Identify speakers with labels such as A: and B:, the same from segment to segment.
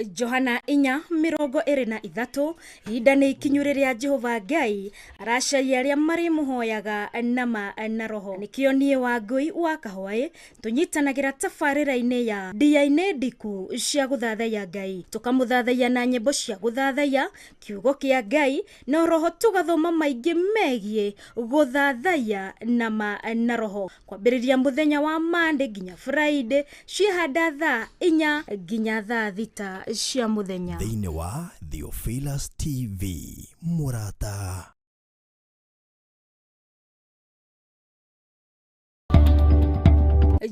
A: Johana 4:23. Ihinda nĩ ikinyu rĩrĩa Jehova Ngai aracaria arĩa marĩmũhoyaga nama na roho. Nĩkĩo niĩ Wangũi wa Kahwaĩ tũnyitanagĩra tabarĩra-inĩ ya ndia-inĩ ndiku cia gũthathaiya Ngai, tũkamũthathaiya na nyĩmbo cia gũthathaiya kiugo kĩa Ngai, na roho tũgathoma maingĩ megiĩ gũthathaiya nama na roho, kwambĩrĩria mũthenya wa Monday nginya Friday, ciĩhanda thaa 4 nginya thaa 6 cia mũthenya.
B: Thĩinĩ wa Theophilus TV mũrata.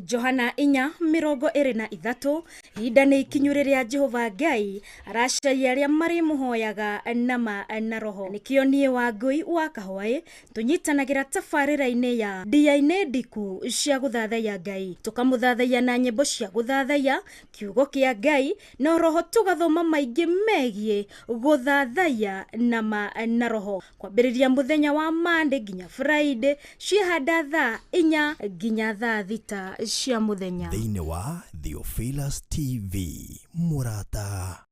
A: Johana 4:23. Ihinda nĩ ikinyu rĩrĩa Jehova Ngai aracaria arĩa marĩmũhoyaga nama na roho. Nĩkĩo niĩ Wangũi wa Kahwaĩ tũnyitanagĩra tabarĩra-inĩ ya ndia-inĩ ndiku cia gũthathaiya Ngai, tũkamũthathaiya na nyĩmbo cia gũthathaiya kiugo kĩa Ngai, na roho tũgathoma maingĩ megiĩ gũthathaiya nama na roho, kwambĩrĩria mũthenya wa Monday nginya Friday, ciĩhanda thaa 4 nginya thaa 6 cia mũthenya.
B: Thĩinĩ wa Theophilus TV mũrata.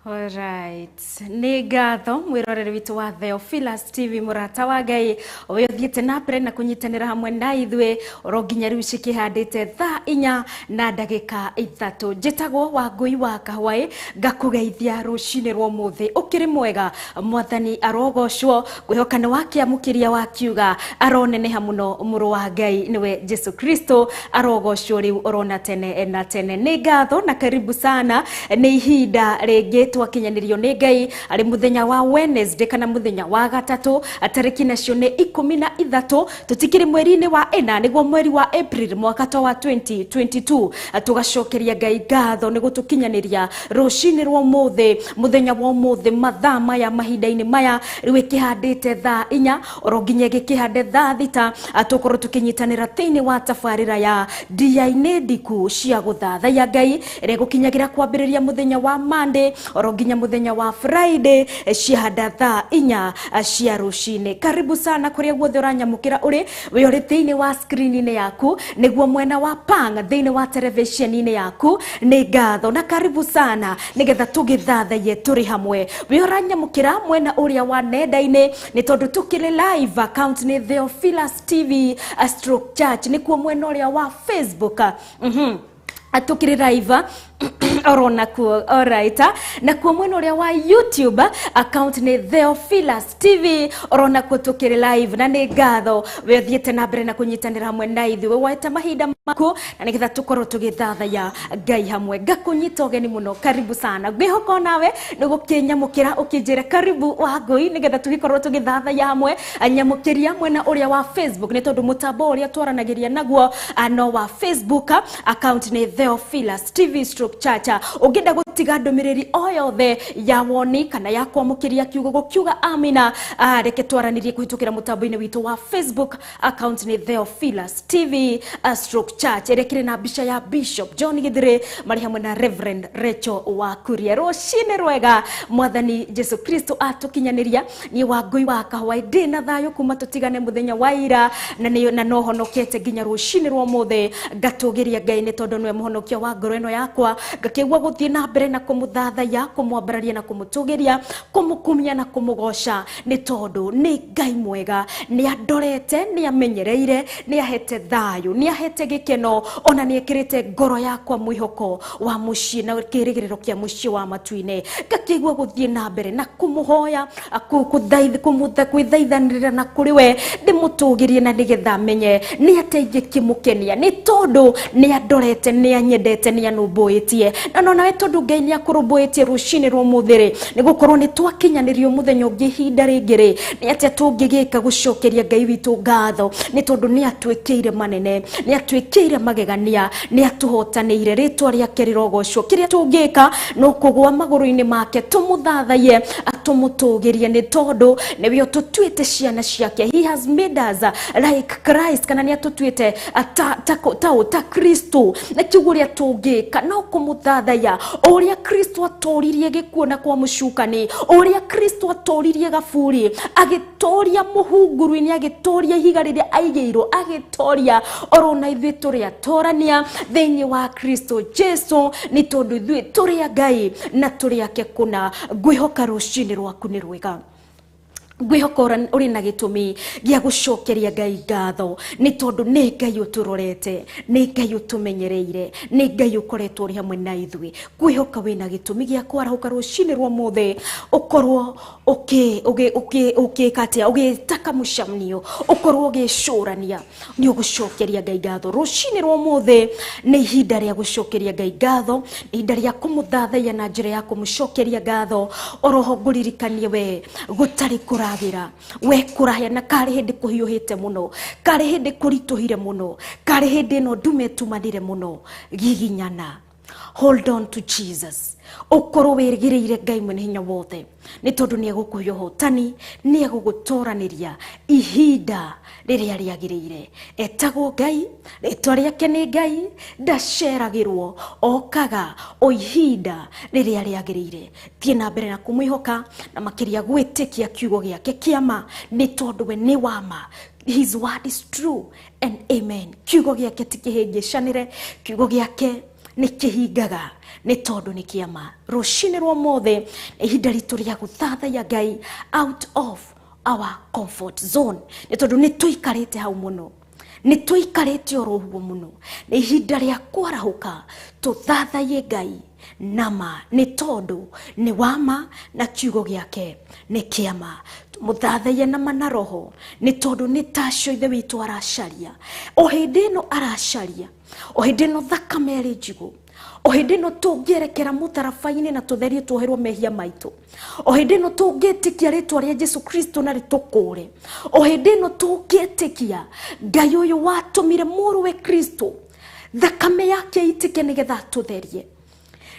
A: Alright. Nĩ ngatho mwĩroreri witũ wa Theophilus TV, mũrata wa Ngai ũyũ ũthiĩte na mbere na kũnyitanĩra hamwe na ithuĩ oro nginya rĩu cikĩhandĩte thaa 4:03. Njĩtagwo Wangũi wa Kahwaĩ, ngakũgeithia rũcinĩ rwa ũmũthĩ. Ũkĩrĩ mwega, mwathani arogocwo. Ngwĩhoka nĩ wakĩamũkĩria wakiuga aroneneha mũno mũrũ wa Ngai nĩwe Jesu Kristo, arogocwo rĩu orona tene na tene. Nĩ ngatho na karibu sana, nĩ ihinda rĩngĩ twakinyanĩrio nĩ Ngai arĩ mũthenya wa Wednesday kana mũthenya wa gatatũ, tarĩki nacio nĩ 13, tũtikĩrĩ mweri-inĩ wa ĩna, nĩguo mweri wa April mwaka ta wa 2022. Tũgacokeria Ngai ngatho nĩ gũtũkinyanĩria rũcinĩ rwa ũmũthĩ, mũthenya wa ũmũthĩ, mathaa maya, mahinda-inĩ maya rĩu ĩkĩhandĩte thaa 4 oro nginya ĩgĩkĩhande thaa 6, tũkorwo tũkĩnyitanĩra thĩinĩ wa tabarĩra ya ndia-inĩ ndiku cia gũthathaiya Ngai ĩrĩa ĩgũkinyagĩra kwambĩrĩria mũthenya wa Monday oro nginya mũthenya wa Friday, ciahanda thaa 4 cia rũcinĩ. Karibu sana kũrĩa guothe ũranyamũkĩra ũrĩ, wĩ ũrĩ thĩinĩ wa screen-inĩ yaku, nĩguo mwena wa pang thĩinĩ wa television-inĩ yaku. Nĩ ngatho na karibu sana nĩgetha tũgĩthathaiye tũrĩ hamwe. Wĩ ũranyamũkĩra mwena ũrĩa wa nenda-inĩ, nĩ tondũ tũkĩrĩ live, account nĩ Theophilus TV stroke church, nĩkuo mwena ũrĩa wa Facebook. Tukiri live oro nakuo, alright. Nakuo mwena ũrĩa wa YouTube account nĩ Theophilus TV, oro nakuo tukiri live. Na nĩ ngatho we ũthiĩte na mbere na kũnyitanĩra hamwe na ithuĩ, woete mahinda maku na nĩgetha tũkorwo tũgĩthathaiya Ngai hamwe. Ngakũnyita ũgeni mũno, karibu sana. Ngwĩhoka onawe nĩ gũkĩnyamũkĩra ũkĩnjĩra karibu Wangũi, nĩgetha tũgĩkorwo tũgĩthathaiya hamwe. Nyamũkĩria mwena ũrĩa wa Facebook, nĩ tondũ mũtambo ũrĩa twaranagĩria naguo no wa Facebook, account nĩ Theophilus TV stroke church. Ũngĩenda gũtiga ndũmĩrĩri o yothe ya woni kana ya kwamũkĩria kiugo gũkiuga amina, reke twaranĩrie kũhĩtũkĩra mũtambo-inĩ witũ wa Facebook, account nĩ Theophilus TV stroke church, ĩrĩa ĩkĩrĩ na mbica ya Bishop John Githire marĩ hamwe na Reverend Rachel Wakuria. Rũcinĩ rwega, mwathani Jesu Kristo atũkinyanĩria. Niĩ Wangũi wa Kahwaĩ ndĩ na thayũ kuma tũtigane mũthenya wa ira, na nĩ na no honokete nginya rũcinĩ rwa ũmũthĩ. Ngatũgĩria Ngai nĩ tondũ nĩwe mũhonokia wa ngoro ĩno yakwa. Ngakĩigua gũthiĩ na mbere na kũmũthathaiya, kũmwambararia na kũmũtũgĩria, kũmũkumia na kũmũgoca, nĩ tondũ nĩ Ngai mwega, nĩ andorete, nĩ amenyereire, nĩ ahete thayũ, nĩ ahete gĩkeno, ona nĩ ekĩrĩte ngoro yakwa mwĩhoko wa mũciĩ na kĩrĩgĩrĩro kĩa mũciĩ wa matu-inĩ. Ngakĩigua gũthiĩ na mbere na kũmũhoya, kwĩthaithanĩrĩra na kũrĩ we, ndĩmũtũgĩrie na nĩgetha menye nĩ atĩa ingĩkĩmũkenia, nĩ tondũ nĩ andorete, nĩ anyendete, nĩ anũmbũĩtie. arũmbũĩtie na no nawe tondu Ngai nĩ akũrũmbũĩtie rũcinĩ rwa ũmũthĩ rĩ nĩ gũkorwo nĩ twakinyanĩrio mũthenya ũngĩ ihinda rĩngĩ rĩ nĩ atĩa tũngĩgĩka gũcokeria Ngai witũ ngatho nĩ tondũ nĩ atwĩkĩire manene nĩ atwĩkĩire magegania nĩ atũhotanĩire rĩtwa rĩake rĩrogocwo kĩrĩa tũngĩka no kũgũa magũrũ-inĩ make tũmũthathaiye atũmũtũgĩrie nĩ tondũ nĩwe ũtũtuĩte ciana ciake. He has made us like Christ kana nĩ atũtuĩte ta Kristo na kiugo ũrĩa tũngĩka no kũmũthathaiya o ũrĩa Kristo atoririe gĩkuũ na kwa mũcukani o ũrĩa Kristo atoririe gaburi agĩtoria mũhunguru-inĩ agĩtoria ihiga rĩrĩa aigĩirwo agĩtoria oro na ithuĩ tũrĩ atorania thĩinĩ wa Kristo Jesu nĩ tondũ ithuĩ tũrĩ a Ngai na tũrĩ ake kũna. Ngwĩhoka rũcinĩ rwaku nĩ rwega, ngwĩhoka ũrĩ na gĩtũmi gĩa gũcokeria Ngai ngatho nĩ tondũ nĩ Ngai ũtũrorete, nĩ Ngai ũtũmenyereire, nĩ Ngai ũkoretwo ũrĩ hamwe na ithuĩ. Ngwĩhoka wĩna gĩtũmi gĩa kwarahũka rũcinĩ rwa ũmũthĩ ũkorwo ũgĩka atĩa, ũgĩtaka mũcemanio, ũkorwo ũgĩcũrania nĩ ũgũcokeria Ngai ngatho. Rũcinĩ rwa ũmũthĩ nĩ ihinda rĩa gũcokeria Ngai ngatho, nĩ ihinda rĩa kũmũthathaiya na njĩra ya kũmũcokeria ngatho. Oroho ngũririkanie we gũtarĩ kũragĩra, we kũraya na karĩ hĩndĩ kũhiũhĩte mũno, karĩ hĩndĩ kũritũhire mũno, karĩ hĩndĩ ĩno ndume ĩtumanire mũno, giginyana. Hold on to Jesus. Ũkorwo wĩrĩgĩrĩire Ngai mwene hinya wothe nĩ tondũ nĩ egũkũhe ũhotani, nĩ egũgũtoranĩria ihinda rĩrĩa rĩagĩrĩire. Etagwo Ngai, rĩtwa rĩake nĩ Ngai, ndaceragĩrwo, okaga o ihinda rĩrĩa rĩagĩrĩire. Thiĩ na mbere na kũmwĩhoka na makĩria gwĩtĩkia kiugo gĩake kĩa ma nĩ tondũ we nĩ wa ma. His word is true and amen. Kiugo gĩake ti kĩhĩngĩcanĩre, kiugo gĩake nĩ kĩhingaga nĩ tondũ nĩ kĩama. Rũcinĩ rwa ũmũthĩ nĩ ihinda ritũ rĩa gũthathaiya Ngai out of our comfort zone nĩ tondũ nĩ tũikarĩte hau mũno, nĩ tũikarĩte oro ũguo mũno. Nĩ ihinda rĩa kwarahũka tũthathaiye Ngai nama nĩ tondũ nĩ wama na kiugo gĩake nĩ kĩama. Tũmũthathaiye nama na roho nĩ tondũ nĩ tacio Ithe witũ aracaria o hĩndĩ ĩno aracaria, o hĩndĩ ĩno thakame ĩrĩ njigũ, o hĩndĩ ĩno tũngĩerekera mũtharaba-inĩ na tũtherie tuoherwo mehia maitũ, o hĩndĩ ĩno tũngĩtĩkia rĩtwa rĩa Jesu Kristo na rĩtũkũre, o hĩndĩ ĩno tũngĩtĩkia Ngai ũyũ watũmire mũrũwe Kristo thakame yake ĩitĩke nĩgetha atũtherie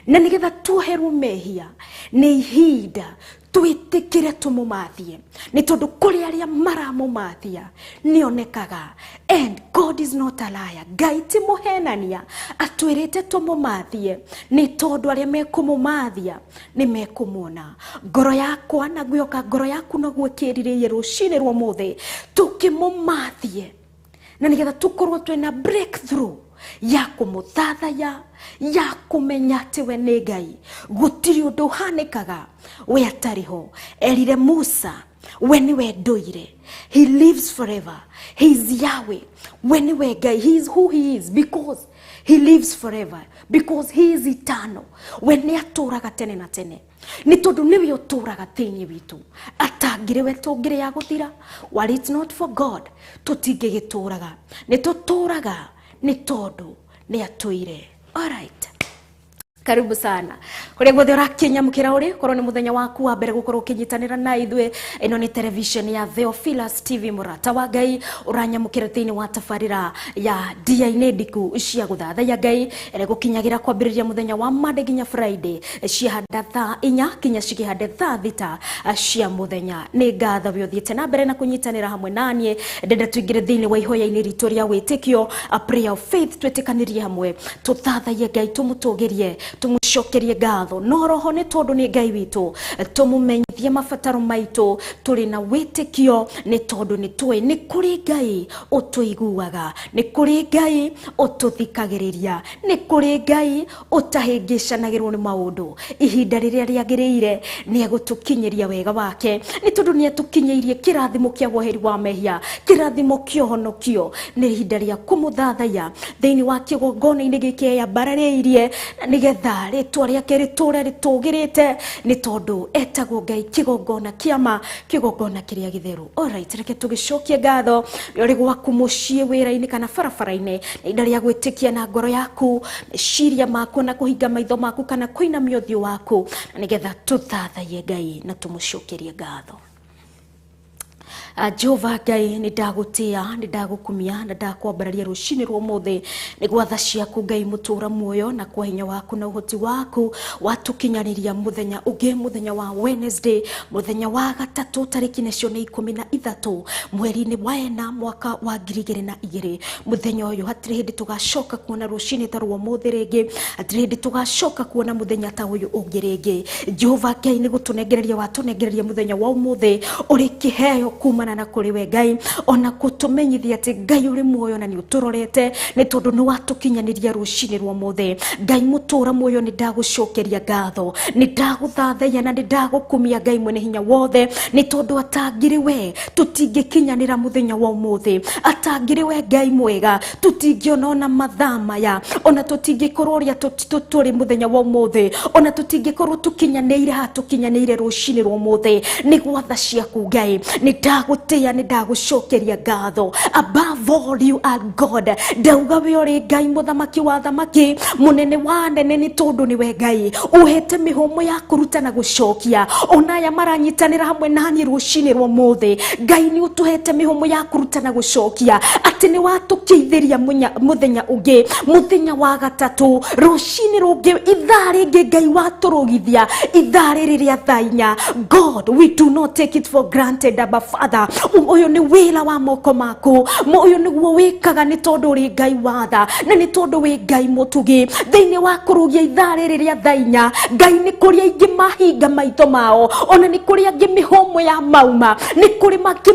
A: na nĩgetha tuoherwo mehia, nĩ ihinda twĩtĩkĩre tũmũmathie nĩ tondũ kũrĩ arĩa maramũmathia nĩonekaga. And God is not a liar. Ngai ti mũhenania, atwĩrĩte tũmũmathie nĩ tondũ arĩa mekũmũmathia nĩ mekũmuona. Ngoro yakwa na ngwĩhoka ngoro yaku noguo ĩkĩrirĩirie rũcinĩ rwa ũmũthĩ tũkĩmũmathie na nĩgetha tũkorwo twĩna breakthrough ya kũmũthathaiya, ya kũmenya atĩ we nĩ Ngai. Gũtirĩ ũndũ ũhanĩkaga we atarĩ ho. Erire Musa we nĩwe ndũire. He lives forever. He is Yahweh. We nĩwe Ngai. He is who he is because he lives forever, because he is eternal. We nĩ atũraga tene na tene nĩ tondũ nĩwe ũtũraga thĩinĩ witũ. Atangĩrĩ we tũngĩrĩ ya gũthira. Were it not for God tũtingĩgĩtũraga. Nĩ tũtũraga nĩ tondũ nĩ atũire. All right. Karibu sana kuria guothe ũrakinyamũkĩra ũrĩ korwo nĩ mũthenya waku wa mbere gũkorwo ũkĩnyitanĩra na ithuĩ. Ĩno nĩ television ya Theophilus TV, mũrata wa Ngai ũranyamũkĩra thĩinĩ wa tabarĩra ya ndia-inĩ ndiku cia gũthathaiya Ngai ĩrĩa gũkinyagĩra kwambĩrĩria mũthenya wa Monday nginya Friday ciahanda thaa 4 kinya cikĩhande thaa 6 cia mũthenya. Nĩ ngatho we ũthiĩte na mbere na kũnyitanĩra hamwe naniĩ. Ndenda tũingĩre thĩinĩ wa ihoya-inĩ ritũ rĩa wĩtĩkio, a prayer of faith, twĩtĩkanĩrie hamwe tũthathaiye Ngai, tũmũtũgĩrie, tũmũcokerie ngatho no roho nĩ tondũ nĩ Ngai witũ, tũmũmenyithie mabataro maitũ tũrĩ na wĩtĩkio nĩ tondũ nĩ tũĩ nĩ kũrĩ Ngai ũtũiguaga, nĩ kũrĩ Ngai ũtũthikagĩrĩria, nĩ kũrĩ Ngai ũtahĩngĩcanagĩrwo nĩ maũndũ. Ihinda rĩrĩa rĩagĩrĩire nĩ egũtũkinyĩria wega wake nĩ tondũ nĩ atũkinyĩirie kĩrathimo kĩa woheri wa mehia, kĩrathimo kĩa ũhonokio. Nĩ ihinda rĩa kũmũthathaiya thĩinĩ wa kĩgongona-inĩ gĩkĩ eyambararĩirie nĩgetha rĩtwa rĩake rĩtũre rĩtũgĩrĩte nĩ tondũ etagwo Ngai Kĩgongona kĩama, kĩgongona kĩrĩa gĩtheru. Alright, reke tũgĩcokie ngatho ũrĩ gwaku mũciĩ, wĩra-inĩ kana barabara-inĩ, na ihinda rĩa gwĩtĩkia na ngoro yaku, meciria maku, na kũhinga maitho maku kana kũinamia ũthiũ waku, na nĩgetha tũthathaiye Ngai na tũmũcokerie ngatho. Jehova Ngai, nĩ ndagũtĩa, nĩ ndagũkumia na ndakwambararia rũcinĩ rwa ũmũthĩ nĩ gwatha ciaku Ngai mũtũra muoyo, na kwa hinya waku na ũhoti waku watũkinyanĩria mũthenya ũngĩ, mũthenya wa Wednesday, mũthenya wa gatatũ, tarĩki nacio nĩ 13 mweri-inĩ wa 4 mwaka wa 2002. Mũthenya ũyũ hatirĩ hĩndĩ tũgacoka kuona rũcinĩ ta rwa ũmũthĩ rĩngĩ, hatirĩ hĩndĩ tũgacoka kuona mũthenya ta ũyũ ũngĩ rĩngĩ. Jehova Ngai, nĩ gũtũnengereria watũnengereria mũthenya wa ũmũthĩ ũrĩ kĩheo kumana na kũrĩ we Ngai, ona kũtũmenyithia atĩ Ngai ũrĩ muoyo na nĩ ũtũrorete, nĩ tondũ nĩ watũkinyanĩria rũcinĩ rwa ũmũthĩ. Ngai mũtũra muoyo, nĩ ndagũcokeria ngatho, nĩ ndagũthathaiya na nĩ ndagũkumia Ngai mwene hinya wothe, nĩ tondũ atangĩrĩ we tũtingĩkinyanĩra mũthenya wa ũmũthĩ, atangĩrĩ we Ngai mwega tũtingĩona ona mathaa maya, ona tũtingĩkorwo ũrĩa tũrĩ mũthenya wa ũmũthĩ, ona tũtingĩkorwo tũkinyanĩire haha tũkinyanĩire rũcinĩ rwa ũmũthĩ. Nĩ gwatha ciaku Ngai, nĩ ndagũtĩa, nĩ ndagũcokeria ngatho. Above all, you are God. Ndauga we ũrĩ Ngai, mũthamaki wa thamaki, mũnene wa nene, nĩ tondũ nĩwe Ngai ũhete mĩhũmũ ya kũruta na gũcokia. Ona aya maranyitanĩra hamwe naniĩ rũcinĩ rwa ũmũthĩ, Ngai nĩ ũtũhete mĩhũmũ ya kũruta na gũcokia, atĩ nĩ watũkĩithĩria mũthenya ũngĩ, mũthenya wa gatatũ, rũcinĩ rũngĩ, ithaa rĩngĩ Ngai watũrũgithia ithaa rĩrĩ rĩa thaa 4. God, we do not take it for granted. Abba Father, ũyũ nĩ wĩra wa moko maku, ũyũ nĩguo wĩkaga nĩ tondũ ũrĩ Ngai watha na nĩ tondũ wĩ Ngai mũtugi. Thĩinĩ wa kũrũgia ithaa rĩrĩ rĩa thaa 4, Ngai, nĩ kũrĩ aingĩ mahinga maitho mao, ona nĩ kũrĩ angĩ mĩhũmũ ya mauma, nĩ kũrĩ mangĩ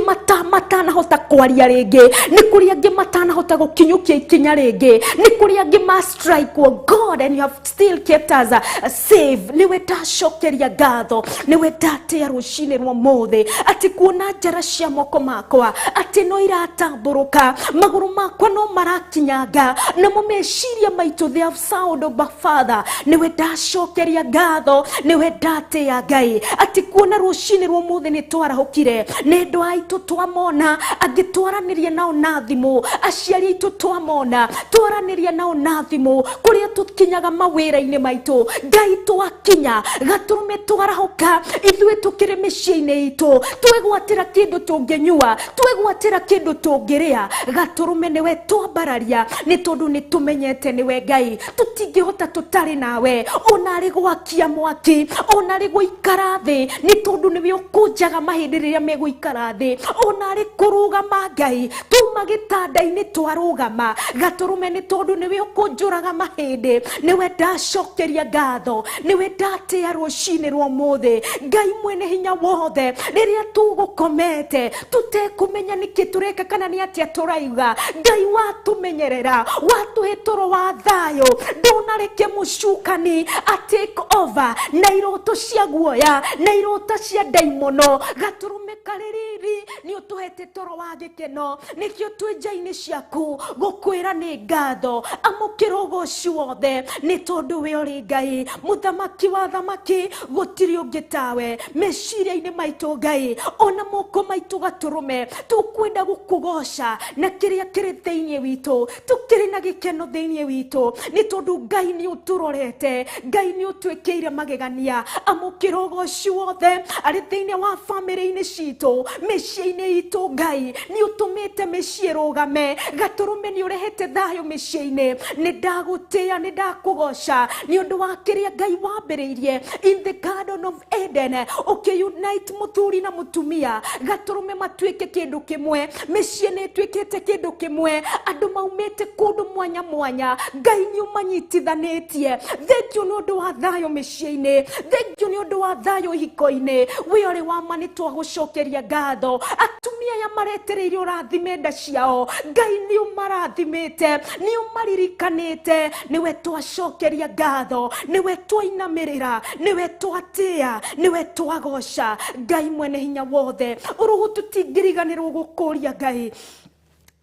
A: matanahota kwaria rĩngĩ, nĩ kũrĩ angĩ matanahota gũkinyũkia ikinya rĩngĩ, nĩ kũrĩ angĩ ma strike. Oh God, and you have still kept us safe. Nĩwe ndacokeria ngatho, nĩwe ndatĩa rũcinĩ rwa ũmũthĩ, atĩ kuona njara cia moko makwa atĩ no iratambũrũka, magũrũ makwa no marakinyanga, namo meciria maitũ, they have sound of Father. Nĩwe ndacokeria ngatho, nĩwe ndatĩa Ngai, atĩ kuona rũcinĩ rwa ũmũthĩ nĩ twarahũkire, nĩ andũ aitũ twamona, angĩ twaranĩria nao na thimũ, aciari aitũ twamona, twaranĩria nao na thimũ, kũrĩa tũkinyaga mawĩra-inĩ maitũ Ngai twakinya, gatũrũme twarahũka ithuĩ tũkĩrĩ mĩciĩ-inĩ itũ, twegwatĩra kĩndũ tũngĩnyua, twegwatĩra kĩndũ tũngĩrĩa, gatũrũme nĩwe twambararia, nĩ tondũ nĩ tũmenyete nĩwe Ngai, tũtingĩhota tũtarĩ nawe, ona arĩ gwakia mwaki, ona arĩ gũikara thĩ, nĩ tondũ nĩwe ũkũnjaga mahĩndĩ rĩrĩa megũikara thĩ, ona arĩ kũrũgama Ngai, tuma gĩtanda-inĩ twarũgama, gatũrũme nĩ tondũ nĩwe ũkũnjũraga mahĩndĩ. Nĩwe ndacokeria ngatho, nĩwe ndatĩa rũcinĩ rwa ũmũthĩ. Ngai mwene hinya wothe, rĩrĩa tũgũkomete tũtekũmenya nĩkĩ tũreka kana nĩ atĩa tũraiga, Ngai watũmenyerera, watũhe toro wa thayũ, ndũnareke mũcukani a take over na iroto cia guoya na iroto cia ndaimono. Gatũrũme karĩ riri, nĩ ũtũhete toro wa gĩkeno, nĩkĩo twĩ nja-inĩ ciaku gũkwĩra nĩ ngatho. Amũkĩra ũgoci wothe, nĩ tondũ we ũrĩ Ngai, mũthamaki wa thamaki, gũtirĩ ũngĩ tawe meciria-inĩ maitũ Ngai, ona moko maitũ. Gatũrũme tũkwenda gũkũgoca na kĩrĩa kĩrĩ thĩinĩ witũ, tũkĩrĩ na gĩkeno thĩinĩ witũ, nĩ tondũ Ngai nĩ ũtũrorete, Ngai nĩ ũtwĩkĩire magegania. Amũkĩra ũgoci wothe arĩ thĩinĩ wa bamĩrĩ-inĩ citũ, mĩciĩ-inĩ itũ. Ngai nĩ ũtũmĩte mĩciĩ ĩrũgame, gatũrũme nĩ ũrehete thayũ mĩciĩ-inĩ. Nĩ ndagũtĩa, nĩ ndakũgoca nĩ ũndũ wa kĩrĩa Ngai wambĩrĩirie in the Garden of Eden, ũkĩunite mũthuri na mũtumia, gatũrũme matuĩke kĩndũ kĩmwe. Mĩciĩ nĩ ĩtuĩkĩte kĩndũ kĩmwe, andũ maumĩte kũndũ mwanya mwanya, Ngai nĩ ũmanyitithanĩtie. Thank you nĩ ũndũ wa thayũ mĩciĩ-inĩ, thank you nĩ ũndũ wa thayũ ihiko-inĩ. Wĩ ũrĩ wa ma, nĩ twagũcokeria ngatho. Atumia aya maretereire ũrathime nda ciao, Ngai nĩ ũmarathimĩte, nĩ ũmaririkanĩte. Nĩwe twacokeria ngatho, nĩwe twainamĩrĩra, nĩwe twatĩa, nĩwe twagoca, Ngai mwene hinya wothe. Ũrũhũ tũtingĩriganĩrwo gũkũria Ngai.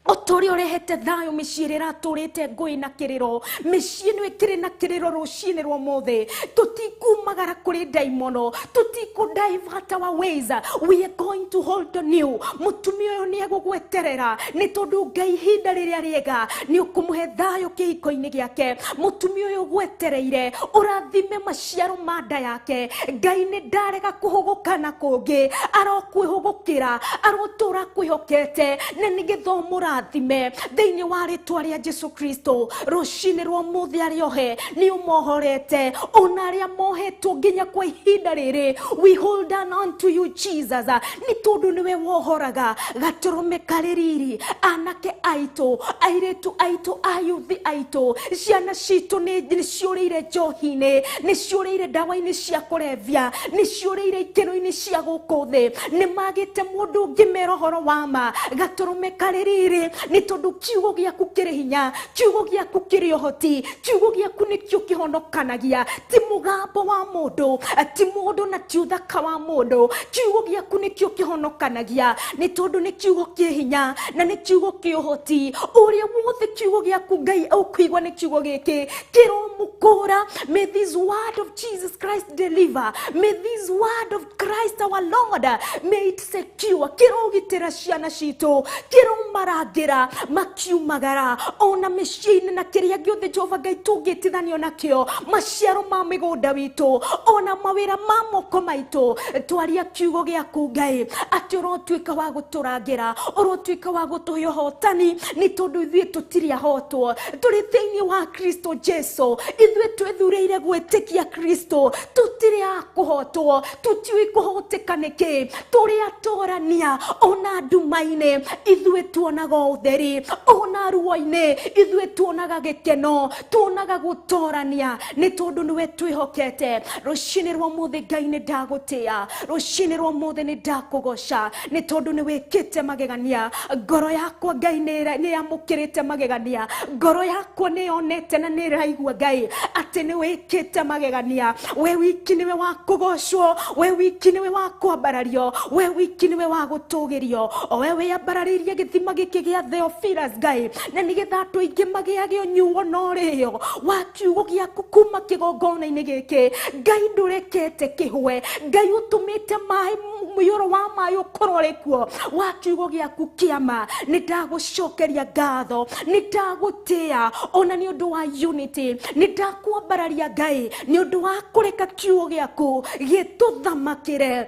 A: Ũtũrĩ ũrehete thayũ mĩciĩ ĩrĩa ĩratũrĩte ngũĩ na kĩrĩro, mĩciĩ ĩno ĩkĩrĩ na kĩrĩro rũcinĩ rwa ũmũthĩ. Tũtikumagara kũrĩ ndaimono, tũtikũ divert our ways, we are going to hold on you. Mũtumia ũyũ nĩ egũgweterera nĩ tondũ Ngai ihinda rĩrĩa rĩega nĩ ũkũmũhe thayũ kĩhiko-inĩ gĩake. Mũtumia ũyũ ũgwetereire ũrathime maciaro ma nda yake. Ngai nĩ ndarega kũhũgũka na kũngĩ, arokwĩhũgũkĩra, arotũra kwĩhokete na nĩgetha ũmũrathime thĩinĩ wa rĩtwa rĩa Jesu Kristo. Rũcinĩ rwa ũmũthĩ arĩa ohe nĩ ũmohorete, ona arĩa mohetwo nginya kwa ihinda rĩrĩ, we hold on unto you Jesus, nĩ tondũ nĩwe wohoraga gatũrũme karĩ riri. Anake aitũ, airĩtu aitũ, ayuthi aitũ, ciana citũ nĩ ciũrĩire njohi-inĩ, nĩ ciũrĩire ndawa-inĩ cia kũrebia, nĩ ciũrĩire ikeno-inĩ cia gũkũ thĩ, nĩ magĩte mũndũ ũngĩmera ũhoro wa ma. Gatũrũme karĩ riri nĩ tondũ kiugo gĩaku kĩrĩ hinya, kiugo gĩaku kĩrĩ ũhoti, kiugo gĩaku nĩkĩo kĩhonokanagia, ti mũgambo wa mũndũ, ti mũndũ na ti ũthaka wa mũndũ. Kiugo gĩaku nĩkĩo kĩhonokanagia nĩ tondũ nĩ kiugo kĩ hinya na nĩ kiugo kĩ ũhoti. Ũrĩa wothe kiugo gĩaku Ngai ũkũigua nĩ kiugo gĩkĩ kĩromũkũra. May this word of Jesus Christ deliver, may this word of Christ our Lord, may it secure. Kĩrogitĩra ciana citũ, kĩromarangĩra makiumagara ona mĩciĩ-inĩ na kĩrĩa gĩothe Jehova Ngai tũngĩtithanio nakĩo, maciaro ma mĩgũnda witũ ona mawĩra ma moko maitũ. Twaria kiugo gĩaku Ngai atĩ ũrotuĩka wa gũtũrangĩra, ũrotuĩka wa gũtũhe ũhotani nĩ tondũ ithuĩ tũtirĩ ahotwo, tũrĩ thĩinĩ wa Kristo Jesu. Ithuĩ twĩthurĩire gwĩtĩkia Kristo, tũtirĩ a kũhotwo, tũtiũĩ kũhoteka nĩkĩ, tũrĩ atorania ona nduma-inĩ ithuĩ tuonaga ũtheri, ona ruo-inĩ ithuĩ tuonaga gĩkeno, tuonaga gũtorania nĩ tondũ nĩwe twĩhokete. Rũcinĩ rwa ũmũthĩ Ngai nĩ ndagũtĩa, rũcinĩ rwa ũmũthĩ nĩ ndakũgoca nĩ tondũ nĩ wĩkĩte magegania. Ngoro yakwa Ngai nĩ yamũkĩrĩte magegania, ngoro yakwa nĩ yonete na nĩ ĩraigua Ngai atĩ nĩ wĩkĩte magegania. We wiki nĩwe wa kũgocwo, we wiki nĩwe wa kwambarario, we wiki nĩwe wa gũtũgĩrio, o we wĩambararĩirie gĩthima gĩkĩ gĩa Theophilus Ngai, na nĩgetha andũ aingĩ magĩage ũnyuo na ũrĩo wa kiugo gĩaku kuma kĩgongona-inĩ gĩkĩ. Ngai ndũrekete kĩhwe, Ngai ũtũmĩte maĩ, mũiyũro wa maĩ ũkorwo ũrĩ kuo wa kiugo gĩaku kĩama. Nĩ ndagũcokeria ngatho, nĩ ndagũtĩa ona nĩ ũndũ wa unity, nĩ ndakwambararia Ngai nĩ ũndũ wa kũreka kiugo gĩaku gĩtũthamakĩre.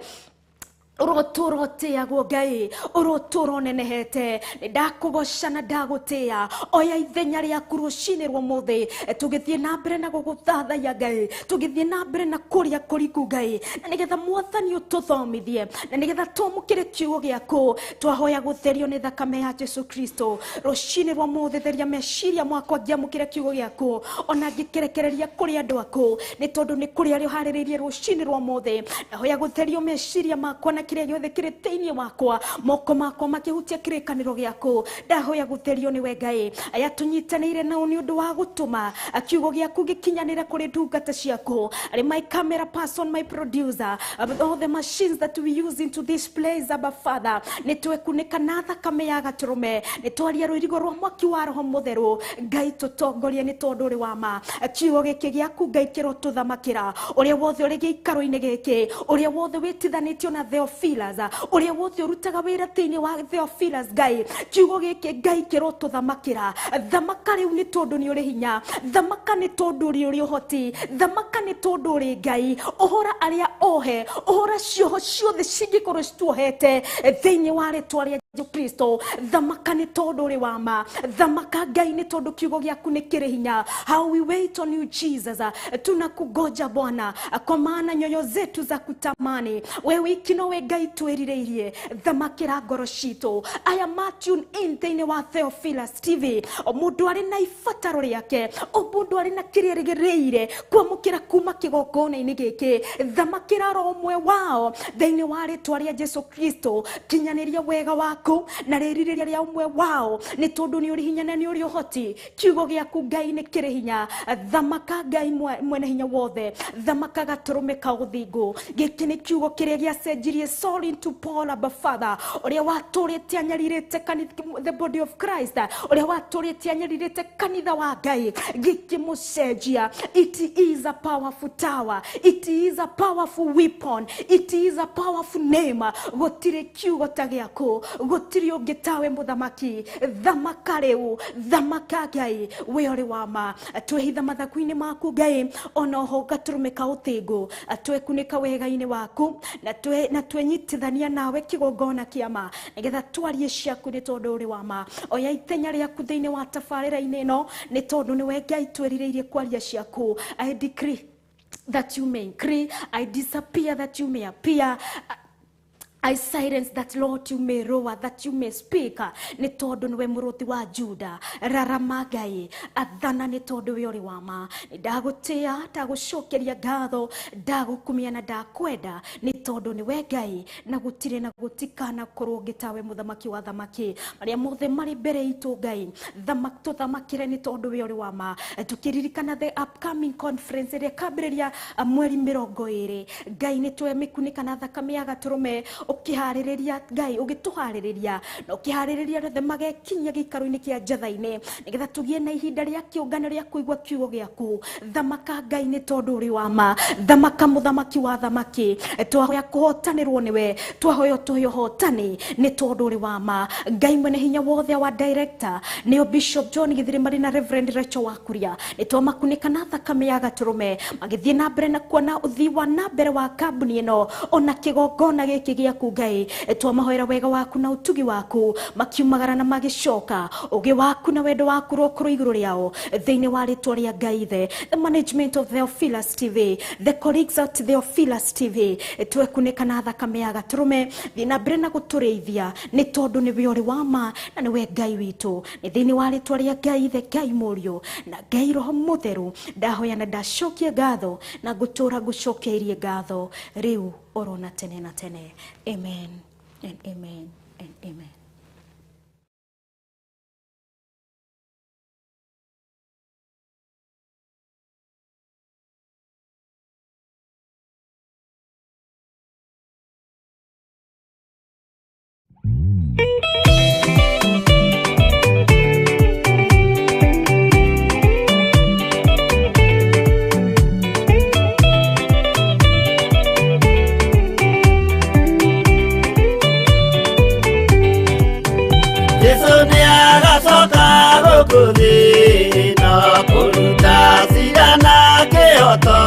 A: Ũrotũra ũtĩagwo Ngai, ũrotũra ũnenehete. Nĩ ndakũgoca na ndagũtĩa. Oya ithenya rĩaku rũcinĩ rwa ũmũthĩ, tũgĩthiĩ na mbere na gũgũthathaiya Ngai, tũgĩthiĩ na mbere na kũrĩa kũriku Ngai, na nĩgetha Mwathani ũtũthomithie, na nĩgetha twamũkĩre kiugo gĩaku. Twahoya gũtherio nĩ thakame ya Jesu Kristo rũcinĩ rwa ũmũthĩ. Theria meciria makwa ngĩamũkĩra kiugo gĩaku, ona ngĩkĩrekereria kũrĩ andũ aku, nĩ tondũ nĩ kũrĩ arĩa ũharĩrĩirie rũcinĩ rwa ũmũthĩ. Ndahoya gũtherio meciria makwa na kĩrĩa gĩothe kĩrĩ thĩinĩ wakwa, moko makwa makĩhutia kĩrĩkanĩro gĩaku. Ndahoya gũtherio nĩwe Ngai. Aya tũnyitanĩire nao nĩ ũndũ wa gũtũma kiugo gĩaku gĩkinyanĩre kũrĩ ndungata ciaku, arĩ my camera person, my producer, all the machines that we use into this place, Abba Father, nĩ twekunĩka na thakame ya gatũrũme, nĩ twaria rũirigo rwa mwaki wa Roho Mũtheru. Ngai tũtongorie nĩ tondũ ũrĩ wa ma. Kiugo gĩkĩ gĩaku Ngai kĩrotũthamakĩra, ũrĩa wothe ũrĩ gĩikaro-inĩ gĩkĩ, ũrĩa wothe wĩtithanĩtio na Theophilus, ũrĩa wothe ũrutaga wĩra thĩinĩ wa Theophilus Ngai, kiugo gĩkĩ Ngai kĩrotũthamakĩra. Thamaka rĩu nĩ tondũ nĩ ũrĩ hinya, thamaka nĩ tondũ ũrĩ ũhoti, thamaka nĩ tondũ ũrĩ Ngai. Ũhora arĩa ohe, ũhora cioho ciothe cingĩkorwo cituohete thĩinĩ wa rĩtwa rĩa Jesu Kristo. Thamaka nĩ tondũ ũrĩ wa ma, thamaka Ngai nĩ tondũ kiugo gĩaku nĩ kĩrĩ hinya. How we wait on you Jesus, tunakugoja Bwana, kwa maana nyoyo zetu za kutamani we wiki nowe Ngai twĩrirĩirie. Thamakĩra ngoro citũ. Aya ma tune in thĩinĩ wa Theophilus TV, o mũndũ arĩ na ibataro rĩake, o mũndũ arĩ na kĩrĩa erĩgĩrĩire kwamũkĩra kuma kĩgongona-inĩ gĩkĩ, thamakĩra ro ũmwe wao thĩinĩ wa rĩtwa rĩa Jesu Kristo. Kinyanĩria wega waku waku na rĩrirĩria rĩa ũmwe wao, nĩ tondũ nĩ ũrĩ hinya na nĩ ũrĩ ũhoti. Kiugo gĩaku Ngai nĩ kĩrĩ hinya. Thamaka Ngai mwene hinya wothe, thamaka gatũrũme ka ũthingu. Gĩkĩ nĩ kiugo kĩrĩa gĩacenjirie Saul into Paul, Abba Father, ũrĩa watũrĩte anyarirĩte the body of Christ, ũrĩa watũrĩte anyarirĩte kanitha wa Ngai, gĩkĩmũcenjia. It is a powerful tower, it is a powerful weapon, it is a powerful name. Gũtirĩ kiugo ta gĩaku, gũtirĩ ũngĩ tawe mũthamaki. Thamaka rĩu, thamaka Ngai, we ũrĩ wa ma. Twĩhitha mathaku-inĩ maku Ngai, ona oho gatũrũme ka ũthingu, twekunĩka wega-inĩ waku na twenyitithania nawe kĩgongona kĩa ma, nĩgetha twarie ciaku nĩ tondũ ũrĩ wa ma. Oya ithenya rĩaku thĩinĩ wa tabarĩra-inĩ ĩno, nĩ tondũ nĩwe Ngai twĩrirĩirie kwaria ciaku. I decree that you may increase, I disappear that you may appear, I silence that Lord you may roar, that you may speak. Nĩ tondũ nĩwe mũrũthi wa Juda. Rarama Ngai, athana nĩ tondũ we ũrĩ wa ma. Ndagũtĩa, ndagũcokeria ngatho, ndagũkumia na ndakwenda, nĩ tondũ nĩwe Ngai, na gũtirĩ na gũtikana korwo ũngĩ tawe mũthamaki wa thamaki. Marĩa mothe marĩ mbere itũ Ngai, tũthamakĩre nĩ tondũ we ũrĩ wa ma. Tũkĩririkana the upcoming conference ĩrĩa ĩkambĩrĩria mweri 20, Ngai nĩ twemĩkunĩka na thakame ya gatũrũme, ũkĩharĩrĩria Ngai, ũgĩtũharĩrĩria na ũkĩharĩrĩria othe magekinyia gĩikaro-inĩ kĩa njatha-inĩ, nĩgetha tũgĩe na ihinda rĩa kĩũngano rĩa kũigua kiugo gĩaku. Thamaka Ngai nĩ tondũ ũrĩ wa ma. Thamaka mũthamaki wa thamaki, twahoya kũhotanĩrwo nĩwe, twahoya ũtũhe ũhotani nĩ tondũ ũrĩ wa ma. Ngai mwene hinya wothe wa director nĩo Bishop John Githiri marĩ na Reverend Rachel Wakuria, nĩ twamakunĩka na thakame ya gatũrũme, magĩthiĩ na mbere na kuona ũthii wa na mbere wa kambuni ĩno ona kĩgongona gĩkĩ gĩaku Ngai. Twamahoera wega waku na ũtugi waku, makiumagara na magĩcoka, ũgĩ waku na wendo waku rũkorwo igũrũ rĩao, thĩinĩ wa rĩtwa rĩa Ngai Ithe. The management of Theophilus TV, the colleagues at Theophilus TV, twekunĩka na thakame ya gatũrũme, thiĩ na mbere na gũtũrĩithia nĩ tondũ nĩwe ũrĩ wa ma na nĩwe Ngai witũ. Nĩ thĩinĩ wa rĩtwa rĩa Ngai Ithe, Ngai Mũriũ na Ngai Roho Mũtheru, ndahoya na ndacokia ngatho na ngũtũra ngũcokeirie ngatho rĩu oro na tene na tene. Amen and amen and amen.
C: Jesu nĩ agacoka gũkũ thĩ na kũruta cira na kĩhooto.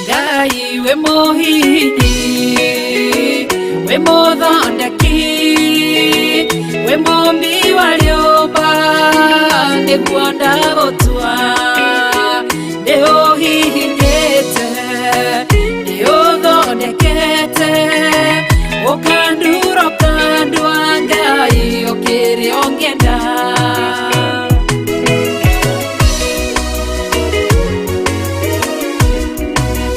D: Ngai we mũhihinyi, we mũthondeki, we mũmbi wa rĩũmba, nĩguo ndagũtua. Nĩ ũhihinyĩte, nĩ ũthondekete, ũkandura ũkandua Ngai ũkĩrĩ ũngĩenda.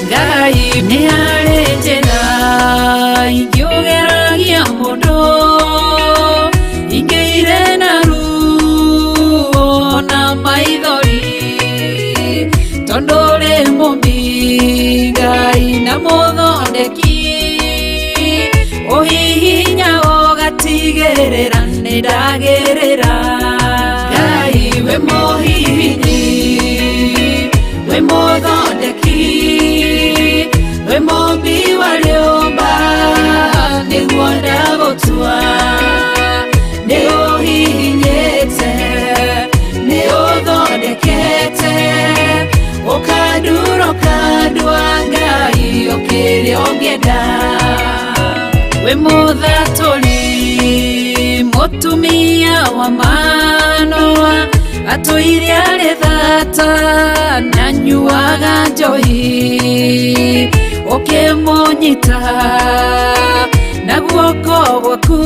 D: Ngai nĩ harĩ njĩra ingĩũgeragia mũndũ, ingĩire na ruo na maithori, tondũ ũrĩ mũmbi Ngai na mũthondeki, ũhihinya ũgatigĩrĩra nĩ ndagĩrĩra. Ngai we mũhihinyi, we mũthondeki, we mũmbi wa rĩũmba, nĩguo ndagũtua. Nĩ ũhihinyĩte, nĩ ũthondekete, ũkandura ũkandua Ngai ũkĩrĩ ũngĩenda. We mũthatũri, mũtumia wa Manoa, atũire arĩ thata na nyuaga njohi, ũkĩmũnyita na guoko gwaku,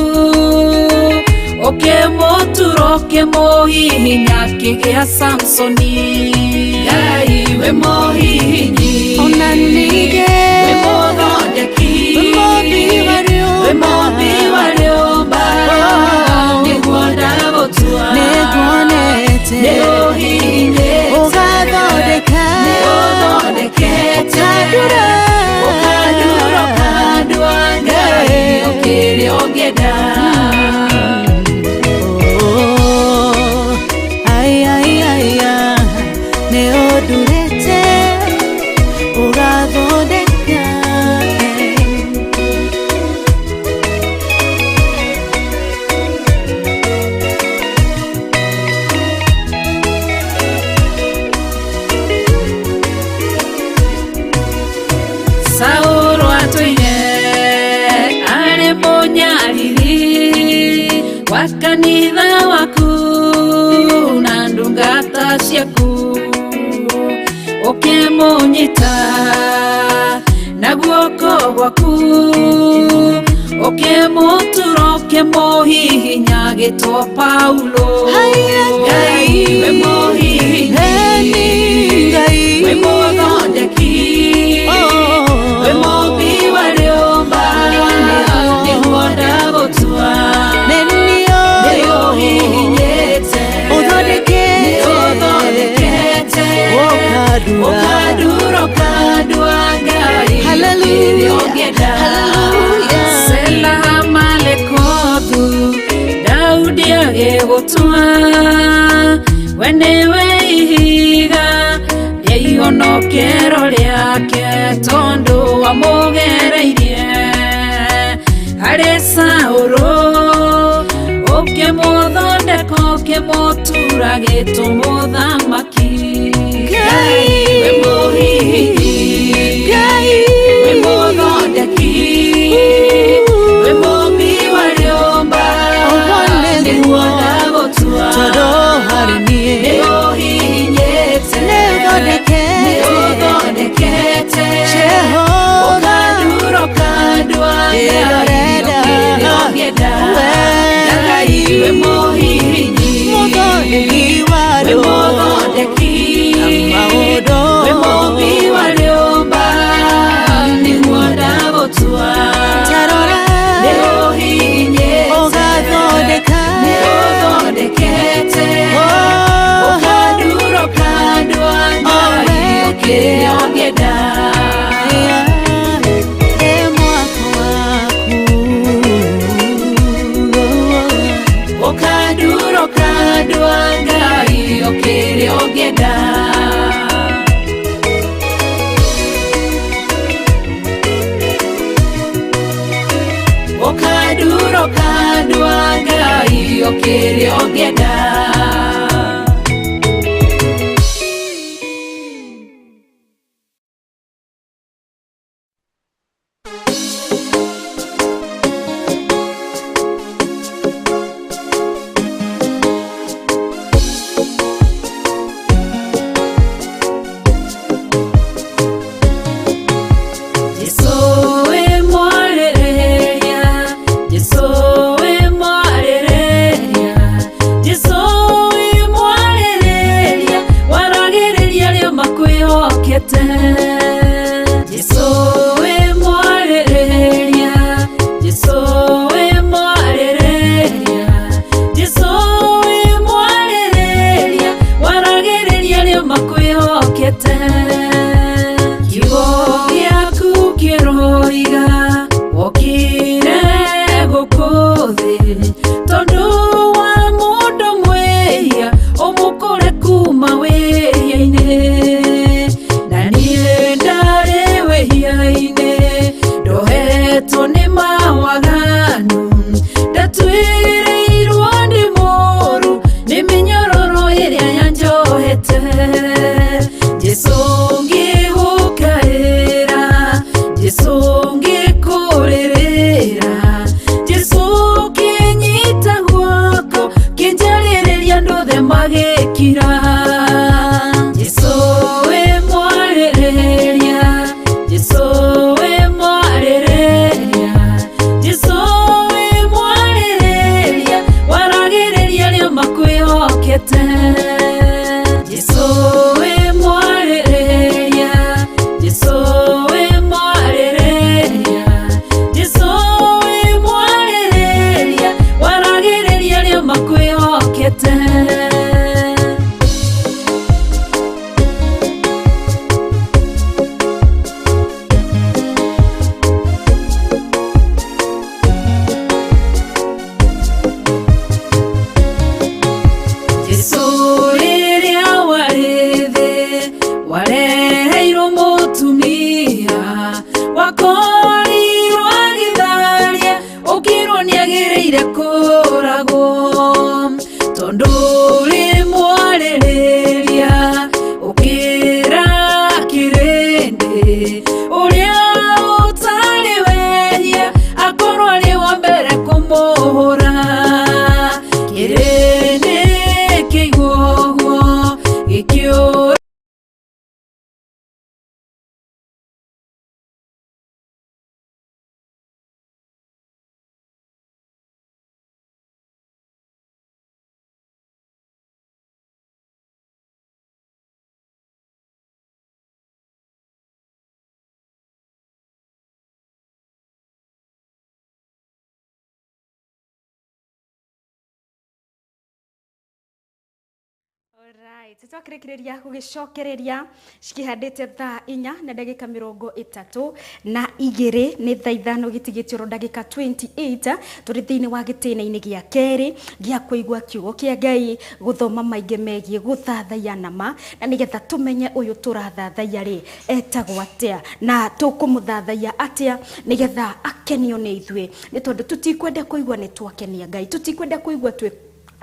D: ũkĩmũtura ũkĩmũhihinya akĩgĩa Samsoni. Ngai we mũhihinyi
E: Ona ningĩ
D: we mũthondeki
E: wĩ mũmbi wa rĩũmba.
D: We mũmbi wa rĩũmba nĩguo ndagũtua
E: Nĩnguonete
D: nĩ ũhihinyĩte
E: ũgathondeka
D: nĩ ũthondekete
E: ũkandura
D: ũkandura ũkandua Ngai ũkĩrĩa ũngĩenda.
E: Oh, ai, ai, ai, ah, nĩ ũndurĩte ũgathondeka
D: Saũlũ atũire arĩ mũnyariri wa kanitha waku na ndungata ciaku ũkĩmũnyita na guoko gwaku ũkĩmũtura ũkĩmũhihinya gĩtwo Paulo.
E: Haiya,
D: Ngai we mũhihinyi
E: Eni Ngai
D: we mũthondeki
E: Oh.
D: we mũmbi wa rĩũmba nĩguo ndagũtua
E: Nĩ niĩ
D: nĩ ũhihinyĩte
E: ũthondekete
D: nĩ ũthondekete
E: ũkandura
D: ũkandura ũkandua Ngai
E: Hallelujah.
D: kĩrĩa ũngĩenda.
E: Hallelujah.
D: Sela Malekothu Daudi agĩgũtua we nĩwe ihiga rĩa ihonokero rĩake tondũ wamũgereirie harĩ Saũlũ ũkĩmũthondeka ũkĩmũtura gĩtũmũthamaki
E: Ngai.
D: we mũhihinyi
E: Ngai
D: we mũthondeki we mũmbi wa rĩũmba
E: Ũguo nĩguo.
D: nĩguo ndagũtua
E: tondũ harĩ
D: nĩ
E: niĩ
D: ũhihinyĩte
E: nĩ ũthondekete
D: nĩ ũthondekete
E: Jehova
D: ũkandura ũkandua Ngai
E: Ndĩrorenda.
D: ũkĩrĩa ũngĩenda
E: Wee.
D: Ngai we mũhihinyi
E: mũthondeki wa
D: we
E: rĩũmba
D: mũthondeki
E: maũndũ
D: we mũmbi wa rĩũmba nĩguo ndagũtua
E: tarora
D: nĩ ũhihinyĩte
E: ũgathondeka
D: nĩ ũthondekete
E: Oh.
D: ũkandura ũkandua Ngai
E: Oh,
D: ũkĩrĩa ũngĩenda.
E: Ĩ mwako waku
D: ũkandura ũkandua Ngai ũkĩrĩa ũngĩenda. Ũkandura ũkandua Ngai ũkĩrĩa ũngĩenda. Jesũ wĩ mwarĩrĩria, Jesũ wĩ mwarĩrĩria, Jesũ
A: Alright, twakĩrĩkĩrĩria gũgĩcokereria cikihandĩte thaa 4 na ndagĩka 32, nĩ thaa 5 gĩtigĩtio oro ndagĩka 28. Tũrĩ thĩinĩ wa gĩtĩna-inĩ gĩa kerĩ gĩa kũigua kiugo kĩa Ngai, gũthoma maingĩ megiĩ gũthathaiya nama, na nĩgetha tũmenye ũyũ tũrathathaiya rĩ etagwo atĩa na tũkũmũthathaiya atĩa nĩgetha akenio nĩ ithuĩ, nĩ tondũ tũtikwenda kũigua nĩ twakenia Ngai, tũtikwenda kũigua twĩ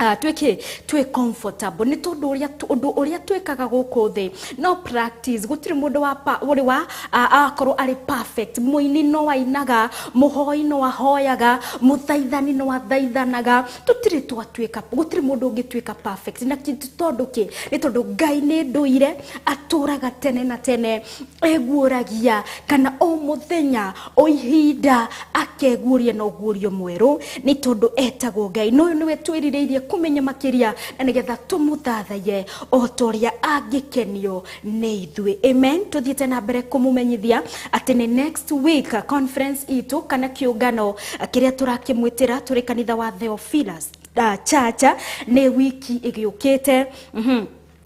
A: twĩkĩ twĩ comfortable, nĩ tondũ ũrĩa ũndũ ũrĩa twĩkaga gũkũ thĩ no practice. Gũtirĩ mũndũ wa ũrĩ wa akorwo arĩ perfect. Mũini no ainaga, mũhoi no ahoyaga, mũthaithani no athaithanaga. Tũtirĩ twatuĩka, gũtirĩ mũndũ ũngĩtuĩka perfect. Na tondũ kĩ? Nĩ tondũ Ngai nĩ ndũire atũraga tene na tene, eguũragia kana o mũthenya o ihinda akeguũria na ũguũrio mwerũ, nĩ tondũ etagwo Ngai. Na ũyũ nĩwe twĩrirĩirie kũmenya makĩria na nĩgetha tũmũthathaiye o ta ũrĩa angĩkenio nĩ ithuĩ. Amen. Tũthiĩte na mbere kũmũmenyithia atĩ nĩ next week conference itũ kana kĩũngano kĩrĩa tũrakĩmwĩtĩra tũrĩ kanitha wa Theophilus Church nĩ wiki ĩgĩũkĩte.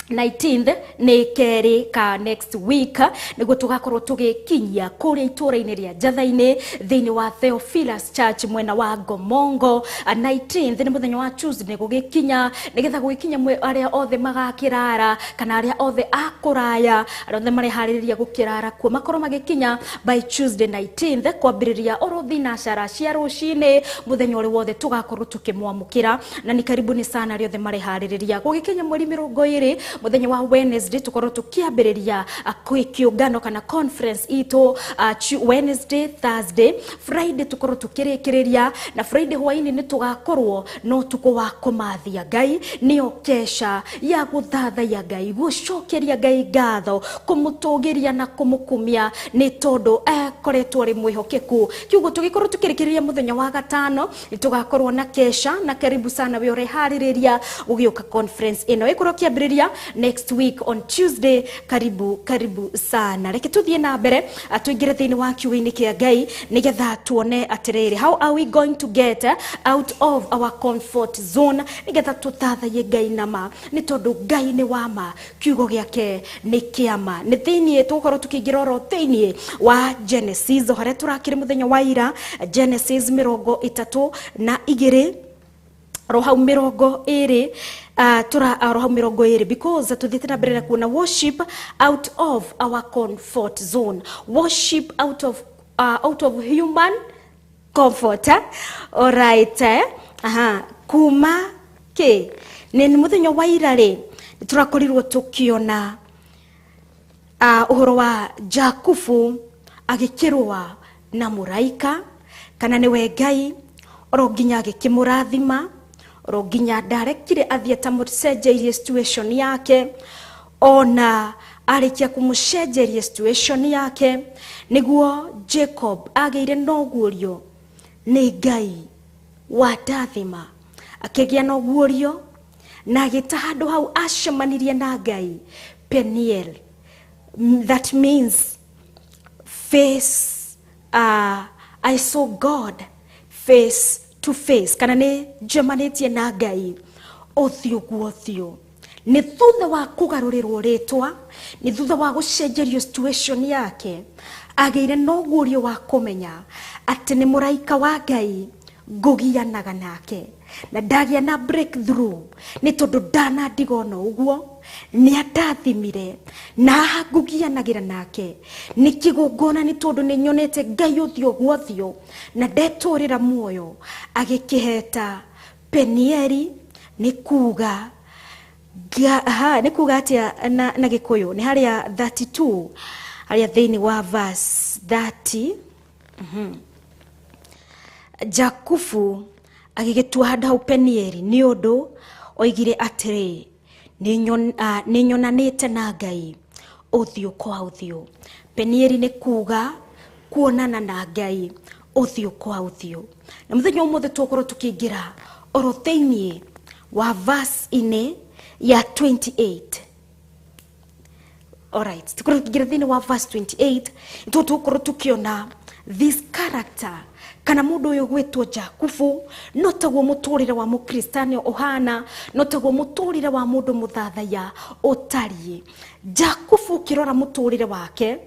A: 19th nĩ kerĩ ka next week nĩguo tũgakorwo tũgĩkinyia kũrĩa itũũra-inĩ rĩa Njatha-inĩ thĩinĩ wa Theophilus Church mwena wa Ngomongo. 19th nĩ mũthenya wa Tuesday gũgĩkinya, nĩgetha gũgĩkinya arĩa othe magakĩrara kana arĩa othe a kũraya, arĩa othe mareharĩrĩria gũkĩrara kuo makorwo magĩkinya by Tuesday 19th kwambĩrĩria oro thinacara cia rũcinĩ, mũthenya ũrĩ wothe tũgakorwo tũkĩmwamũkĩra, na nĩ karibuni sana arĩa othe mareharĩrĩria. Gũgĩkinya mweri 20 mũthenya wa Wednesday tũkorwo tũkĩambĩrĩria kĩũngano kana conference itũ, Wednesday, Thursday, Friday tũkorwo tũkĩrĩkĩrĩria, na Friday hwaĩ-inĩ nĩ tũgakorwo na ũtukũ wa kũmathia Ngai, nĩyo kesha ya gũthathaiya Ngai, gũcokeria Ngai ngatho, kũmũtũgĩria na kũmũkumia nĩ tondũ akoretwo arĩ mwĩhokeku. Kiugo tũgĩkorwo tũkĩrĩkĩrĩria mũthenya wa gatano nĩ tũgakorwo na kesha, na karibu sana we ũreharĩrĩria gũgĩũka conference ĩno ĩkorwo kĩambĩrĩria next week on Tuesday. Karibu, karibu sana. Reke tuthiĩ na mbere, tũingĩre thĩinĩ wa kiugo-inĩ kĩa Ngai nĩgetha tuone atĩrĩrĩ, how are we going to get out of our comfort zone nĩgetha tũthathaiye Ngai nama, nĩ tondũ Ngai nĩ wa ma, kiugo gĩake nĩ kĩa ma. Nĩ thĩinĩ tũgũkorwo tũkĩingĩra oro thĩinĩ wa Genesis harĩa tũrakĩrĩ mũthenya wa ira, Genesis 32 ro hau 20, tura ro hau 20, because tuthiĩte na mbere na kuona worship out of our comfort zone, worship out of human comfort, eh? Alright, eh? Aha, kuma kĩ nĩ mũthenya wa ira rĩ tũrakorirwo tũkĩona ũhoro wa Jakubu agĩkĩrũa na mũraika kana nĩwe Ngai, oro nginya agĩkĩmũrathima, oro nginya ndarekire athiĩ atamũcenjeirie situation yake. Ona arĩkia kũmũcenjeria situation yake nĩguo Jacob agĩire na ũguũrio nĩ Ngai wa ndathima, akĩgĩa na ũguũrio na agĩta handũ hau acemanirie na Ngai Peniel. That means face, I saw God face to face, kana nĩ njemanĩtie na Ngai ũthiũ kwa ũthiũ. Nĩ thutha wa kũgarũrĩrwo rĩtwa, nĩ thutha wa gũcenjerio situation yake, agĩire na ũguũrio wa kũmenya atĩ nĩ mũraika wa Ngai ngũgianaga nake na ndagĩa na breakthrough nĩ tondũ ndanandiga ona ũguo, nĩ andathimire na haha ngũgianagĩra nake nĩ kĩgongona, nĩ tondũ nĩ nyonete Ngai ũthiũ gwa ũthiũ na ndetũrĩra muoyo. Agĩkĩheta Penieli, nĩ kuga nĩ kuga atĩa na Gĩkũyũ? Nĩ harĩa 32, harĩa thĩinĩ wa verse 30. Jakubu agĩgĩtua handũ hau Penieli nĩ ũndũ oigire atĩrĩ, nĩ nyonanĩte na Ngai ũthiũ kwa ũthiũ. Penieli nĩ kuga kuonana na Ngai ũthiũ kwa ũthiũ. Na mũthenya ũmũthĩ tũgũkorwo tũkĩingĩra oro thĩinĩ wa verse-inĩ ya 28. Alright, tukorwo tukĩingĩra thĩinĩ wa verse 28, nĩtũ tũgũkorwo tũkĩona this character Kana mũndũ ũyũ gwĩtwo Jakubu no taguo mũtũrĩre wa mũkristano ũhana, no taguo mũtũrĩre wa mũndũ mũthathaiya ũtariĩ. Jakubu ũkĩrora mũtũrĩre wake,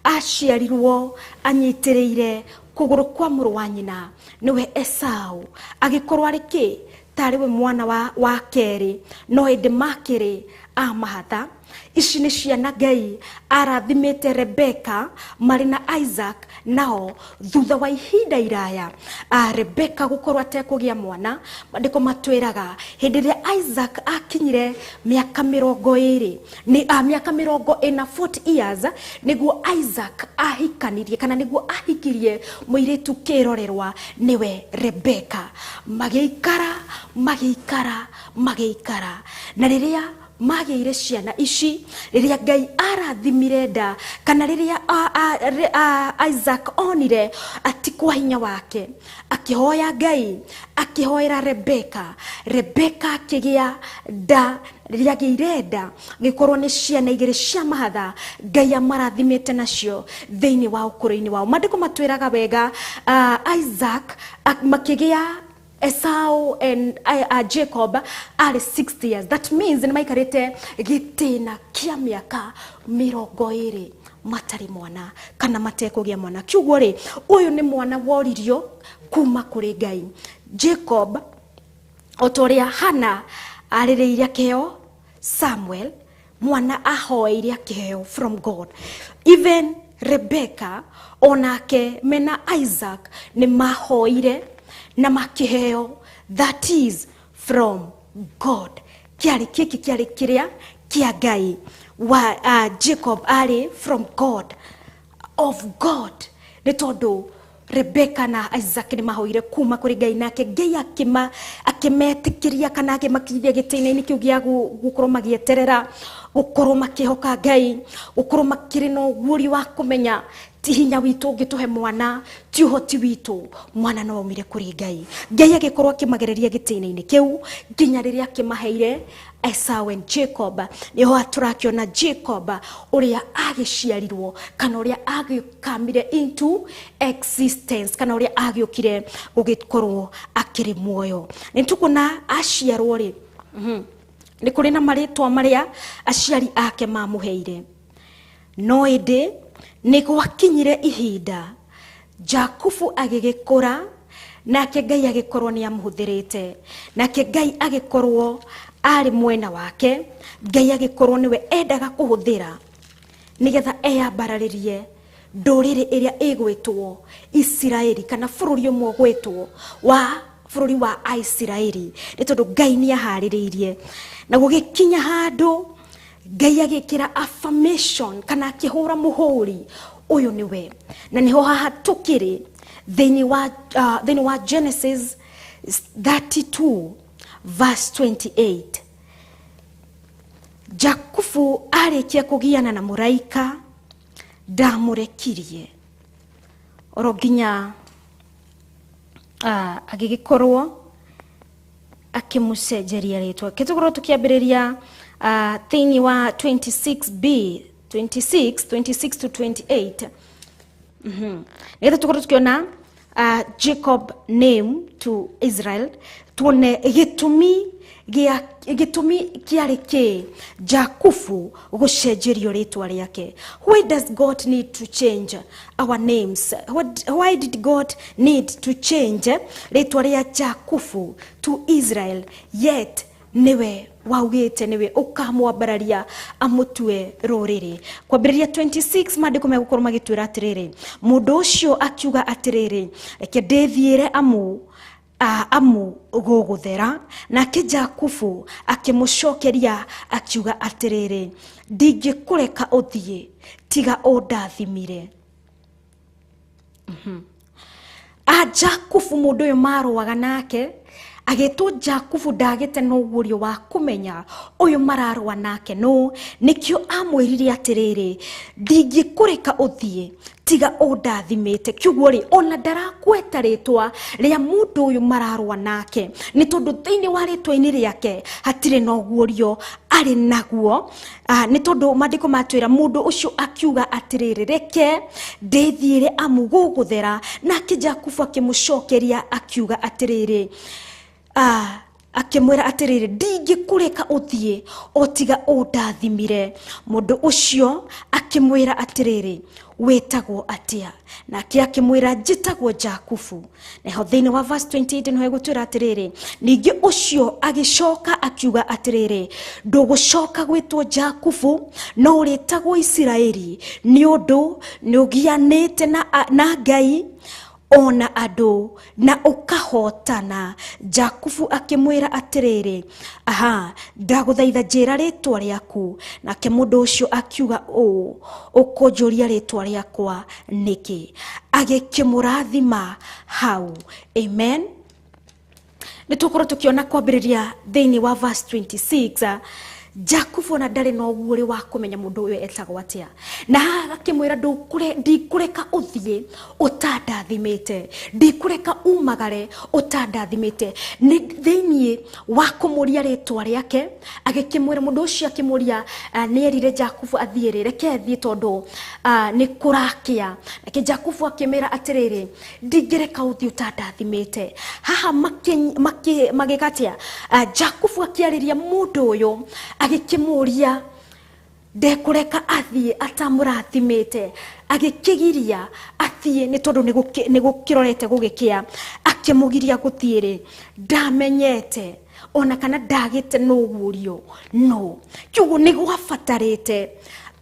A: aciarirwo anyitĩrĩire kũgũrũ kwa mũrũ wa nyina nĩwe Esau, agĩkorwo arĩ kĩ tarĩ we mwana wa kerĩ, no ĩndĩ makĩrĩ a mahatha. Ici nĩ ciana Ngai arathimĩte Rebeka marĩ na Isaac, nao thutha wa ihinda iraya Rebeka gũkorwo atekũgĩa mwana. Maandĩko matwĩraga hĩndĩ ĩrĩa Isaac akinyire mĩaka mĩrongo ĩrĩ nĩ mĩaka mĩrongo ĩna 40 years, nĩguo Isaac ahikanirie kana nĩguo ahikirie mũirĩtu kĩrorerwa nĩwe Rebeka. Magĩikara magĩikara magĩikara, na rĩrĩa magĩire ciana ici, rĩrĩa Ngai arathimire nda kana rĩrĩa Isaac onire ati kwa hinya wake, akĩhoya Ngai, akĩhoera Rebeka. Rebeka akĩgĩa nda. Rĩrĩa agĩire nda, gĩkorwo nĩ ciana igĩrĩ cia mahatha Ngai amarathimĩte nacio thĩinĩ wa ũkũrũ-inĩ wao. Maandĩko matwĩraga wega Isaac makĩgĩa Esau and Jacob arĩ 60 years. That means nĩ maikarĩte gĩtĩna kĩa mĩaka mĩrongo ĩrĩ matarĩ mwana kana matekũgĩa mwana. Kiugo rĩ, ũyũ nĩ mwana woririo kuma kũrĩ Ngai. Jacob o ta ũrĩa Hannah arĩrĩire akĩheo Samuel, mwana ahoeire akĩheo from God. Even Rebecca onake mena Isaac nĩ mahoire na makĩheo, that is from God. Kĩarĩ kĩkĩ kĩarĩ kĩrĩa kĩa Ngai wa Jacob arĩ from God, of God, nĩ tondũ Rebecca na Isaac nĩ mahoire kuma kũrĩ Ngai, nake Ngai akĩmetĩkĩria kana akĩmakinyia gĩtĩna-inĩ kĩu gĩa gũkorwo magĩeterera, gũkorwo makĩhoka Ngai, gũkorwo makĩrĩ na ũguũrio wa kũmenya ti hinya witũ ũngĩtũhe mwana, ti ũhoti witũ, mwana no aumire kũrĩ Ngai. Ngai agĩkorwo akĩmagereria gĩtĩna-inĩ kĩu nginya rĩrĩa akĩmaheire Esau and Jacob. Nĩho tũrakĩona Jacob ũrĩa agĩciarirwo kana ũrĩa agĩkamire into existence kana ũrĩa agĩũkire gũgĩkorwo akĩrĩ muoyo. Nĩ tũkuona aciarwo rĩ, nĩ kũrĩ na marĩtwa marĩa aciari ake mamũheire, no ĩndĩ nĩ gwakinyire ihinda Jakubu agĩgĩkũra, nake Ngai agĩkorwo nĩ amũhũthĩrĩte, nake Ngai agĩkorwo arĩ mwena wake, Ngai agĩkorwo nĩwe endaga kũhũthĩra nĩgetha eyambararĩrie ndũrĩrĩ ĩrĩa ĩgwĩtwo Isiraeli kana bũrũri ũmwe ũgwĩtwo wa bũrũri wa Aisiraeli, nĩ tondũ Ngai nĩ aharĩrĩirie. Na gũgĩkinya handũ Ngai agĩkĩra affirmation kana akĩhũra mũhũri, ũyũ nĩwe. Na nĩho haha tũkĩrĩ thĩinĩ wa Genesis 32 verse 28. Jakubu arĩkia kũgiana na mũraika ndamũrekirie oro nginya agĩgĩkorwo akĩmũcenjeria rĩtwa. Kĩtũkorwo tũkĩambĩrĩria thĩinĩ wa 26b 26 26 to 28. Nĩgetha tũkorwo tũkĩona Jacob name to Israel, tuone gĩtũmi kĩarĩ kĩ Jakubu gũcenjerio rĩtwa rĩake. Why does God need to change our names? Why did God need to change rĩtwa rĩa Jakubu to Israel, yet niwe waugĩte niwe ũkamwambararia amũtue rũrĩrĩ? Kwambĩrĩria 26 maandĩko megũkorwo magĩtwĩra atĩrĩrĩ, mũndũ ũcio akiuga atĩrĩrĩ, reke ndĩthiĩre amu gũgũthera. Nake Jakubu akĩmũcokeria akiuga atĩrĩrĩ, ndingĩkũreka ũthiĩ tiga ũndathimire. Jakubu mũndũ ũyũ marũaga nake agĩtwo Jakubu ndagĩte na ũguũrio wa kũmenya ũyũ mararũa nake nũ, nĩkĩo amwĩrire atĩrĩrĩ, ndingĩkũreka ũthiĩ tiga ũndathimĩte. Kiugo rĩ, ona ndarakweta rĩtwa rĩa mũndũ ũyũ mararũa nake, nĩ tondũ thĩinĩ wa rĩtwa-inĩ rĩake hatirĩ na ũguũrio. arĩ naguo. Nĩ tondũ maandĩko matwĩra mũndũ ũcio akiuga atĩrĩrĩ, reke ndĩthiĩre amu gũgũthera. Nake Jakubu akĩmũcokeria akiuga atĩrĩrĩ, akĩmwĩra atĩrĩrĩ, ndingĩkũreka ũthiĩ o tiga ũndathimire. Mũndũ ũcio akĩmwĩra atĩrĩrĩ, wĩtagwo atĩa? Nake akĩmwĩra, njĩtagwo Jakubu. Naho thĩinĩ wa verse 28 nĩho egũtwĩra atĩrĩrĩ, ningĩ ũcio agĩcoka akiuga atĩrĩrĩ, ndũgũcoka gwĩtwo Jakubu, no ũrĩtagwo Isiraeli, nĩ ũndũ nĩũgianĩte na Ngai ona andũ na ũkahotana. Jakubu akĩmwĩra atĩrĩrĩ, aha, ndagũthaitha njĩra rĩtwa rĩaku. Nake mũndũ ũcio akiuga ũũ, ũkũnjũria rĩtwa rĩakwa nĩkĩ? Agĩkĩmũrathima hau. Amen. Nĩ tũkorwo tũkĩona kwambĩrĩria thĩinĩ wa verse 26, Jakubu ona ndarĩ na ũguũrĩ wa kũmenya mũndũ ũyũ etagwo atĩa. Na haha akĩmwĩra, ndikũreka ũthiĩ ũtandathimĩte, ndikũreka umagare ũtandathimĩte. Nĩ thĩinĩ wa kũmũria rĩtwa rĩake, agĩkĩmwĩra mũndũ ũcio akĩmũria, nĩ erire Jakubu athiĩ rĩ, reke athiĩ tondũ nĩ kũrakĩa. Nake Jakubu akĩmwĩra atĩrĩrĩ, ndingĩreka ũthiĩ ũtandathimĩte. Haha magĩka atĩa? Jakubu akĩarĩria mũndũ ũyũ agĩkĩmũria ndekũreka athiĩ atamũrathimĩte, agĩkĩgiria athiĩ nĩ tondũ nĩ gũkĩrorete gũgĩkĩa. Akĩmũgiria gũthiĩ rĩ, ndamenyete ona kana ndagĩte nũguũrio no kiugo nĩ gwabatarĩte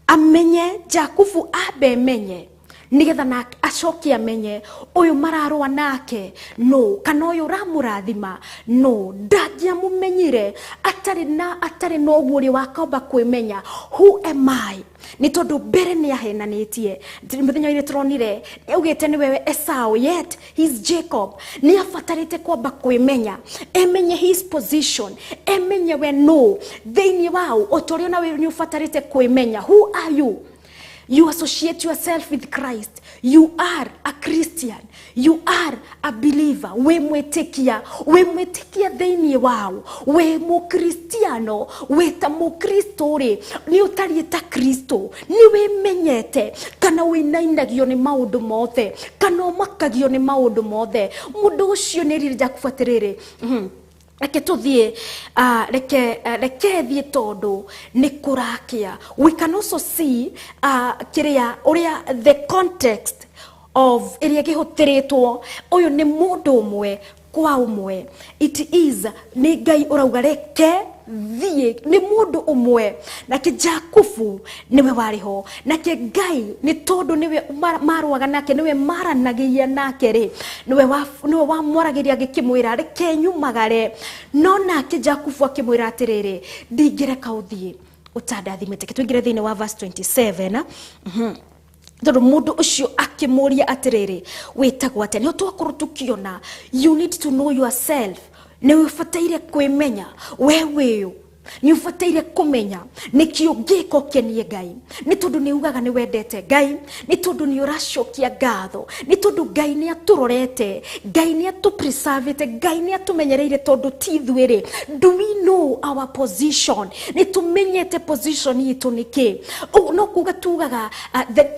A: amenye, Jakubu ambe menye nĩgetha nake acoke amenye ũyũ mararũa nake no, kana ũyũ ũramũrathima no. Ndangĩamũmenyire atarĩ na ũguũrio wa kwamba kwĩmenya, who am I? Nĩ tondũ mbere nĩ ahenanĩtie. Mũthenya ũrĩa tũronire augĩte nĩwe Esau, yet he's Jacob. Nĩ abatarĩte kwamba kwĩmenya, emenye his position, emenye we no thĩinĩ wao. O ta ũrĩa nawe nĩ ũbatarĩte kwĩmenya, who are you? You associate yourself with Christ. You are a Christian. You are a believer. We mwĩtĩkia, we mwĩtĩkia thĩinĩ wao. We mũkristiano, we ta mũkristo rĩ, nĩ ũtariĩ ta Kristo. Nĩ wĩmenyete kana wĩnainagio nĩ maũndũ mothe, kana ũmakagio nĩ maũndũ mothe. Mũndũ ũcio nĩ erire Jakubu atĩrĩrĩ, reke tũthiĩ, reke thiĩ tondũ nĩ kũrakĩa. We can also see kĩrĩa ũrĩa the context of ĩrĩa ĩkĩhũthĩrĩtwo, ũyũ nĩ mũndũ ũmwe kwa ũmwe. It is nĩ Ngai ũrauga reke thiĩ, nĩ mũndũ ũmwe. Nake Jakubu nĩwe warĩ ho, nake Ngai nĩ tondũ nĩwe marũaga nake, nĩwe maranagĩria nake rĩ, nĩwe wamwaragĩria agĩkĩmwĩra reke nyumagare. No nake Jakubu akĩmwĩra atĩrĩrĩ, ndingĩreka ũthiĩ ũtandathimĩte. Tũingĩre thĩinĩ wa verse 27. Tondũ mũndũ ũcio akĩmũria atĩrĩrĩ, wĩtagwo atĩa? Nĩho twakorwo tũkĩona, you need to know yourself. Nĩ ũbataire kwĩmenya we wĩũ, nĩ ũbataire kũmenya nĩkĩ ũngĩka ũkenie Ngai, nĩ tondũ nĩ ugaga nĩ wendete Ngai, nĩ tondũ nĩ ũracokia ngatho, nĩ tondũ Ngai nĩ atũrorete, Ngai nĩ atũpreservĩte, Ngai nĩ atũmenyereire tondũ ti ithuĩ rĩ. Do we know our position? Nĩ tũmenyete position itũ nĩkĩ? No kuga tugaga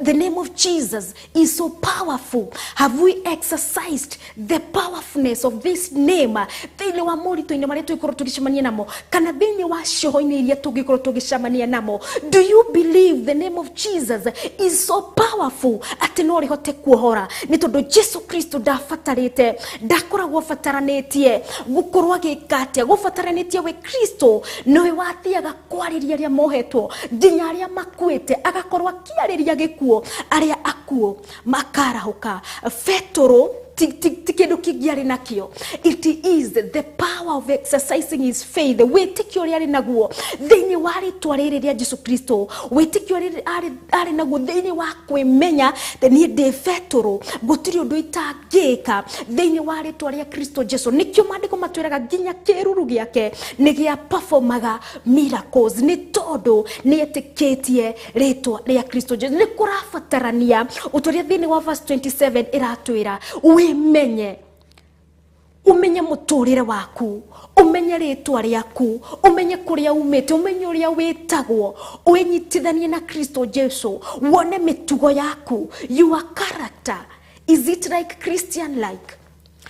A: the name of Jesus is so powerful. Have we exercised the powerfulness of this name thĩinĩ wa moritũ-inĩ marĩa tũgĩkorwo tũgĩcemania namo, kana thĩinĩ wa ciĩho-inĩ iria tũngĩkorwo tũgĩcemania namo? Do you believe the name of Jesus is so powerful atĩ no rĩhote kuohora? Nĩ tondũ Jesu Kristo ndabatarĩte, ndakoragwo abataranĩtie gũkorwo agĩka atĩa, gũbataranĩtie we Kristo nĩwe wathiaga kwarĩria arĩa mohetwo nginya arĩa makuĩte, agakorwo akĩarĩria gĩkuũ, arĩa akuũ makarahũka. Petero ti kĩndũ kĩngĩ arĩ nakĩo. It is the power of exercising his faith. Wĩtĩkio ũrĩa arĩ naguo thĩinĩ wa rĩtwa rĩrĩ rĩa Jesu Kristo, wĩtĩkio ũrĩa arĩ naguo thĩinĩ wa kwĩmenya niĩ ndĩ Petero, gũtirĩ ũndũ itangĩka thĩinĩ wa rĩtwa rĩa Kristo Jesu. Nĩkĩo maandĩko matwĩraga nginya kĩruru gĩake nĩ gĩa performaga miracles, nĩ tondũ nĩ etĩkĩtie rĩtwa rĩa Kristo Jesu. Nĩ kũrabatarania ũtũrĩa thĩinĩ wa verse 27 ĩratwĩra wĩmenye, Umenye mũtũrĩre waku, umenye rĩtwa rĩaku, umenye kũrĩa umĩte, umenye ũrĩa wĩtagwo, wĩnyitithanie na Kristo Jesu, wone mĩtugo yaku, your character, is it like Christian like?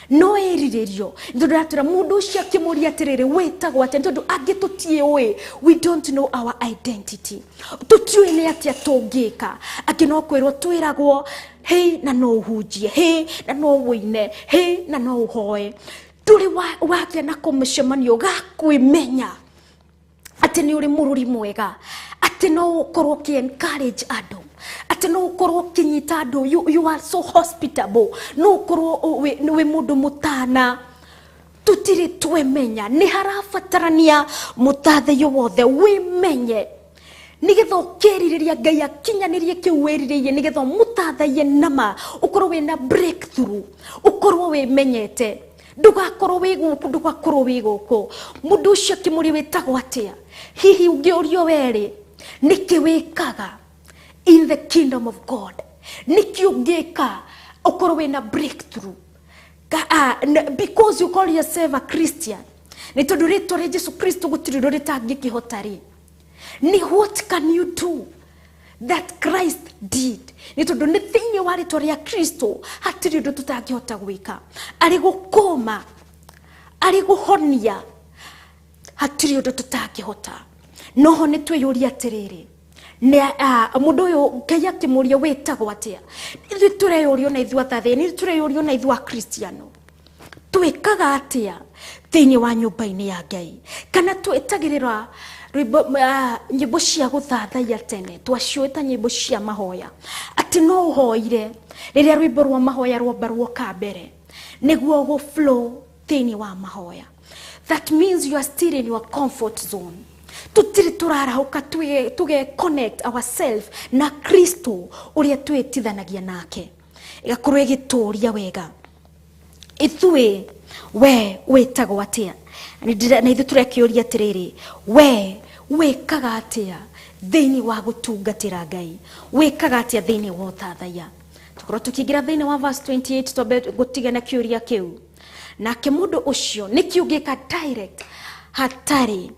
A: No ĩrirĩrio tondũ ndĩratwĩra mũndũ ũcio akĩmũria atĩrĩrĩ wĩtagwo atĩa, tondũ angĩ tũtiũĩ, we don't know our identity, tũtiũĩ nĩ atĩa tũngĩka. Angĩ no kwĩrwo twĩragwo hĩ na no ũhunjie, hĩ na no ũine, hĩ na no ũhoe. Ndũrĩ wagĩa na kũmũcemanio gakwĩmenya atĩ nĩ ũrĩ mũrũri mwega, atĩ no ũkorwo ũkĩ encourage andũ, atĩ no ũkorwo ũkĩnyita andũ, you are so hospitable, no ũkorwo wĩ mũndũ mũtana. Tũtirĩ twemenya, nĩ harabatarania mũtathaio wothe wĩmenye nĩgetha ũkĩrirĩria Ngai akinyanĩrie kĩu wĩrirĩirie, nĩgetha ũmũtathaie nama, ũkorwo wĩna breakthrough, ũkorwo wĩmenyete, ndũgakorwo wĩ gũkũ, ndũgakorwo wĩ gũkũ. Mũndũ ũcio akĩmũria wĩtagwo atĩa, hihi ũngĩũrio werĩ nĩkĩ wĩkaga in the kingdom of God, nĩkĩ ũngĩka ũkorwo wĩna breakthrough? Because you call yourself a Christian, nĩ tondũ rĩtwa rĩa Jesu Kristo gũtirĩ ũndũ rĩtangĩkĩhota rĩ, ni what can you do that Christ did? Nĩ tondũ nĩ thĩinĩ wa rĩtwa rĩa Kristo hatirĩ ũndũ tũtangĩhota gwĩka, arĩ gũkũma, arĩ gũhonia, hatirĩ ũndũ tũtangĩhota. Noho nĩ twĩyũria atĩrĩrĩ, mũndũ ũyũ Ngai akĩmũria wĩtagwo atĩa, ithuĩ tũreyũria ona ithuĩ athathani, ithuĩ tũreyũria ona ithuĩ akristiano, twĩkaga atĩa thĩinĩ wa nyũmba-inĩ ya Ngai? Kana twĩtagĩrĩra nyĩmbo cia gũthathaiya tene, twaciũĩ ta nyĩmbo cia mahoya, atĩ no ũhoire rĩrĩa rwĩmbo rwa mahoya rwamba ruoka mbere nĩguo gũ flow thĩinĩ wa mahoya. That means you are still in your comfort zone. Tũtirĩ tũrarahũka tũge connect ourselves na Kristo ũrĩa twĩtithanagia nake, ĩgakorwo ĩgĩtũria wega. Ithuĩ we wĩtagwo atĩa? Na ithuĩ tũrekĩũria atĩrĩrĩ, we wĩkaga atĩa thĩinĩ wa gũtungatĩra Ngai? Wĩkaga atĩa thĩinĩ wa ũthathaiya? Tũkorwo tũkĩingĩra thĩinĩ wa verse 28, twambe gũtigana kĩũria kĩu. Nake mũndũ ũcio nĩkĩ ũngĩka direct hatarĩ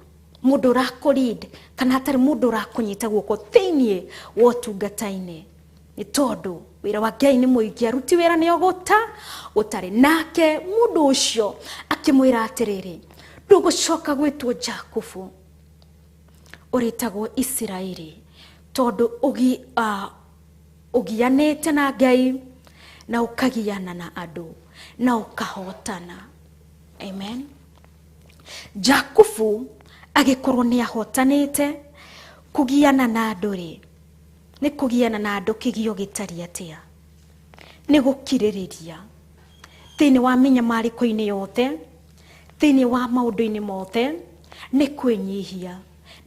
A: mũndũ ũrakũ-lead kana hatarĩ mũndũ ũrakũnyita guoko thĩinĩ wa ũtungata-inĩ? Nĩ tondũ wĩra wa Ngai nĩ mũingĩ, aruti wĩra nĩ ogũta gũtarĩ. Nake mũndũ ũcio akĩmwĩra atĩrĩrĩ, ndũgũcoka gwĩtwo Jakubu, ũrĩtagwo Isiraeli, tondũ ũgianĩte na Ngai na ũkagiana na andũ na ũkahotana. Amen. Jakubu agĩkorwo nĩ ahotanĩte kũgiana na andũ rĩ, nĩ kũgiana na andũ kĩgio gĩtariĩ atĩa? Nĩ gũkirĩrĩria thĩinĩ wa mĩnyamarĩko-inĩ yothe, thĩinĩ wa maũndũ-inĩ mothe, nĩ kwĩnyihia,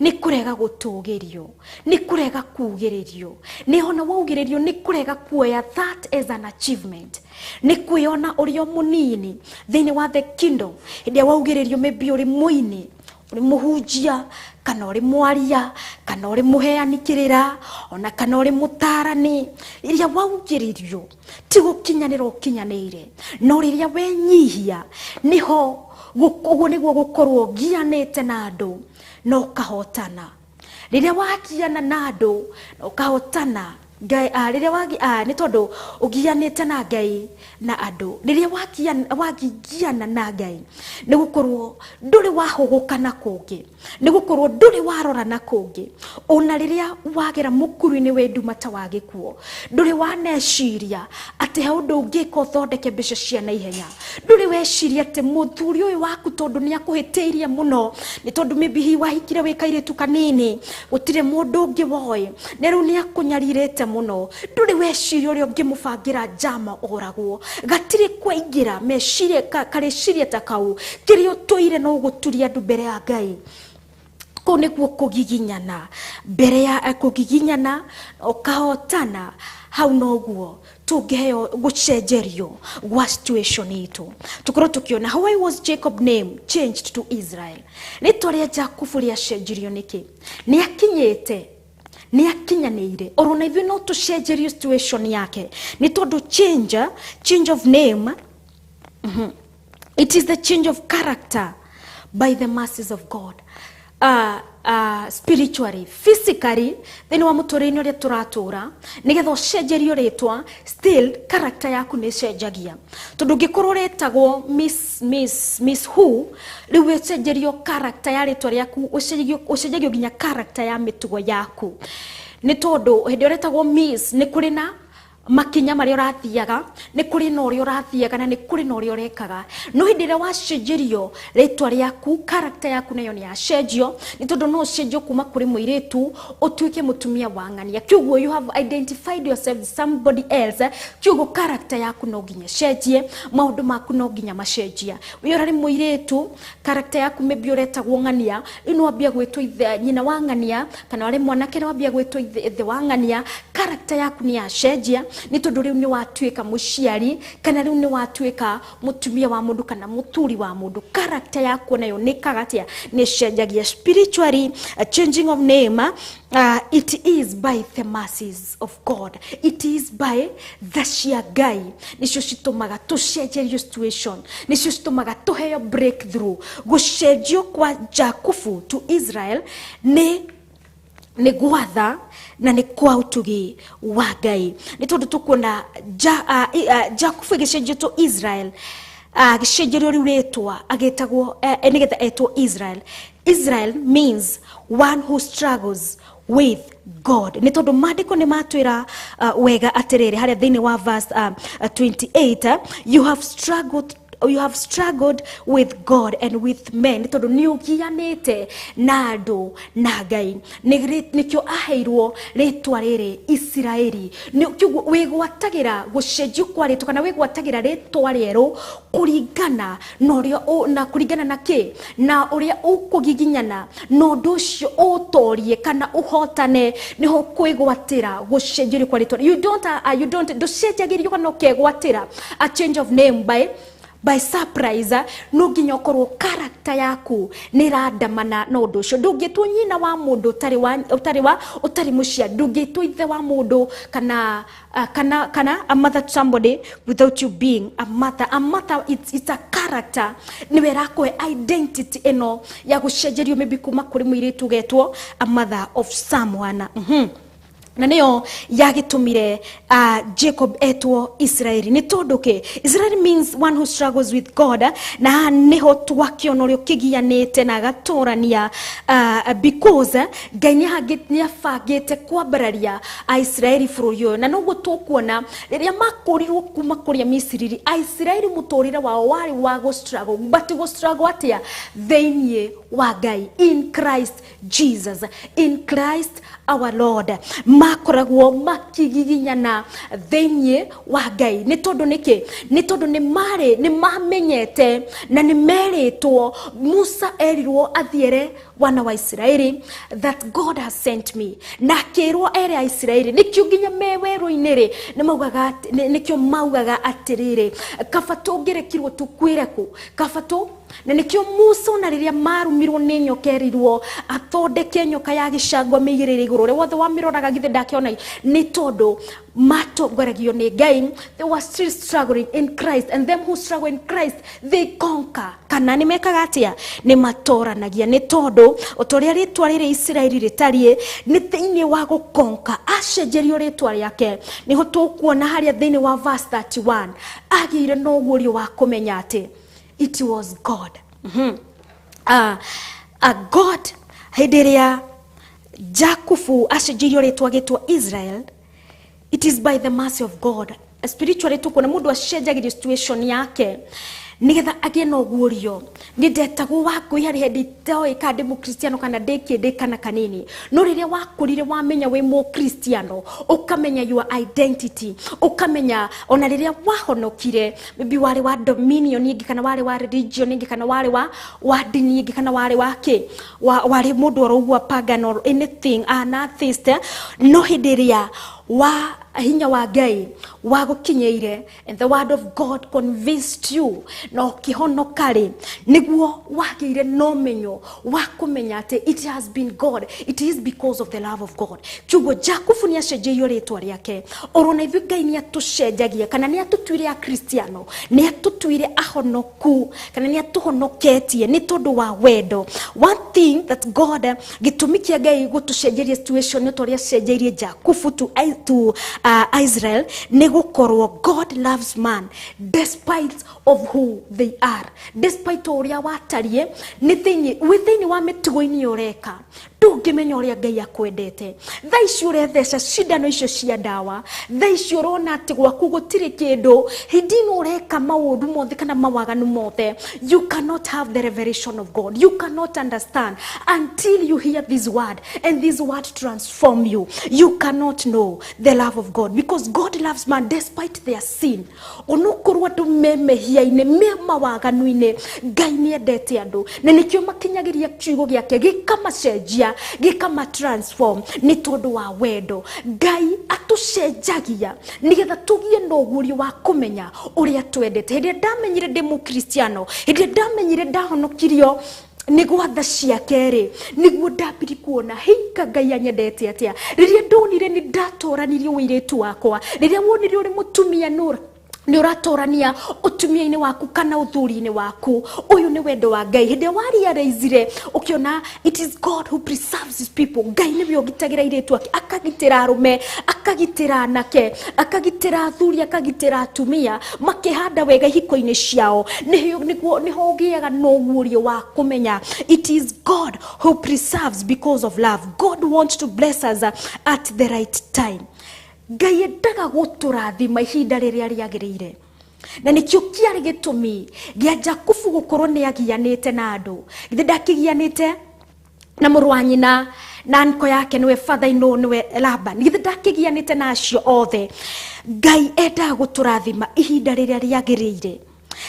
A: nĩ kũrega gũtũgĩrio, nĩ kũrega kugĩrĩrio, nĩ ona waugĩrĩrio nĩ kũrega kuoya that as an achievement, nĩ kwĩona ũrĩ o mũnini thĩinĩ wa the kingdom. Hĩndĩ ĩrĩa waugĩrĩrio maybe ũrĩ mũini, ũrĩ mũhunjia, kana ũrĩ mwaria, kana ũrĩ mũheani kĩrĩra, ona kana ũrĩ mũtarani, rĩrĩa waugĩrĩrio ti gũkinyanĩra ũkinyanĩire, no rĩrĩa wenyihia nĩho ũguo nĩguo gũkorwo ũgianĩte na andũ na ũkahotana. Rĩrĩa wagiana na andũ na ũkahotana Ngai, rĩrĩa nĩ tondũ ũgianĩte na Ngai na andũ, rĩrĩa wagigiana na Ngai nĩ gũkorwo ndũrĩ wahũgũka na kũngĩ, nĩ gũkorwo ndũrĩ warora na kũngĩ. Ona rĩrĩa wagera mũkuru-inĩ wĩ nduma ta wa gĩkuũ, ndũrĩ waneciria atĩ he ũndũ ũngĩka ũthondeke mbeca cia naihenya, ndũrĩ weciria atĩ mũthuri ũyũ waku tondũ nĩ akũhĩtĩirie mũno, nĩ tondũ maybe hihi wahikire wĩ kairĩtu kanini, gũtirĩ mũndũ ũngĩ woĩ, na rĩu nĩ akũnyarirĩte mũno, ndũrĩ weciria ũrĩa ũngĩmũbangĩra njama oragwo, gatirĩ kwaingĩra meciria karĩciria ta kau, kĩrĩa ũtũire no ũgũturia andũ mbere ya Ngai. Kũu nĩkuo kũgiginyana mbere ya kũgiginyana ũkahotana, hau noguo tũngĩheo gũcenjerio gwa situation itũ. Tũkorwo tũkĩona how why was Jacob name changed to Israel? Rĩtwa rĩa Jakubu rĩacenjirio nĩkĩ? Nĩ akinyĩte, nĩ akinyanĩire. Oro na ithuĩ no tũcenjerio situation yake, nĩ tondũ change of name. It is the change of character by the mercies of God. Spiritually, physically, thĩinĩ wa mũtũrĩre-inĩ ũrĩa tũratũra, nĩgetha ũcenjerio rĩtwa, still character yaku nĩ ĩcenjagia. Tondũ ũngĩkorwo ũretagwo Miss Miss Miss Who, rĩu ũcenjerio character ya rĩtwa rĩaku, ũcenjagio nginya character ya mĩtugo yaku. Nĩ tondũ hĩndĩ ĩrĩa ũretagwo Miss, nĩ kũrĩ na makinya marĩa ũrathiaga, nĩ kũrĩ na ũrĩa ũrathiaga na nĩ kũrĩ na ũrĩa ũrekaga. No hĩndĩ ĩrĩa wacenjerio rĩtwa rĩaku, character yaku nayo nĩ yacenjio, nĩ tondũ no ũcenjio kuma kũrĩ mũirĩtu ũtuĩke mũtumia wa ng'ania. Kĩoguo you have identified yourself with somebody else, kĩoguo character yaku no nginya ĩcenjie, maũndũ maku no nginya macenjia. Wĩ ũrarĩ mũirĩtu, character yaku maybe ũretagwo ng'ania, rĩu nĩ wambia gwĩtwo ithe nyina wa ng'ania, kana warĩ mwanake nĩ wambia gwĩtwo ithe wa ng'ania, character yaku nĩ yacenjia, nĩ tondũ rĩu nĩ watuĩka mũciari, kana rĩu nĩ watuĩka mũtumia wa mũndũ kana mũthuri wa mũndũ. Character yaku nayo nĩ ĩkaga atĩa? Nĩ ĩcenjagia. Spiritually, a changing of name, it is by the mercies of God. It is by tha cia Ngai nĩcio citũmaga tũcenjerio situation, nĩcio citũmaga tũheo breakthrough. Gũcenjio kwa Jakubu to Israel nĩ gwatha na nĩ kwa ũtugi wa Ngai. Nĩ tondũ tũkuona Jakubu ĩgĩcenjio to Israel, agĩcenjerio rĩu rĩtwa agĩtagwo nĩgetha etwo Israel. Israel means one who struggles with God. Nĩ tondũ maandĩko nĩ matwĩra wega atĩrĩrĩ harĩa thĩinĩ wa verse 28, you have struggled with God and with men. Tondũ nĩ ũgianĩte na andũ na Ngai. Nĩkĩo aheirwo rĩtwa rĩrĩ Isiraeli. Kĩoguo wĩgwatagĩra gũcenjio kwa rĩtwa kana wĩgwatagĩra rĩtwa rĩerũ kũringana na ũrĩa na kũringana na kĩ? Na ũrĩa ũkũgiginyana na ũndũ ũcio ũtorie kana ũhotane, nĩho kwĩgwatĩra gũcenjerio kwa rĩtwa. You don't ndũcenjagĩrio kana ũkegwatĩra a change of name by surprise. No nginya ũkorwo character yaku nĩ ĩrandamana na ũndũ ũcio. Ndũngĩtwo nyina wa mũndũ ũtarĩ mũciari, ndũngĩtwo ithe wa mũndũ kana kana a mother to somebody without you being a mother. A mother, it's a character. Nĩwe ĩrakũhe identity ĩno ya gũcenjerio maybe kuma kũrĩ mũirĩtu ũgetwo a mother of someone. Na nĩyo yagĩtũmire Jacob etwo Israeli. Nĩ tondũ kĩ? Israel means one who struggles with God. Na haha nĩho twakĩona ũrĩa ũkĩgianĩte na agatũrania, because Ngai nĩ abangĩte kwambararia Aisiraeli bũrũri ũyũ. Na noguo tũkuona rĩrĩa makũrirwo kuma kũrĩa Misiri, Aisiraeli mũtũrĩre wao warĩ wa gũ struggle, but gũ struggle atĩa? Thĩinĩ wa Ngai, in Christ Jesus, in Christ our Lord. Makoragwo makigiginyana thĩinĩ wa Ngai. Nĩ tondũ nĩkĩ? Nĩ tondũ nĩ marĩ nĩ mamenyete na nĩ merĩtwo. Musa erirwo athiere wana wa Isiraeli that God has sent me, na akĩrwo ere Aisiraeli. Nĩkĩo nginya me werũ-inĩ rĩ, nĩ maugaga nĩkĩo maugaga atĩrĩrĩ, kaba tũngĩrekirwo tũkuĩre kũ, kaba tũ. Na nĩkĩo Musa ona rĩrĩa marumirwo nĩ nyoka erirwo athondeke nyoka ya gĩcango amĩigĩrĩre igũrũ, ũrĩa wothe wamĩroraga githĩ ndakĩona. Nĩ tondũ matongoragio nĩ Ngai, they were still struggling in Christ, and them who struggle in Christ, they conquer. Kana nĩ mekaga atĩa? Nĩ matoranagia. Nĩ tondũ o ta ũrĩa rĩtwa rĩrĩ Isiraeli rĩtariĩ, nĩ thĩinĩ wa gũkonka acenjerio rĩtwa rĩake. Nĩho tũkuona harĩa thĩinĩ wa verse 31 agĩire na ũguũrio wa kũmenya atĩ it was God. God hĩndĩ ĩrĩa Jakubu acenjeirio rĩtwa agĩtwo Israel, it is by the mercy of God. Spiritually tukuona mũndũ acenjagĩrio situation yake nigetha agĩe na ũguũrio. Nĩ ndetagwo Wangũi harĩ hĩndĩ itoĩ kana ndĩ mũkristiano kana ndĩ kĩndĩ kana kanini, no rĩrĩa wakũrire wamenya wĩ mũkristiano, ũkamenya your identity, ũkamenya ona rĩrĩa wahonokire maybe warĩ wa dominion ĩngĩ, kana warĩ wa religion ĩngĩ, kana warĩ wa ndini ĩngĩ, kana warĩ wa kĩ warĩ mũndũ oroguo pagan or anything, an atheist, no hĩndĩ ĩrĩa Wa hinya wa Ngai wagũkinyĩire, and the word of God convinced you na ũkĩhonoka rĩ, nĩguo wagĩire na ũmenyo wa kũmenya atĩ it has been God, it is because of the love of God. Kiugo Jakubu nĩ acenjeirio rĩtwa rĩake. Oro na ithuĩ Ngai nĩ atũcenjagia, kana nĩ atũtuire akristiano, nĩ atũtuire ahonoku, kana nĩ atũhonoketie nĩ tondũ wa wendo. One thing that God, gĩtũmi kĩa Ngai gũtũcenjeria situation nĩ ta ũrĩa acenjeirie Jakubu to Israel, nĩ gũkorwo God loves man despite of who they are, despite o ũrĩa watariĩ nĩ thĩinĩ wĩ thĩinĩ wa mĩtugo-inĩ ũreka, ndũngĩmenya ũrĩa Ngai akwendete. Thaa ici ũretheca cindano icio cia ndawa, thaa ici ũrona atĩ gwaku gũtirĩ kĩndũ, hĩndĩ ĩno ũreka maũndũ mothe kana mawaganu mothe, you cannot have the revelation of God. You cannot understand until you hear this word and this word transform you. You cannot know the love of God, because God loves man despite their sin. Onokorwo andũ me mehia-inĩ, me mawaganu-inĩ, Ngai nĩ endete andũ, na nĩkĩo makinyagĩria kiugo gĩake gĩkamacenjia, gĩkamatransform nĩ tondũ wa wendo. Ngai atũcenjagia nĩgetha tũgĩe na ũguũrio wa kũmenya ũrĩa twendete. Hĩndĩ ĩrĩa ndamenyire ndĩ mũkristiano, hĩndĩ ĩrĩa ndamenyire ndahonokirio nĩ gwatha ciake rĩ, nĩguo ndambiri kuona hika Ngai anyendete atĩa. Rĩrĩa ndonire nĩ ndatoranirie ũirĩtu wakwa, rĩrĩa wonire ũrĩ mũtumia nũ nĩ ũratorania ũtumia-inĩ waku kana ũthuri-inĩ waku, ũyũ nĩ wendo wa Ngai. Hĩndĩ ĩrĩa warealize ũkĩona it is God who preserves his people, Ngai nĩwe ũgitagĩra airĩtu ake, akagitĩra arũme, akagitĩra anake, akagitĩra athuri, akagitĩra atumia, makĩhanda wega ihiko-inĩ ciao, nĩguo nĩho ũgĩaga na ũguũrio wa kũmenya it is God who preserves because of love. God wants to bless us at the right time. Ngai endaga gũtũrathima ihinda rĩrĩa rĩagĩrĩire, na nĩkĩo kĩarĩ gĩtũmi gĩa Jakubu gũkorwo nĩ agianĩte na andũ. Githĩ ndakĩgianĩte na mũrũ wa nyina na nko yake, nĩwe father in law, nĩwe Laban? Githĩ ndakĩgianĩte na acio othe? Ngai endaga gũtũrathima ihinda rĩrĩa rĩagĩrĩire,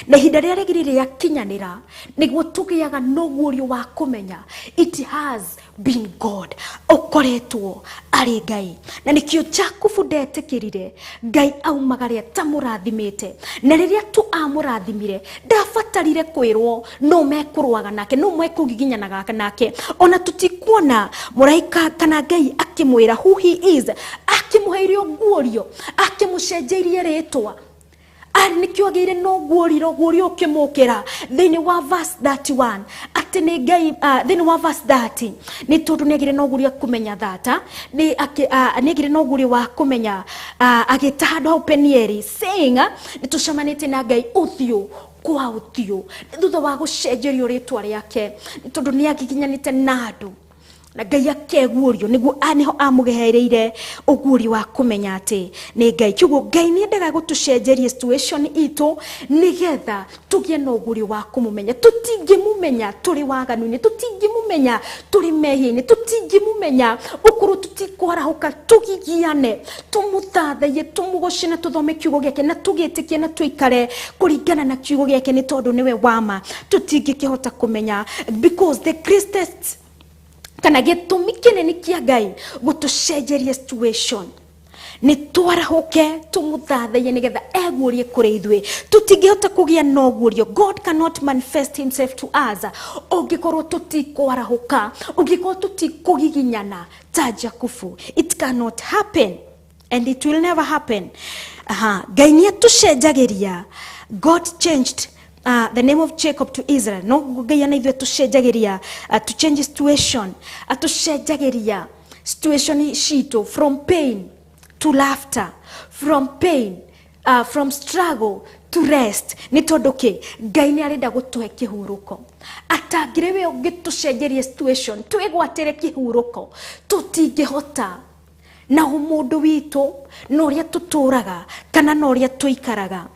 A: na ihinda rĩrĩa rĩagĩrĩire rĩakinyanĩra, nĩguo tũgĩaga na ũguũrio wa kũmenya it has been God, ũkoretwo arĩ Ngai. Na nĩkĩo Jakubu ndetĩkĩrire Ngai aumagare atamũrathimĩte, na rĩrĩa tu amũrathimire, ndabatarire kwĩrwo no mekũrũaga nake, no mekũgiginyanaga nake. Ona tũtikuona mũraika kana Ngai akĩmwĩra who he is, akĩmũheire ũguũrio, akĩmũcenjeirie rĩtwa. Arĩ nĩkĩo agĩire na ũguũrio, ũguũrio ũkĩmũkĩra thĩinĩ wa verse 31 atĩ nĩ Ngai, thĩinĩ wa verse 30, nĩ tondũ nĩ agĩire na ũguũrio kũmenya thata nĩ nĩ agĩire na ũguũrio wa kũmenya, agĩta handũ hau Penieli, saying, nĩ tũcemanĩtie na Ngai ũthiũ kwa ũthiũ, thutha wa gũcenjerio rĩtwa rĩake, nĩ tondũ nĩ agiginyanĩte na andũ na Ngai akeguũrio, nĩguo nĩho amũgehereire ũguũrio wa kũmenya atĩ nĩ Ngai. Kiugo Ngai nĩ endaga gũtũcenjeria situation itũ nĩgetha tũgĩe na ũguũrio wa kũmũmenya. Tũtingĩmũmenya tũrĩ waganu-inĩ, tũtingĩmũmenya tũrĩ mehia-inĩ, tũtingĩmũmenya ũkorwo tũtikwarahũka tũgigiane, tũmũthathaiye, tũmũgoce na tũthome kiugo gĩake na tũgĩtĩkie na tũikare kũringana na kiugo gĩake, nĩ tondũ nĩwe wama. Tũtingĩkĩhota kũmenya, because the greatest kana gĩtũmi kĩnene kĩa Ngai gũtũcenjeria situation nĩ twarahũke tũmũthathaiye nĩgetha eguũrie kũrĩ ithuĩ. Tũtingĩhota kũgĩa na ũguũrio, God cannot manifest himself to us ũngĩkorwo tũtikwarahũka, ũngĩkorwo tũtikũgiginyana ta Jakubu. It cannot happen and it will never happen. Aha, Ngai nĩ atũcenjagĩria. God changed the name of Jacob to Israel. No Ngai ana ithuĩ atũcenjagĩria, to change situation, atũcenjagĩria situation citũ from pain to laughter, from pain, from struggle to rest. Nĩ tondũ kĩ? Ngai nĩ arenda gũtũhe kĩhurũko. Atangĩrĩ we ũngĩtũcenjeria situation twĩgwatĩre kĩhurũko, tũtingĩhota na ũmũndũ witũ na ũrĩa tũtũraga kana na ũrĩa tũikaraga.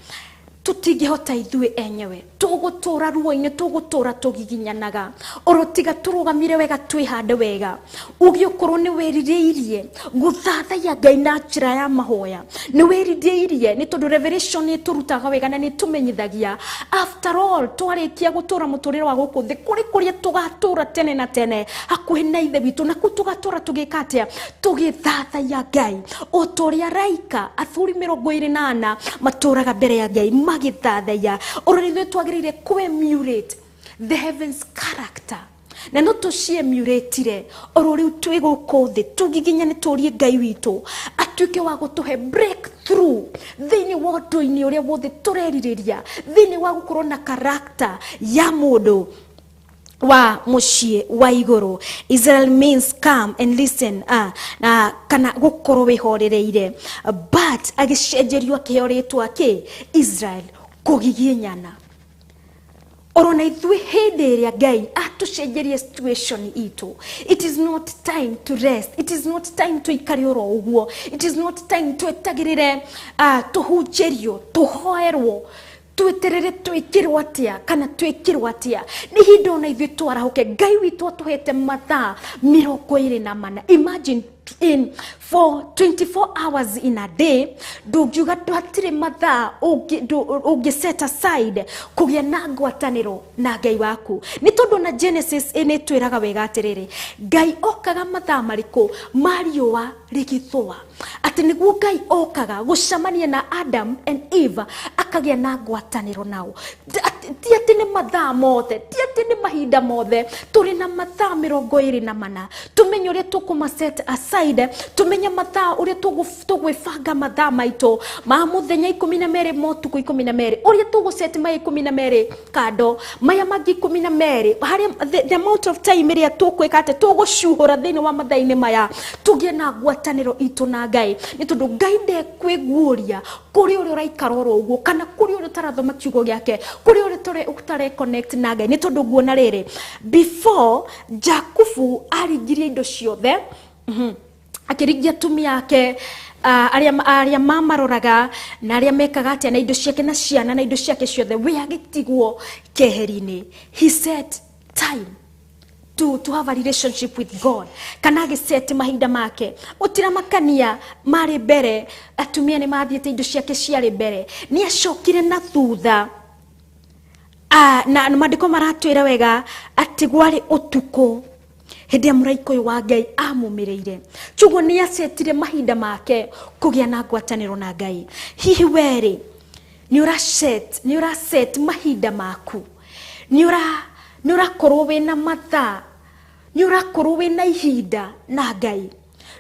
A: Tũtingĩhota ithuĩ enyewe, tũgũtũra ruo-inĩ, tũgũtũra tũgiginyanaga oro tiga tũrũgamire wega, twĩhande wega. Ũgĩũkorwo nĩ wĩrirĩirie gũthathaiya Ngai na njĩra ya mahoya, nĩ wĩrirĩirie, nĩ tondũ revelation nĩ ĩtũrutaga wega na nĩ ĩtũmenyithagia after all twarĩkia gũtũra mũtũrĩre wa gũkũ thĩ, kũrĩ kũrĩa tũgatũra tene na tene hakuhĩ na Ithe witũ, na kũu tũgatũra tũgĩka atĩa? Tũgĩthathaiya Ngai o ta ũrĩa araika athuri 24 matũraga mbere ya Ngai magĩthathaiya. Oro ithuĩ twagĩrĩire kũ-emulate the heavens character, na no tũciemulate oro rĩu twĩ gũkũ thĩ. Tũgiginyane, tũrie Ngai witũ atuĩke wa gũtũhe breakthrough thĩinĩ wa ũndũ-inĩ ũrĩa wothe tũrerirĩria, thĩinĩ wa gũkorwo na character ya mũndũ wa mũciĩ wa igũrũ. Israel means come and listen, na kana gũkorwo wĩhorereire, but agĩcenjerio akĩheo rĩtwa kĩ? Israel, kũgiginyana. Oro na ithuĩ hĩndĩ ĩrĩa Ngai atũcenjerie situation itũ, it is not time to rest, it is not time tũikare oro ũguo, it is not time twetagĩrĩre tũhunjĩrio, tũhoerwo, tweterere twĩkĩrwo atĩa kana twĩkĩrwo atĩa. Nĩ ihinda ona ithuĩ twarahũke. Ngai witũ atũhete mathaa 24. Imagine, in for 24 hours in a day, ndũngiuga hatirĩ mathaa ũngĩ set aside kũgĩa na ngwatanĩro na Ngai waku, nĩ tondũ na Genesis nĩ twĩraga wega atĩrĩrĩ, Ngai okaga mathaa marĩkũ? Ma riũa rĩgĩthũa, atĩ nĩguo Ngai okaga gũcemania na Adam and Eve, akagĩa na ngwatanĩro nao. Ti atĩ nĩ mathaa mothe, ti atĩ nĩ mahinda mothe. Tũrĩ na mathaa 24. Tũmenye ũrĩa tũkũma set aside, tũmenye mathaa ũrĩa tũgwĩbanga mathaa maitũ ma mũthenya 12, ma ũtukũ 12, ũrĩa tũgũset maya 12 kando, maya mangĩ 12, harĩa the amount of time ĩrĩa tũkwĩka atĩ tũgũcuhũra thĩinĩ wa mathaa-inĩ maya tũgĩe na ngwatanĩro itũ na Ngai, nĩ tondũ Ngai ndekwĩguũria kũrĩ ũrĩa ũraikara oro ũguo, kana kũrĩ ũrĩa ũtarathoma kiugo gĩake, kũrĩ ũrĩa ũtare connect na Ngai. Nĩ tondũ nguona rĩrĩ, before Jakubu aringirie indo ciothe, akĩringia atumia ake, arĩa mamaroraga na arĩa mekaga atĩa na indo ciake na ciana na indo ciake ciothe, we agĩtigwo keheri-inĩ. He set time to have a relationship with God, kana agĩceti mahinda make. Gũtiramakania marĩ mbere atumia nĩ mathiĩte, indo ciake ciarĩ mbere, nĩ acokire na thutha. Na maandĩko maratwĩra wega atĩ gwarĩ ũtukũ hĩndĩ ya mũraika ũyũ wa Ngai amũmĩrĩire. Kiugo nĩ acetire mahinda make kũgĩa na ngwatanĩro na Ngai. Hihi werĩ nĩ ũraset mahinda maku? Nĩ ũrakorwo wĩna mathaa, nĩ ũrakorwo wĩna ihinda na Ngai?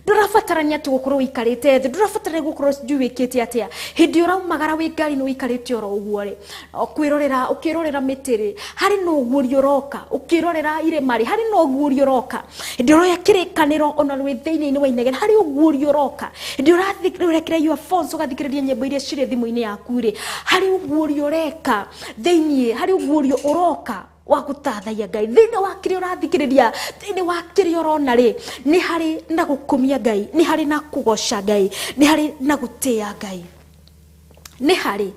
A: Ndũrabatarania atĩ gũkorwo ũikarĩte thĩ, ndũrabatarania gũkorwo sijui wĩkĩte atĩa. Hĩndĩ ũraumagara wĩ ngari-inĩ ũikarĩte oro ũguo rĩ, kwĩrorera, ũkĩrorera mĩtĩ rĩ, harĩ na ũguũrio ũroka. Ũkĩrorera irĩma rĩ, harĩ na ũguũrio ũroka. Hĩndĩ ũroya kĩrĩkanĩro ona wĩ thĩinĩ-inĩ wa inegene, harĩ ũguũrio ũroka. Hĩndĩ ũrekĩra your phones ũgathikĩrĩria nyĩmbo iria cirĩ thimũ-inĩ yaku rĩ, harĩ ũguũrio ũreka thĩinĩ, harĩ ũguũrio ũroka wa gũtathaiya Ngai thĩinĩ wa kĩrĩa ũrathikĩrĩria, thĩinĩ wa kĩrĩa ũrona rĩ, nĩ harĩ na gũkumia Ngai, nĩ harĩ na kũgoca Ngai, nĩ harĩ na gũtĩĩa Ngai. Nĩ harĩ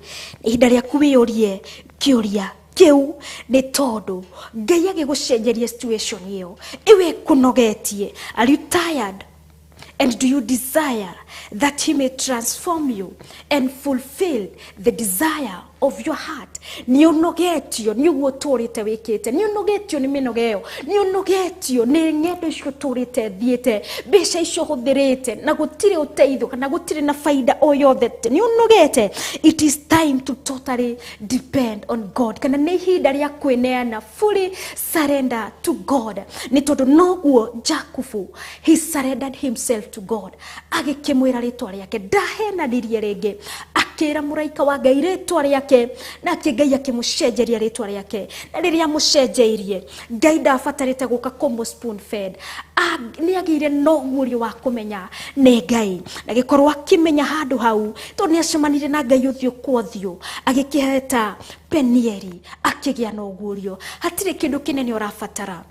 A: ihinda rĩaku wĩyũrie kĩũria kĩu, nĩ tondũ Ngai agĩgũcenjeria situation ĩyo ĩwe ĩkũnogetie. Are you tired? And do you desire that he may transform you and fulfill the desire of your heart? Nĩ ũnogetio nĩ ũguo ũtũrĩte wĩkĩte, nĩ ũnogetio nĩ mĩnoga ĩyo, nĩ ũnogetio nĩ ng'endo icio ũtũrĩte thiĩte, mbeca icio ũhũthĩrĩte na gũtirĩ ũteithio kana gũtirĩ na baida o yothe, nĩ ũnogete. It is time to totally depend on God, kana nĩ ihinda rĩa kwĩneana, fully surrender to God, nĩ tondũ noguo Jakubu, he surrendered himself to God. Agĩkĩmwĩra rĩtwa rĩake, ndahenanirie rĩngĩ, akĩra mũraika wa Ngai rĩtwa rĩake, nake Ngai akĩmũcenjeria rĩtwa rĩake. Na rĩrĩa amũcenjeirie, Ngai ndabatarĩte gũka kũmũ spoon fed. Nĩ agĩire na ũguũrio wa kũmenya nĩ Ngai, na gĩkorwo akĩmenya handũ hau, tondũ nĩ acemanirie na Ngai ũthiũ kwa ũthiũ, agĩkĩheta Penieli, akĩgĩa na ũguũrio. Hatirĩ kĩndũ kĩnene ũrabatara.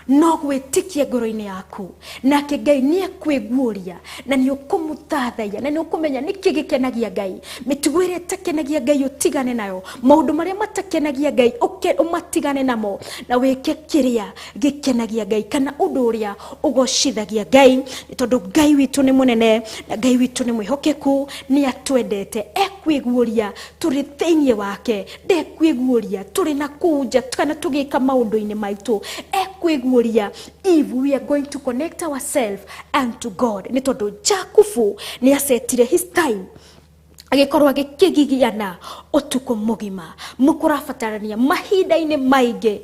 A: No gwĩtĩkia ngoro-inĩ yaku, nake Ngai nĩ ekwĩguũria na nĩ ũkũmũthathaiya na nĩ ũkũmenya nĩkĩ gĩkenagia Ngai. Mĩtugo ĩrĩa ĩtakenagia Ngai ũtigane nayo, maũndũ marĩa matakenagia Ngai ũmatigane namo, na wĩke kĩrĩa gĩkenagia Ngai kana ũndũ ũrĩa ũgocithagia Ngai, nĩ tondũ Ngai witũ nĩ mũnene na Ngai witũ nĩ mwĩhokeku, nĩ atwendete. Ekwĩguũria tũrĩ thĩinĩ wake, ndekwĩguũria tũrĩ na kũu nja kana tũgĩka maũndũ-inĩ maitũ. Ekwĩguũria if we are going to connect ourselves unto God, nĩ tondũ Jakubu nĩ acetire his time agĩkorwo agĩkĩgigiana ũtukũ mũgima. Mũkũrabatarania mahinda-inĩ maingĩ,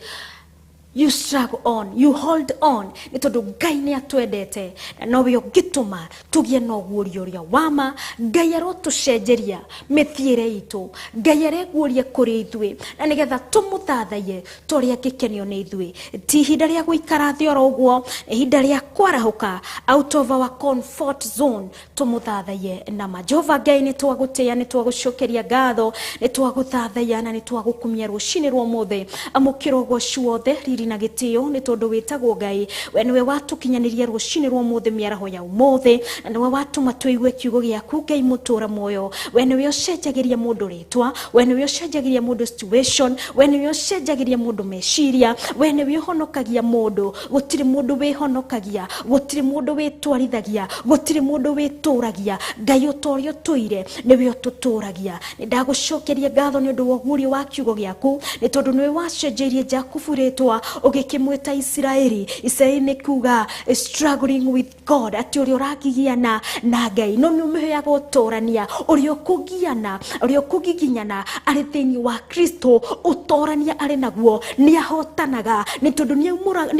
A: you struggle on, you hold on, nĩ tondũ Ngai nĩ atwendete na nowe ũngĩtũma tũgĩe na ũguũrio ũrĩa wa ma. Ngai arotũcenjeria mĩthiĩre itũ, Ngai areguũria kũrĩ ithuĩ na nĩgetha tũmũthathaiye ta ũrĩa angĩkenio nĩ ithuĩ. Ti ihinda rĩa gũikara thĩ oro ũguo, nĩ ihinda rĩa kwarahũka out of our comfort zone, tũmũthathaiye na ma. Jehova Ngai, nĩ twagũtĩĩa, nĩ twagũcokeria ngatho, nĩ twagũthathaiya na nĩ twagũkumia rũcinĩ rwa ũmũthĩ. Amũkĩra ũgoci wothe, riri na gĩtĩo, nĩ tondũ wĩtagwo Ngai. We nĩwe watũkinyanĩria rũcinĩ rwa ũmũthĩ, mĩaraho ya ũmũthĩ, na nĩwe watũma tũigue kiugo gĩaku. Ngai mũtũra muoyo, we nĩwe ũcenjagĩria mũndũ rĩtwa, we nĩwe ũcenjagĩria mũndũ situation, we nĩwe ũcenjagĩria mũndũ meciria, we nĩwe ũhonokagia mũndũ. Gũtirĩ mũndũ wĩhonokagia, gũtirĩ mũndũ wĩtwarithagia, gũtirĩ mũndũ wĩtũragia. Ngai ũta ũrĩa ũtũire nĩwe ũtũtũragia. Nĩ ndagũcokeria ngatho nĩ ũndũ wa ũguũrio wa kiugo gĩaku, nĩ tondũ nĩwe wacenjeirie Jakubu rĩtwa ũgĩkĩmwĩta Isiraeli. Isiraeli nĩ kuga struggling with God, atĩ ũrĩa ũragigiana na Ngai, no nĩ ũmĩheaga ũtũrania, ũrĩa ũkũgiana, ũrĩa ũkũgiginyana arĩ thĩinĩ wa Kristo, ũtorania arĩ naguo nĩ ahotanaga, nĩ tondũ nĩ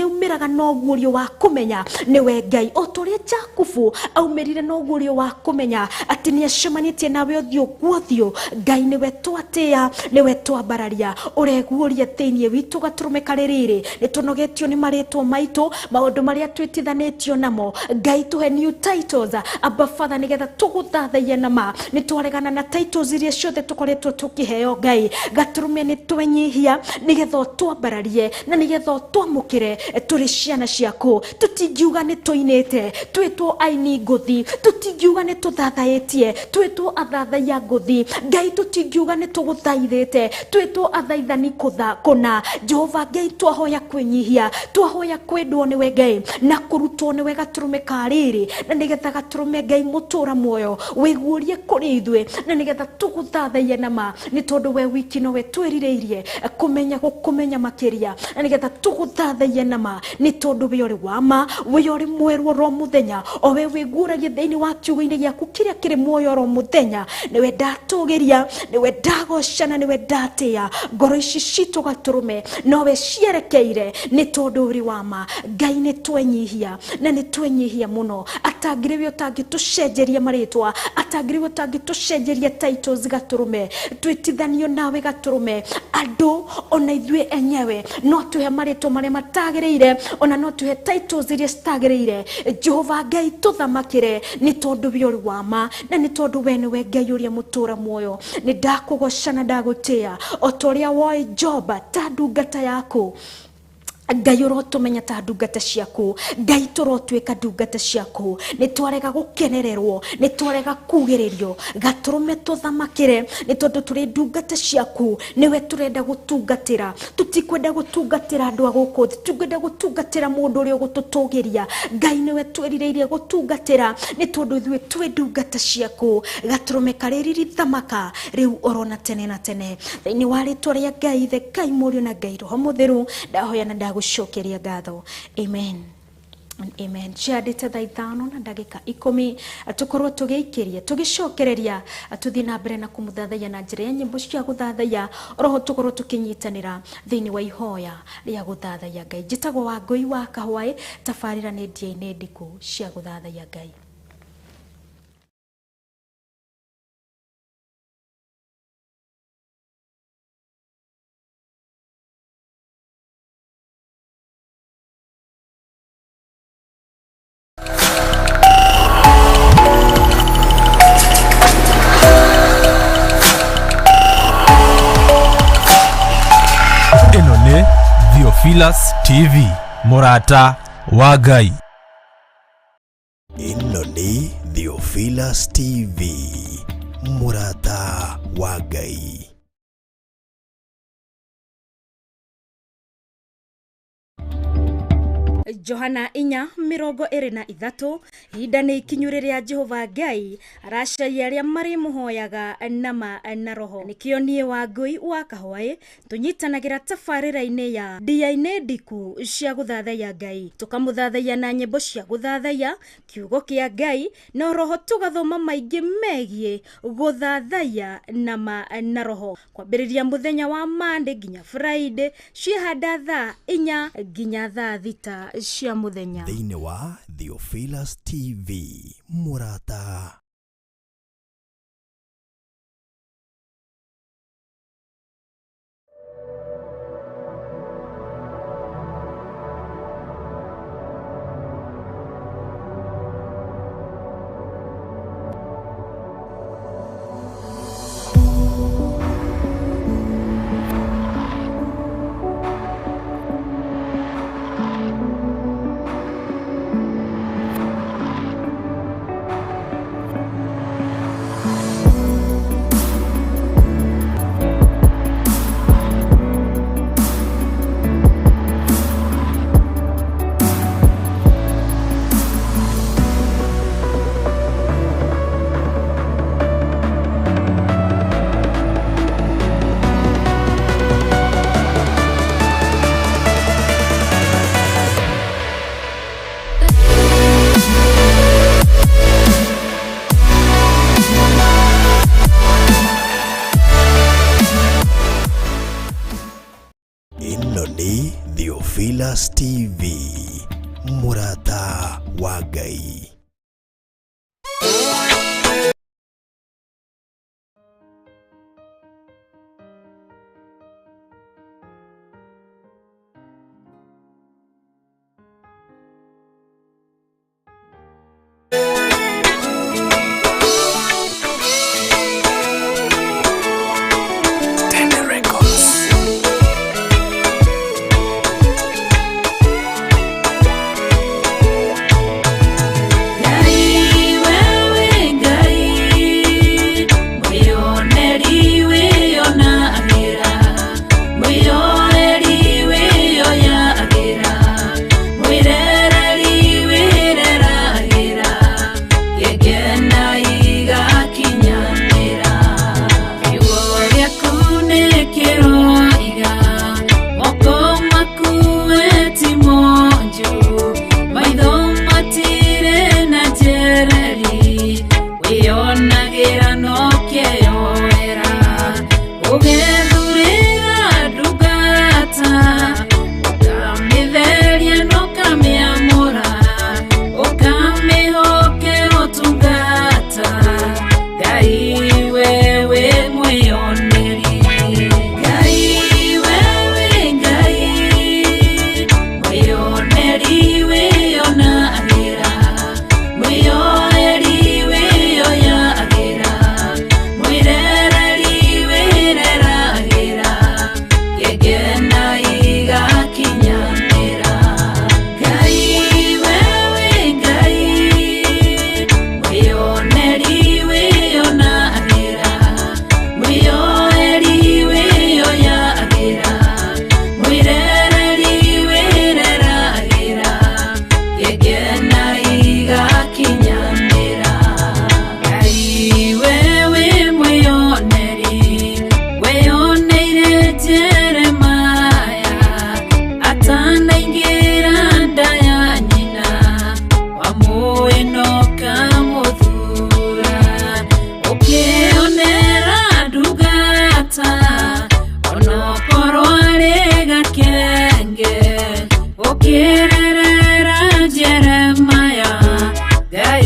A: aumĩraga na ũguũrio wa kũmenya nĩwe Ngai, o ta ũrĩa Jakubu aumĩrire na ũguũrio wa kũmenya atĩ nĩ acemanĩtie nawe ũthiũ kwa ũthiũ. Ngai nĩwe twatĩĩa, nĩwe twambararia, ũreguũria thĩinĩ witũ gatũrũme karĩ rĩrĩ. Nĩ tũnogetio nĩ marĩtwa maitũ, maũndũ marĩa twĩtithanĩtio namo. Ngai tũhe new titles, Abba Father, nĩgetha tũgũthathaiye na ma. Nĩ twaregana na titles iria ciothe tũkoretwo tũkĩheo. Ngai gatũrũme, nĩ twenyihia nĩgetha ũtwambararie na nĩgetha ũtwamũkĩre tũrĩ ciana ciaku. Tũtingiuga nĩ tũinĩte, twĩtwo aini ngũthi. Tũtingiuga nĩ tũthathaĩtie, twĩtwo athathaiya ngũthi. Ngai tũtingiuga nĩ tũgũthaithĩte, twĩtwo athaithani kũna. Jehova Ngai, twahoya kwĩnyihia, twahoya kwendwo nĩwe Ngai na kũrutwo nĩwe gatũrũme ka rĩrĩ, na nĩgetha gatũrũme Ngai mũtũra muoyo wĩguũrie kũrĩ ithuĩ na nĩgetha tũgũthathaiye na ma, nĩ tondũ we wiki nowe twĩrirĩirie kũmenya, gũkũmenya makĩria, na nĩgetha tũgũthathaiye na ma, nĩ tondũ we ũrĩ wa ma, we ũrĩ mwerũ oro mũthenya, o we wĩguũragia thĩinĩ wa kiugo-inĩ gĩaku kĩrĩa kĩrĩ muoyo oro mũthenya. Nĩwe ndatũgĩria, nĩwe ndagocana, nĩwe ndatĩĩa. Ngoro ici citũ gatũrũme nowe cierekeire, nĩ tondũ ũrĩ wa ma. Ngai nĩ twenyihia na nĩ twenyihia mũno. Atangĩrĩ we ũtangĩtũcenjeria marĩtwa, atangĩrĩ we ũtangĩtũcenjeria titles gatũrũme, twĩtithanio nawe gatũrũme. Andũ ona ithuĩ enyewe no tũhe marĩtwa marĩa matagĩrĩire, ona no tũhe titles iria citagĩrĩire. Jehova Ngai, tũthamakĩre, nĩ tondũ we ũrĩ wa ma na nĩ tondũ we nĩwe Ngai ũrĩa mũtũra muoyo. Nĩ ndakũgoca na ndagũtĩĩa, o ta ũrĩa woĩ Joba ta ndungata yaku. Ngai ũrotũmenya ta ndungata ciaku. Ngai tũrotuĩka ndungata ciaku. Nĩ twarega gũkenererwo, nĩ twarega kugĩrĩrio. Gatũrũme tũthamakĩre, nĩ tondũ tũrĩ ndungata ciaku, nĩwe tũrenda gũtungatĩra. Tũtikwenda gũtungatĩra andũ a gũkũ thĩ, tũkwenda gũtungatĩra mũndũ ũrĩa ũgũtũtũgĩria. Ngai nĩwe twĩrirĩirie gũtungatĩra, nĩ tondũ ithuĩ twĩ ndungata ciaku. Gatũrũme karĩ riri, thamaka rĩu orona tene na tene. Thĩinĩ wa rĩtwa rĩa Ngai Ithe, Ngai Mũriũ na Ngai Roho Mũtheru, ndahoya na ndagũcokeria ngatho, amen and amen. Ciandĩte thaa 5:10, tũkorwo tũgĩikĩria tũgĩcokereria, tũthiĩ na mbere na kũmũthathaiya na njĩra ya nyĩmbo cia gũthathaiya, oroho tũkorwo tũkĩnyitanĩra thĩinĩ wa ihoya rĩa gũthathaiya Ngai. Njĩtagwo Wangũi wa Kahwaĩ, tabarĩra nĩ ndia-inĩ ndiku cia gũthathaiya Ngai.
F: Ĩno nĩ Theophilus TV. Mũrata wa Ngai.
B: Ĩno nĩ Theophilus TV, mũrata wa Ngai.
A: Johana 4:23. Ihinda nĩ ikinyu rĩrĩa Jehova Ngai aracaria arĩa marĩmũhoyaga nama na roho. Nĩkĩo niĩ Wangũi wa Kahwaĩ tũnyitanagĩra tabarĩra-inĩ ya ndia-inĩ ndiku cia gũthathaiya Ngai, tũkamũthathaiya na nyĩmbo cia gũthathaiya kiugo kĩa Ngai, na roho tũgathoma maingĩ megiĩ gũthathaiya nama na roho, kwambĩrĩria mũthenya wa Monday nginya Friday, ciĩhanda thaa 4 nginya thaa 6 cia mũthenya.
B: Thĩinĩ wa Theophilus TV, mũrata. Ĩno nĩ Theophilus TV, mũrata wa Ngai.
D: Ngai wewe Ngai, mwĩoneri wĩonagĩra, mwĩoreri wĩoyagĩra, mwĩrereri wĩreragĩra, gĩkena igakinyanĩra. Kiugo gĩaku nĩ kĩroiga, moko maku we ti monju, maitho matirĩ na njereri, wĩonagĩra no kĩyoera, ũgethurĩra ndungata, ũkamĩtheria na ũkamĩamũra, ũkamĩhokera ũtungata, Ngai wewe mwĩoneri. Ngai wewe Ngai, mwĩoneri wĩonagĩra, mwĩoeri wĩoyagĩra, mwĩrereri wĩreragĩra, gĩkena igakinyanĩra. Ngai wewe Ngai, mwĩoneri wĩonagĩra, mwĩoeri wĩoyagĩra, mwĩrereri wĩreragĩra, gĩkena igakinyanĩra. Ngai wewe mwĩoneri, weyoneire Jeremaya atanaingĩra nda ya nyina, wamũĩ na ũkamũthura, ũkĩonera ndungata, onokorwo arĩ gakenge, ũkĩrerera Jeremaya, Ngai.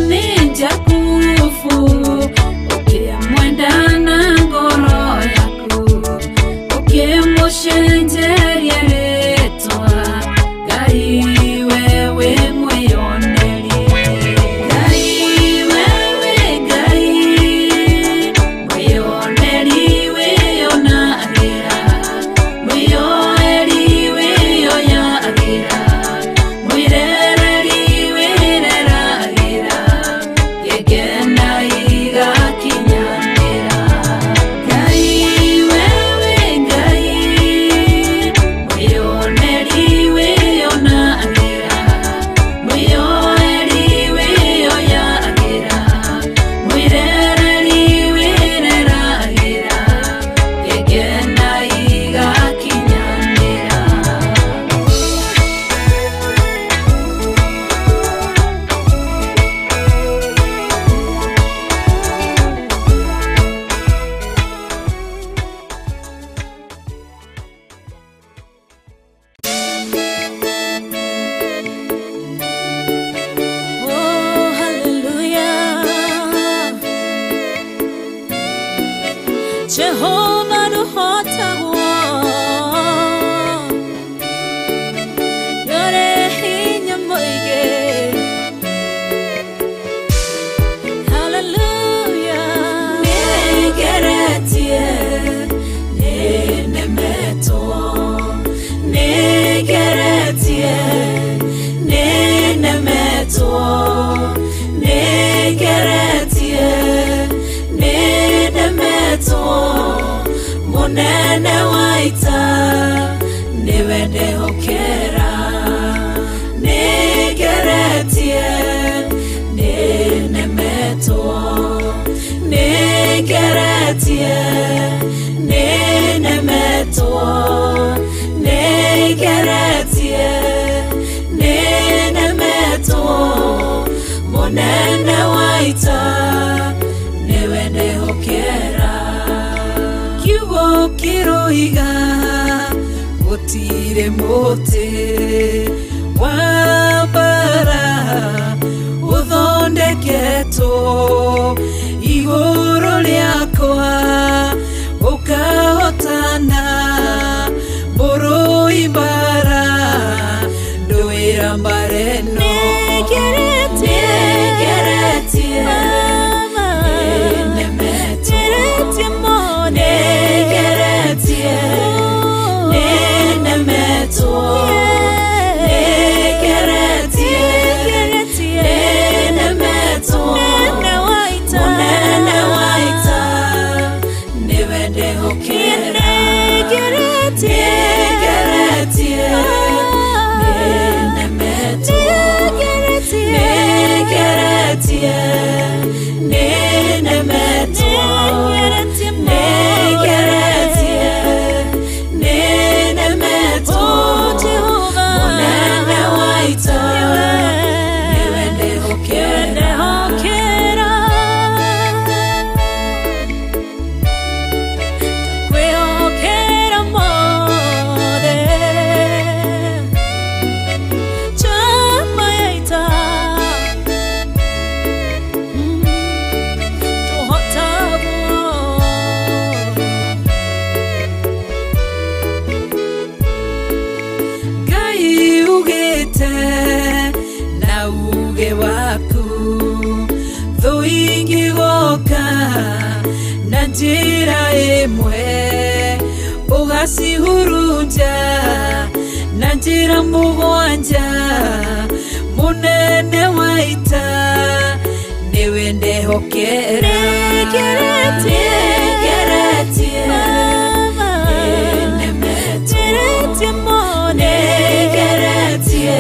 D: nĩ Jakubu ũkĩmwenda na ngoro yaku ũkĩmũcenjeria rĩtwa Ngai wewe mwĩyoneri Ngai wewe Ngai mwĩyoneri wĩyonagĩra mwĩyoeri wĩyoyagĩra mwĩrereri wĩreragĩra gĩkena igakinyanĩra Ngai wewe Ngai mwĩyoneri wĩyonagĩra mwĩyoeri wĩyoyagĩra mwĩrereri wĩreragĩra gĩkena igakinyanĩra.
E: Oh, hallelujah. Jehovah nũhotagwo. Nĩũrĩ hinya mũingĩ. Hallelujah.
D: Nĩngeretie, nĩnemetwo. Nĩngeretie, nĩnemetwo. Nĩngeretie, nĩnemetwo. Mũnene wa ita nĩwe ndehokera. Nĩngeretie, nĩnemetwo. Nĩngeretie, nĩnemetwo. Nĩngeretie, nĩnemetwo. Mũnene wa ita nĩwe ndehokera. Kiugo kĩroiga gũtirĩ mũtĩ wa mbara ũthondeketwo igũrũ rĩakwa ũkahotana mũrũi mbara ndũĩra mbara ĩno.
E: Nĩngeretie,
D: Nĩngeretie,
E: Mama.
D: nĩnemetwo.
E: Ngeretie mũno.
D: Nĩngeretie, nĩnemetwo. Nĩngeretie, nĩnemetwo.
E: Mũnene wa ita.
D: Mũnene wa ita nĩwe ndehokera.
E: Nĩngeretie,
D: Nĩngeretie, nĩnemetwo.
E: Nĩngeretie,
D: Nĩngeretie, nĩnemetwo.
E: Nĩngeretie mũno.
D: Nĩngeretie, nĩnemetwo.
E: Oh, Jehovah.
D: Mũnene wa ita nĩwe ndehokera.
E: Ndehokera. Ndakwĩhokera mothe. Njamba ya ita. Tũhotagwo.
D: Ngai ugĩte na uge waku thũ ingĩgoka na njĩra ĩmwe ũgacihurunja na njĩra mũgwanja mũnene wa ita nĩwe ndehokera.
E: Nĩngeretie,
D: Nĩngeretie,
E: Mama.
D: nĩnemetwo.
E: Ngeretie mũno.
D: Nĩngeretie,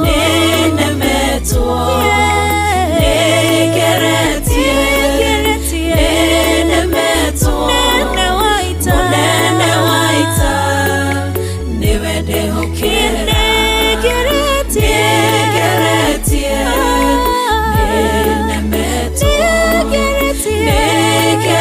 D: nĩnemetwo. Nĩngeretie, nĩnemetwo.
E: Mũnene wa ita.
D: Mũnene wa ita nĩwe ndehokera.
E: Nĩngeretie,
D: Nĩngeretie, nĩnemetwo.
E: Nĩngeretie,
D: Nĩngeretie,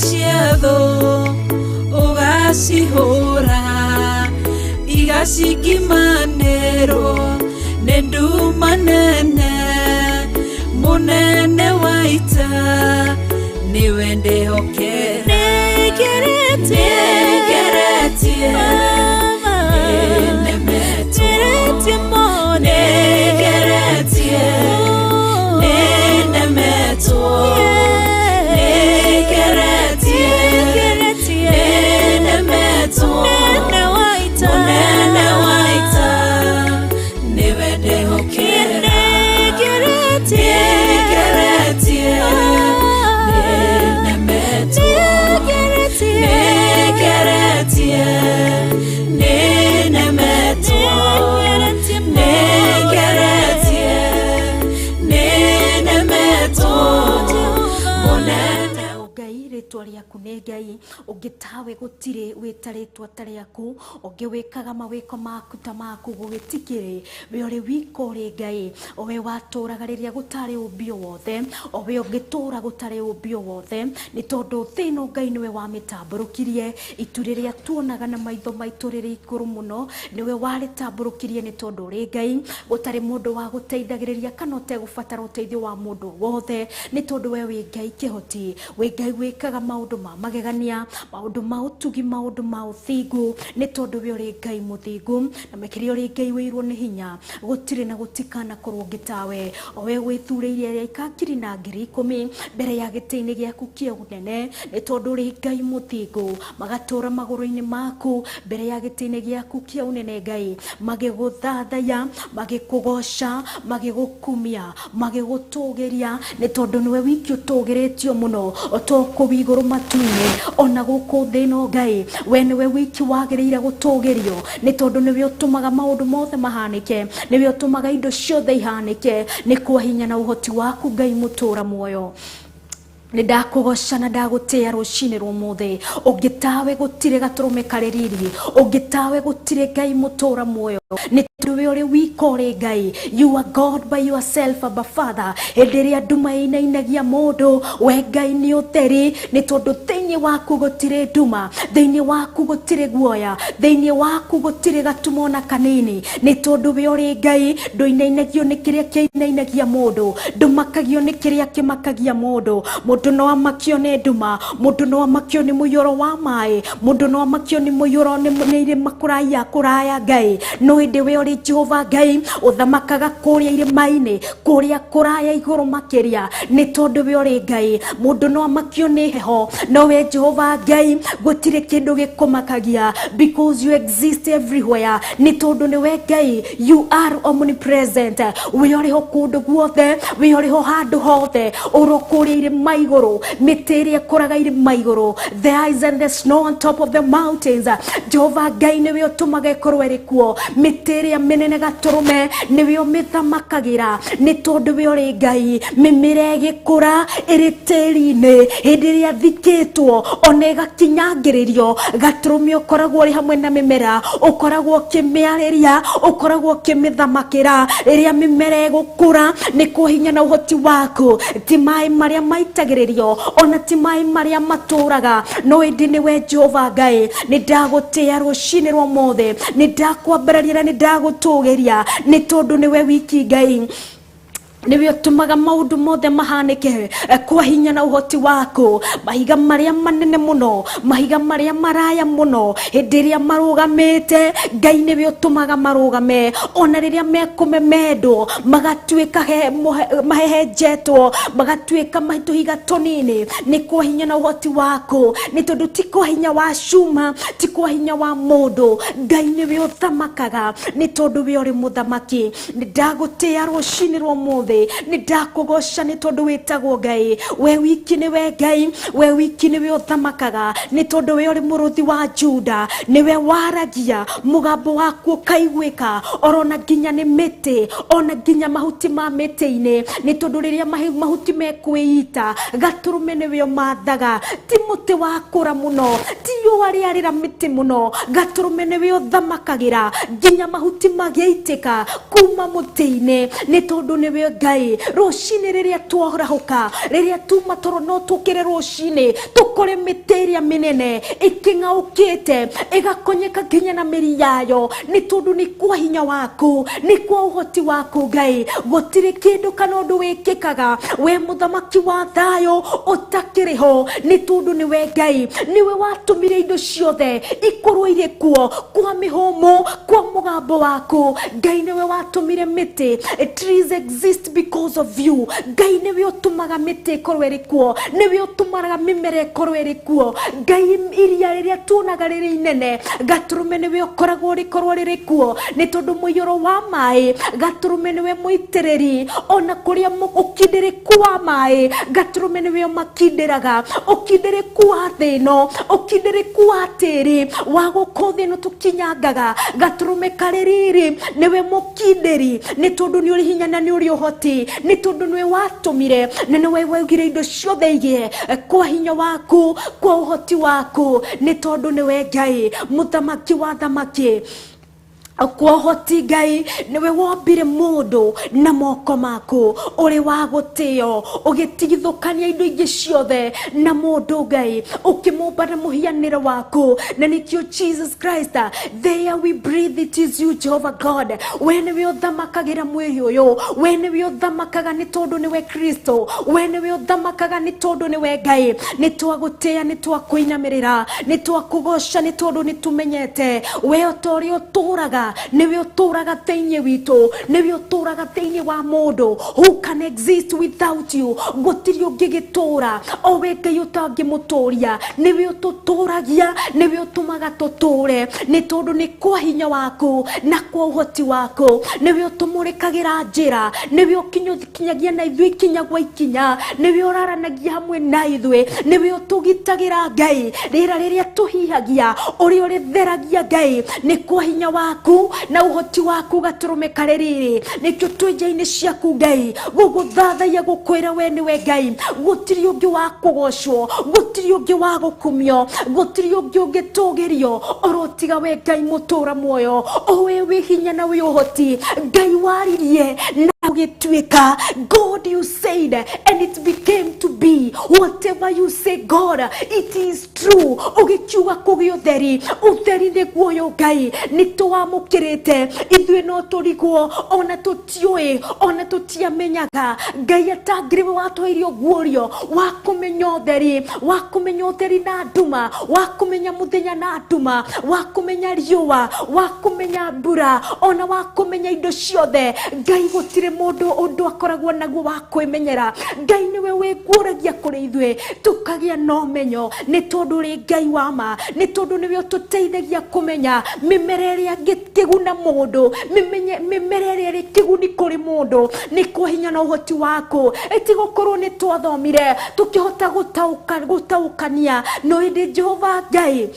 D: cia thũ ũgacihũra igacikimanĩrwo nĩ nduma nene mũnene wa ita nĩwe ndĩhokera nĩngeretie nĩnemetwo nĩngeretie nĩnemetwo nĩngeretie nĩnemetwo mũnene wa ita nĩwe ndĩhokera nĩngeretie nĩnemetwo nĩngeretie nĩnemetwo nĩngeretie nĩnemetwo mũnene
A: Ngai rĩtwa rĩaku nĩ Ngai ũngĩtawe gũtirĩ wĩta rĩtwa ta rĩaku ũngĩ wĩkaga mawĩko maku ta maku gũgĩtikĩrĩ we ũrĩ wika ũrĩ Ngai owe watũraga rĩrĩa gũtarĩ ũmbi o wothe owe ũngĩtũra gũtarĩ ũmbi o wothe nĩ tondũ thĩ ĩno Ngai nĩwe wamĩtambũrũkirie itu rĩrĩa tuonaga na maitho maitũ rĩrĩ igũrũ mũno nĩwe warĩtambũrũkirie nĩ tondũ ũrĩ Ngai gũtarĩ mũndũ wa gũteithagĩrĩria kana ũtegũbatara ũteithio wa mũndũ wothe nĩ tondũ we wĩ Ngai kĩhoti wĩ Ngai wĩkaga maũndũ ma magegania maũndũ ma ũtugi maũndũ ma ũthingu nĩ tondũ we ũrĩ Ngai mũthingu na makĩria ũrĩ Ngai wĩirwo nĩ hinya gũtirĩ na gũtikanakorwo ũngĩ tawe owe wĩthurĩire araika ngiri na ngiri ikũmi mbere ya gĩtĩ-inĩ gĩaku kĩa ũnene nĩ tondũ ũrĩ Ngai mũthingu magatũra magũrũ-inĩ maku mbere ya gĩtĩ-inĩ gĩaku kĩa ũnene Ngai magĩgũthathaya magĩkũgoca magĩgũkumia magĩgũtũgĩria nĩ tondũ nĩwe wiki ũtũgĩrĩtio mũno to kũu igũrũ matu-inĩ ona gũkũ thĩ ĩno Ngai we nĩwe wiki wagĩrĩire gũtũgĩrio nĩ tondũ nĩwe ũtũmaga maũndũ mothe mahanĩke nĩwe ũtũmaga indo ciothe ihanĩke nĩ kwa hinya na ũhoti waku Ngai mũtũra muoyo nĩ ndakũgoca na ndagũtĩĩa rũcinĩ rwa ũmũthĩ ũngĩtawe gũtirĩ gatũrũme karĩ riri ũngĩtawe gũtirĩ Ngai mũtũra muoyo nĩ tondũ we ũrĩ wika ũrĩ Ngai you are God by yourself Abba Father hĩndĩ ĩrĩa nduma ĩinainagia mũndũ we Ngai nĩ ũtheri nĩ tondũ thĩinĩ waku gũtirĩ nduma thĩinĩ waku gũtirĩ guoya thĩinĩ waku gũtirĩ gatumo ona kanini nĩ tondũ we ũrĩ Ngai ndũinainagio nĩ kĩrĩa kĩinainagia mũndũ ndũmakagio nĩ kĩrĩa kĩmakagia mũndũ mũndũ no amakio nĩ nduma mũndũ no amakio nĩ mũiyũro wa maĩ mũndũ no amakio nĩ mũiyũro nĩ irĩma kũraya kũraya Ngai no ĩndĩ we ũrĩ Jehova Ngai ũthamakaga kũrĩa irĩma-inĩ kũrĩa kũraya igũrũ makĩria nĩ tondũ we ũrĩ Ngai mũndũ no amakio nĩ heho no we Jehova Ngai gũtirĩ kĩndũ gĩkũmakagia because you exist everywhere nĩ tondũ nĩwe Ngai you are omnipresent we ũrĩ ho kũndũ guothe we ũrĩ ho handũ hothe ũrĩ kũrĩa irĩma igũrũ mĩtĩ ĩrĩa ĩkũraga irĩma igũrũ the ice and the snow on top of the mountains Jehova Ngai nĩwe ũtũmaga ĩkorwo ĩrĩ kuo mĩtĩ ĩrĩa mĩnene gatũrũme nĩwe ũmĩthamakagĩra nĩ tondũ we ũrĩ Ngai mĩmera ĩgĩkũra ĩrĩ tĩri-inĩ hĩndĩ ĩrĩa thikĩtwo ona ĩgakinyangĩrĩrio gatũrũme ũkoragwo ũrĩ hamwe na mĩmera ũkoragwo ũkĩmĩarĩria ũkoragwo ũkĩmĩthamakĩra rĩrĩa mĩmera ĩgũkũra nĩ kwa hinya na ũhoti waku ti maĩ marĩa maitagĩrĩrio ona ti maĩ marĩa matũraga no ĩndĩ nĩwe Jehova Ngai nĩ ndagũtĩĩa rũcinĩ rwa ũmũthĩ nĩ ndakwambararia na nĩ ndagũtũgĩria nĩ tondũ nĩwe wiki Ngai nĩwe ũtũmaga maũndũ mothe mahanĩke kwa hinya na ũhoti waku mahiga marĩa manene mũno mahiga marĩa maraya mũno hĩndĩ ĩrĩa marũgamĩte Ngai nĩwe ũtũmaga marũgame ona rĩrĩa mekũmemendwo magatuĩka mahehenjetwo magatuĩka tũhiga tũnini nĩ kwa hinya na ũhoti waku nĩ tondũ ti kwa hinya wa cuma ti kwa hinya wa mũndũ Ngai nĩwe ũthamakaga nĩ tondũ we ũrĩ mũthamaki nĩ ndagũtĩĩa rũcinĩ rwa ũmũthĩ nĩ ndakũgoca nĩ tondũ wĩtagwo Ngai we wiki nĩwe Ngai we wiki nĩwe ũthamakaga nĩ tondũ we ũrĩ mũrũthi wa Juda nĩwe waragia mũgambo waku ũkaiguĩka orona nginya nĩ mĩtĩ ona nginya mahuti ma mĩtĩ-inĩ nĩ tondũ rĩrĩa mahuti mekwĩita gatũrũme nĩwe ũmathaga ti mũtĩ wakũra mũno ti riũa rĩarĩra mĩtĩ mũno gatũrũme nĩwe ũthamakagĩra nginya mahuti magĩitĩka kuma mũtĩ-inĩ nĩ tondũ nĩwe Ngai rũcinĩ rĩrĩa twarahũka rĩrĩa tuma toro no tũkĩre rũcinĩ tũkore mĩtĩ ĩrĩa mĩnene ĩkĩng'aũkĩte ĩgakonyeka nginya na mĩri yayo nĩ tondũ nĩ kwa hinya waku nĩ kwa ũhoti waku Ngai gũtirĩ kĩndũ kana ũndũ wĩkĩkaga we mũthamaki wa thayũ ũtakĩrĩ ho nĩ tondũ nĩwe Ngai nĩwe watũmire indo ciothe ikorwo irĩ kuo kwa mĩhũmũ kwa mũgambo waku Ngai nĩwe watũmire mĩtĩ. Trees exist because of you. Ngai nĩwe ũtũmaga mĩtĩ ĩkorwo ĩrĩ kuo nĩwe ũtũmaga mĩmera ĩkorwo ĩrĩ kuo Ngai iria rĩrĩa tuonaga rĩrĩ inene gatũrũme nĩwe ũkoragwo rĩkorwo rĩrĩ kuo nĩ tondũ mũiyũro wa maĩ gatũrũme nĩwe mũitĩrĩri ona kũrĩa ũkindĩrĩku wa maĩ gatũrũme nĩwe ũmakindĩraga ũkindĩrĩku wa thĩ ĩno ũkindĩrĩku wa tĩri wa gũkũ thĩ ĩno tũkinyangaga gatũrũme karĩ riri nĩwe mũkindĩri nĩ tondũ nĩ ũrĩ hinya na nĩ ũrĩ ũhoti nĩ tondũ nĩwe watũmire na nĩwe waugire indo ciothe igĩe kwa hinya waku kwa ũhoti waku nĩ tondũ nĩwe Ngai mũthamaki wa thamaki kwa ũhoti Ngai nĩwe wombire mũndũ na moko maku ũrĩ wa gũtĩo ũgĩtigithũkania indo ingĩ ciothe na mũndũ Ngai ũkĩmũmba na mũhianĩre waku na nĩkĩo Jesus Christ there we breathe it is you Jehovah God we nĩwe ũthamakagĩra mwĩrĩ ũyũ we nĩwe ũthamakaga nĩ tondũ nĩwe Kristo we nĩwe ũthamakaga nĩ tondũ nĩwe Ngai nĩ twagũtĩĩa nĩ twakũinamĩrĩra nĩ twakũgoca nĩ tondũ nĩ tũmenyete we o ta ũrĩa ũtũũraga nĩwe ũtũũraga thĩinĩ witũ nĩwe ũtũũraga thĩinĩ wa mũndũ. Who can exist without you? Gũtirĩ ũngĩgĩtũũra o we Ngai ũtangĩmũtũũria nĩwe ũtũtũũragia nĩwe ũtũmaga tũtũũre nĩ tondũ nĩ kwa hinya waku na kwa ũhoti waku nĩwe ũtũmũrĩkagĩra njĩra nĩwe ũkinyagia na ithuĩ ikinya gwa ikinya nĩwe ũraranagia hamwe na ithuĩ nĩwe ũtũgitagĩra Ngai rĩera rĩrĩa tũhihagia ũrĩa ũrĩtheragia Ngai nĩ kwa hinya waku na ũhoti waku gatũrũme karĩ rĩrĩ nĩkĩo twĩ nja-inĩ ciaku Ngai gũgũthathaiya gũkwĩra we nĩwe Ngai gũtirĩ ũngĩ wa kũgocwo gũtirĩ ũngĩ wa gũkumio gũtirĩ ũngĩ ũngĩtũgĩrio oro tiga we Ngai mũtũũra muoyo o we wĩ hinya na wĩ ũhoti Ngai waririe na ũgĩtuĩka. God, you said and it became to be. Whatever you say, God, it is true. Ũgĩkiuga kũgĩa ũtheri ũtheri nĩguo ũyũ Ngai nĩ tũwamũkĩrĩte ithuĩ no tũrigwo ona tũtiũĩ ona tũtiamenyaga Ngai atangĩrĩ we watũheire ũguũrio wa kũmenya ũtheri wa kũmenya ũtheri na nduma wa kũmenya mũthenya na nduma wa kũmenya riũa wa kũmenya mbura ona wa kũmenya indo ciothe Ngai gũtirĩ mũndũ ũndũ akoragwo naguo wa kwĩmenyera Ngai nĩwe wĩguũragia kũrĩ ithuĩ tũkagĩa na ũmenyo nĩ tondũ ũrĩ Ngai wa ma nĩ tondũ nĩwe ũtũteithagia kũmenya mĩmera ĩrĩa ĩngĩkĩguna mũndũ mĩmera ĩrĩa ĩrĩ kĩguni kũrĩ mũndũ nĩ kwa hinya na ũhoti waku ĩtigũkorwo nĩ twathomire tũkĩhota gũtaũkania no ĩndĩ Jehova Ngai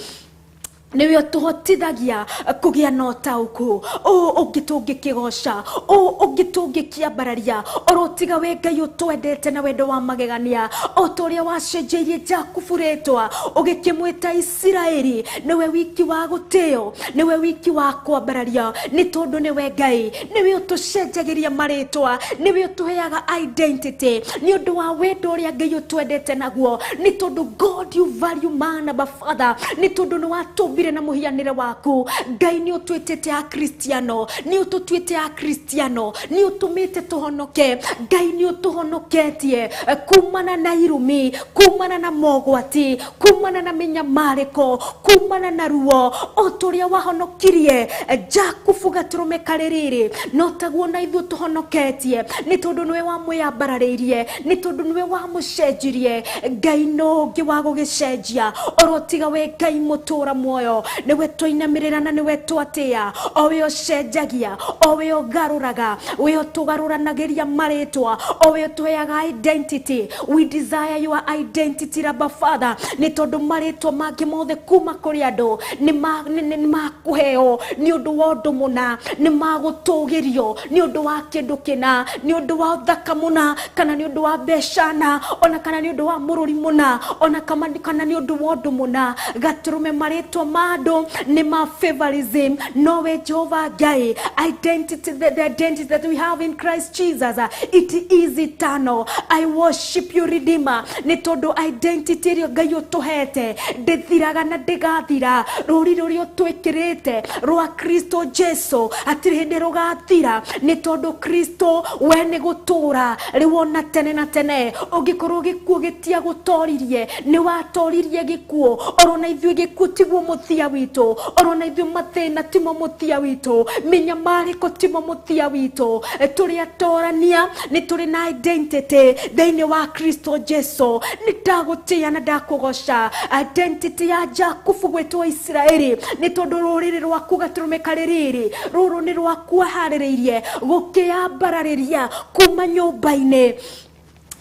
A: nĩwe ũtũhotithagia kũgĩa na ũtaũku ũũ ũngĩ tũngĩkĩgoca ũũ ũngĩ tũngĩkĩambararia oro tiga we Ngai ũtwendete na wendo wa magegania o ta ũrĩa wacenjeirie Jakubu rĩtwa ũgĩkĩmwĩta Isiraeli nĩwe wiki wa gũtĩo nĩwe wiki wa kwambararia nĩ tondũ nĩwe Ngai nĩwe ũtũcenjagĩria marĩtwa nĩwe ũtũheaga identity nĩ ũndũ wa wendo ũrĩa Ngai ũtwendete naguo nĩ tondũ God you value man above father nĩ tondũ nĩ watũmbire na mũhianĩre waku Ngai nĩ ũtwĩtĩte akristiano nĩ ũtũtuĩte akristiano nĩ ũtũmĩte tũhonoke Ngai nĩ ũtũhonoketie kumana na irumi kumana na mogwati kumana na mĩnyamarĩko kumana na ruo o ta ũrĩa wahonokirie Jakubu gatũrũme karĩ rĩrĩ no taguo na ithuĩ tũhonoketie nĩ tondũ nĩwe wamwĩambararĩirie nĩ tondũ nĩwe wamũcenjirie Ngai no ũngĩ wa gũgĩcenjia oro tiga we Ngai mũtũũra muoyo nĩwe twainamĩrĩra na nĩwe twatĩa o we ũcenjagia o we ũgarũraga we ũtũgarũranagĩria marĩtwa o we ũtũheaga identity. We desire your identity Abba Father nĩ tondũ marĩtwa mangĩ mothe kuma kũrĩ andũ nĩ makũheo nĩ ũndũ wa ũndũ mũna nĩ magũtũgĩrio nĩ ũndũ wa kĩndũ kĩna nĩ ũndũ wa ũthaka mũna kana nĩ ũndũ wa mbeca na ona kana nĩ ũndũ wa mũrũri mũna ona kana nĩ ũndũ wa ũndũ mũna gatũrũme marĩtwa ma andũ nĩ ma favorism, no we Jehova Ngai, identity, the identity that we have in Christ Jesus, it is eternal. I worship you Redeemer, nĩ tondũ identity ĩrĩa Ngai ũtũhete ndĩthiraga na ndĩgathira. Rũri rũrĩa ũtwĩkĩrĩte rwa Kristo Jesu hatirĩ hĩndĩ rũgathira, nĩ tondũ Kristo we nĩ gũtũra rĩu ona tene na tene. Ũngĩkorwo gĩkuũ gĩtiagũtoririe, nĩ watoririe gĩkuũ. Orona ithuĩ gĩkuũ tiguo mũthia witũ, orona ithuĩ mathĩna timo mũthia witũ, mĩnyamarĩko timo mũthia witũ. Tũrĩ atorania, nĩ tũrĩ na identity thĩinĩ wa Kristo Jesu. Nĩ ndagũtĩĩa na ndakũgoca. Identity ya Jakubu gwĩtwo Isiraeli nĩ tondũ rũrĩrĩ rwaku gatũrũme karĩ rĩrĩ, rũrũ nĩ rwaku waharĩrĩirie gũkĩambararĩria kuma nyũmba-inĩ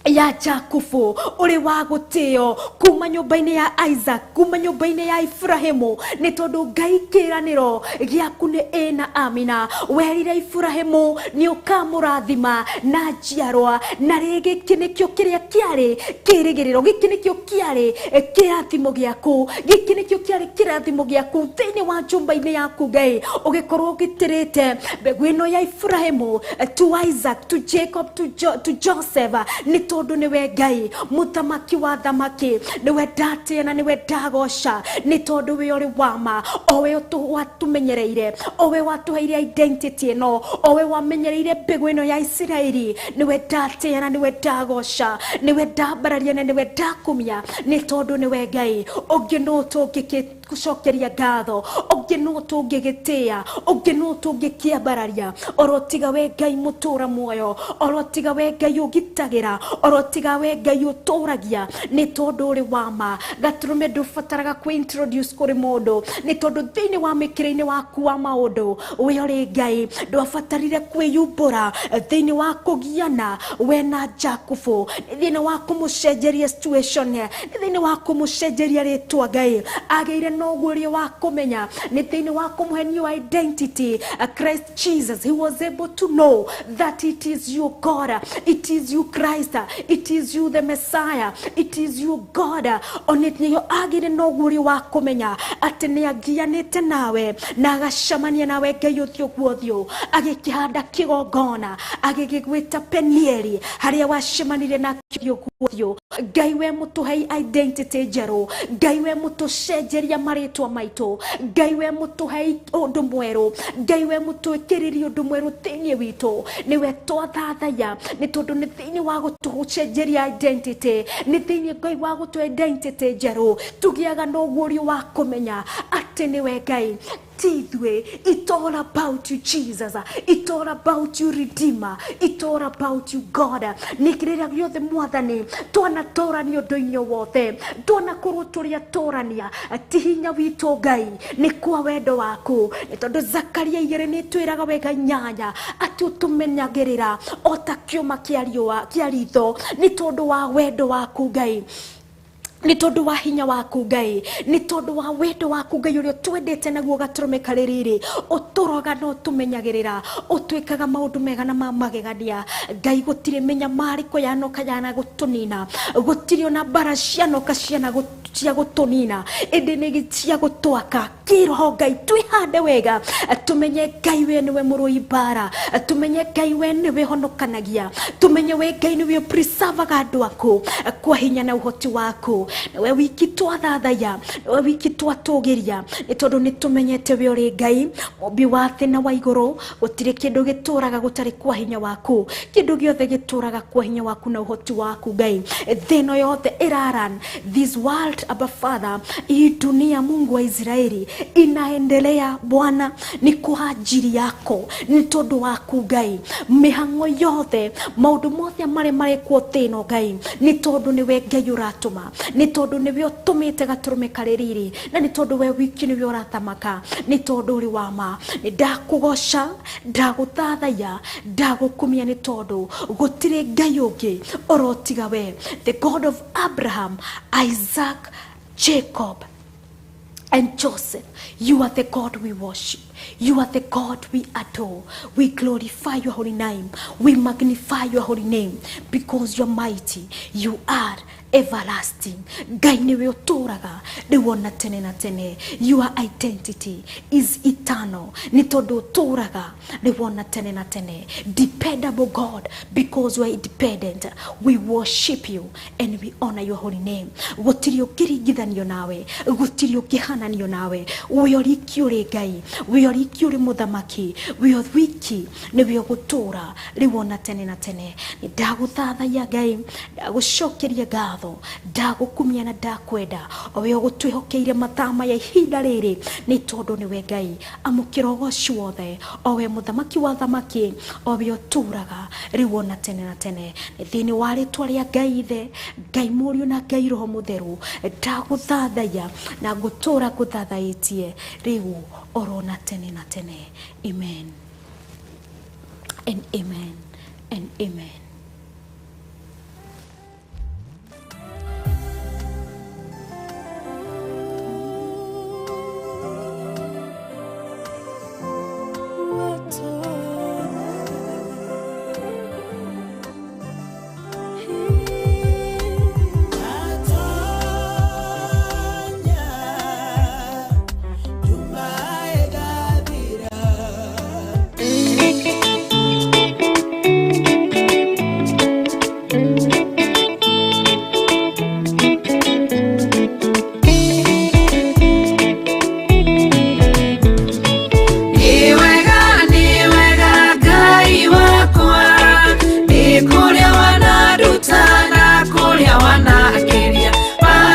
A: ya Jakubu, ũrĩ wa gũtĩo kuma nyũmba-inĩ ya Isaac, kuma nyũmba-inĩ ya Ibrahimu, nĩ tondũ Ngai kĩĩranĩro gĩaku nĩ ĩ na amina. Werire Ibrahimu nĩ ũkamũrathima na njiarwa, na rĩ gĩkĩ nĩkĩo kĩrĩa kĩarĩ kĩĩrĩgĩrĩro, gĩkĩ nĩkĩo kĩarĩ kĩrathimo gĩaku, gĩkĩ nĩkĩo kĩarĩ kĩrathimo gĩaku thĩinĩ wa nyũmba-inĩ yaku Ngai, ũgĩkorwo ũgitĩrĩte mbegũ ĩno ya Ibrahimu to Isaac, to Jacob, to Joseph, nĩ tondũ nĩwe Ngai mũthamaki wa thamaki, nĩwe ndatĩĩa na nĩwe ndagoca, nĩ tondũ we ũrĩ wama, o we watũmenyereire, o we watũheire identity ĩno, o we wamenyereire mbegũ ĩno ya Isiraeli, nĩwe ndatĩĩa na nĩwe ndagoca, nĩwe ndambararia na nĩwe ndakumia, nĩ tondũ nĩwe Ngai. Ũngĩ nũ tũngĩgĩcokeria ngatho, ũngĩ nũ tũngĩgĩtĩĩa, ũngĩ nũ tũngĩkĩambararia, oro tiga we Ngai mũtũra muoyo, oro tiga we Ngai ũgitagĩra, oro tiga we Ngai ũtũragia, nĩ tondũ ũrĩ wama. Gatũrũme ndũbataraga kwĩ-introduce kũrĩ mũndũ, nĩ tondũ thĩinĩ wa mĩkĩre-inĩ waku wa maũndũ we ũrĩ Ngai. Ndwabatarire kwĩyumbũra thĩinĩ wa kũgiana we na Jakubu, thĩinĩ wa kũmũcenjeria situation, thĩinĩ wa kũmũcenjeria rĩtwa Ngai agĩire na ũguũrio wa kũmenya, nĩ thĩinĩ wa kũmũhe new identity. Christ Jesus, he was able to know that it is you God, it is you Christ, it is you the Messiah, it is you God. Ona nĩyo agĩire na ũguũrio wa kũmenya atĩ nĩ agianĩte nawe na agacemania nawe Ngai ũthiũ kwa ũthiũ, agĩkĩhanda kĩgongona, agĩgĩgwĩta Penieli harĩa wacemanire nake ũthiũ kwa ũthiũ. Ngai we mũtũhei identity njerũ, Ngai we mũtũcenjeria marĩtwa maitũ, Ngai we mũtũhei ũndũ mwerũ, Ngai we mũtwĩkĩrĩrie ũndũ mwerũ thĩinĩ witũ, nĩwe twathathaiya, nĩ tondũ nĩ thĩinĩ wa gũtũcenjeria identity, nĩ thĩinĩ Ngai wa gũtũhe identity njerũ, tũgĩaga na ũguũrio wa kũmenya atĩ nĩwe Ngai ti ithuĩ. It's all about you Jesus, it's all about you Redeemer, it's all about you God. Nĩ kĩrĩa gĩothe Mwathani twanatũrania ũndũ-inĩ wothe, twanakorwo tũrĩ atũrania, ti hinya witũ Ngai, nĩ kwa wendo waku, nĩ tondũ Zakaria 2 nĩ twĩraga wega 8 atĩ ũtũmenyagĩrĩra o ta kĩũma kĩa riũa kĩa ritho, nĩ tondũ wa wendo waku Ngai, nĩ tondũ wa hinya waku Ngai, nĩ tondũ wa wendo waku Ngai ũrĩa ũtwendete naguo gatũrũme karĩ riri, ũtũroga na ũtũmenyagĩrĩra, ũtwĩkaga maũndũ mega na ma magegania Ngai. Gũtirĩ mĩnyamarĩko yanoka yana gũtũnina, gũtirĩ ona mbara cianoka ciana cia gũtũnina, ĩndĩ nĩ cia gũtwaka kĩroho Ngai. Twĩhande wega, tũmenye Ngai we nĩwe mũrũi mbara, tũmenye Ngai we nĩwe honokanagia, tũmenye we Ngai nĩwe ũpreservaga andũ aku kwa hinya na ũhoti waku. Nĩwe wiki twathathaiya, nĩwe wiki twatũgĩria, nĩ tondũ nĩ tũmenyete we ũrĩ Ngai mũmbi wa thĩ na wa igũrũ. Gũtirĩ kĩndũ gĩtũraga gũtarĩ kwa hinya waku, kĩndũ gĩothe gĩtũraga kwa hinya waku na ũhoti waku Ngai. Thĩ ĩno yothe ĩraran, this world Abba Father, hii dunia Mungu wa Israeli inaendelea Bwana ni kwa ajili yako, nĩ tondũ waku Ngai. Mĩhang'o yothe, maũndũ mothe marĩa marekwo thĩ ĩno Ngai, nĩ tondũ nĩwe Ngai ũratũma, nĩ tondũ nĩwe ũtũmĩte gatũrũme karĩ riri, na nĩ tondũ we wiki nĩwe ũrathamaka, nĩ tondũ ũrĩ wa ma. Nĩ ndakũgoca, ndagũthathaiya, ndagũkumia, nĩ tondũ gũtirĩ Ngai ũngĩ orotiga we, the God of Abraham, Isaac, Jacob and Joseph. You are the God we worship. You are the God we adore. We glorify your holy name. We magnify your holy name because you are mighty. You are everlasting. Ngai nĩwe ũtũraga rĩu ona tene na tene. Your identity is eternal. Nĩ tondũ ũtũraga rĩu ona tene na tene. Dependable God, because you are independent. We worship you and we honor your holy name. Gũtirĩ ũngĩringithanio nawe, gũtirĩ ũngĩhananio nawe. We ũriki ũrĩ Ngai, we ũriki ũrĩ mũthamaki, we wiki nĩwe ũgũtũra rĩu ona tene na tene. Nĩ ndagũthathaiya Ngai, ndagũcokeria ngatho, ndagũkumia na ndakwenda, o we ũgũtwĩhokeire mathaa maya ihinda rĩrĩ, nĩ tondũ nĩwe Ngai. Amũkĩra ũgoci wothe, o we mũthamaki wa thamaki, o we ũtũraga rĩu ona tene na tene. Nĩ thĩinĩ wa rĩtwa rĩa Ngai Ithe, Ngai Mũriũ na Ngai Roho Mũtheru, ndagũthathaiya na ngũtũra ngũthathaĩtie rĩu oro na tene na tene. Amen and amen and amen.
D: Kũrĩa wananduta na kũrĩa wanakĩria bara.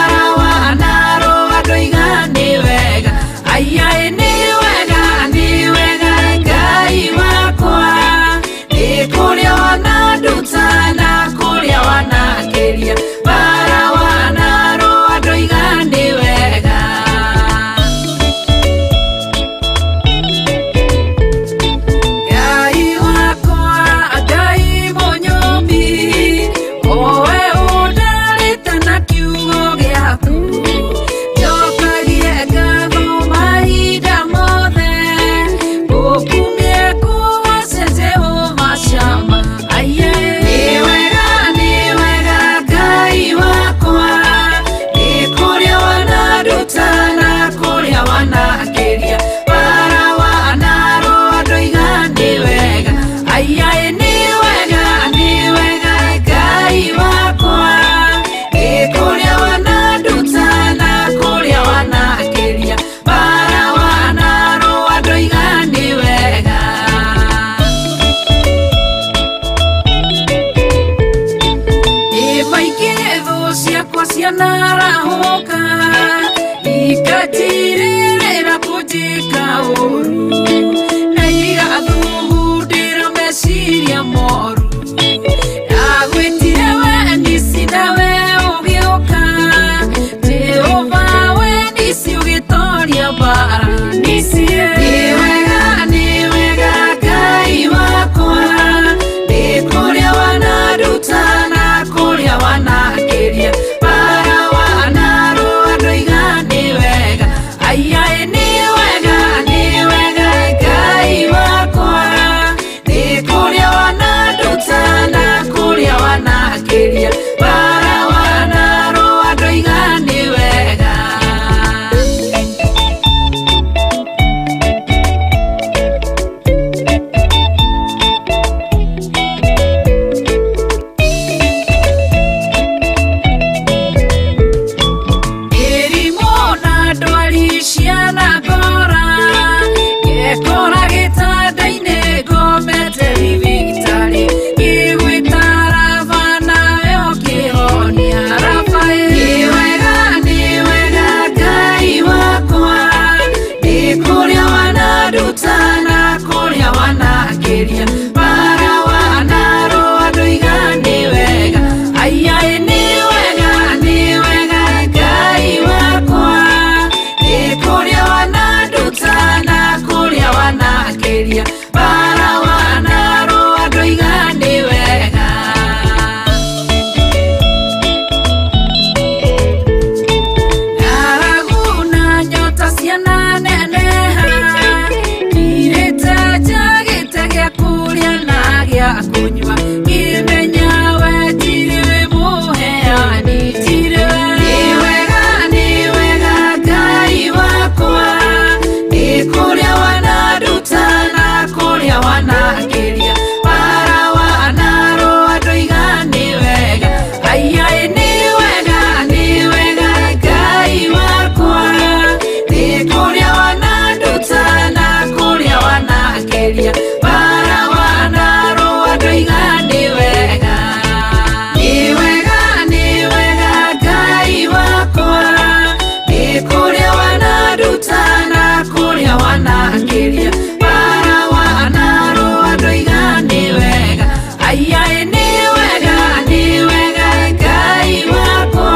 D: Nĩ wega, nĩ wega Ngai wakwa,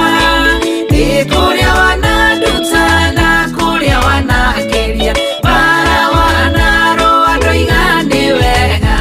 D: nĩ kũrĩa wananduta na kũrĩa wanangeria, bara wanarũa ndoiga nĩ wega.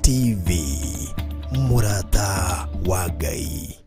B: TV, mũrata wa Ngai.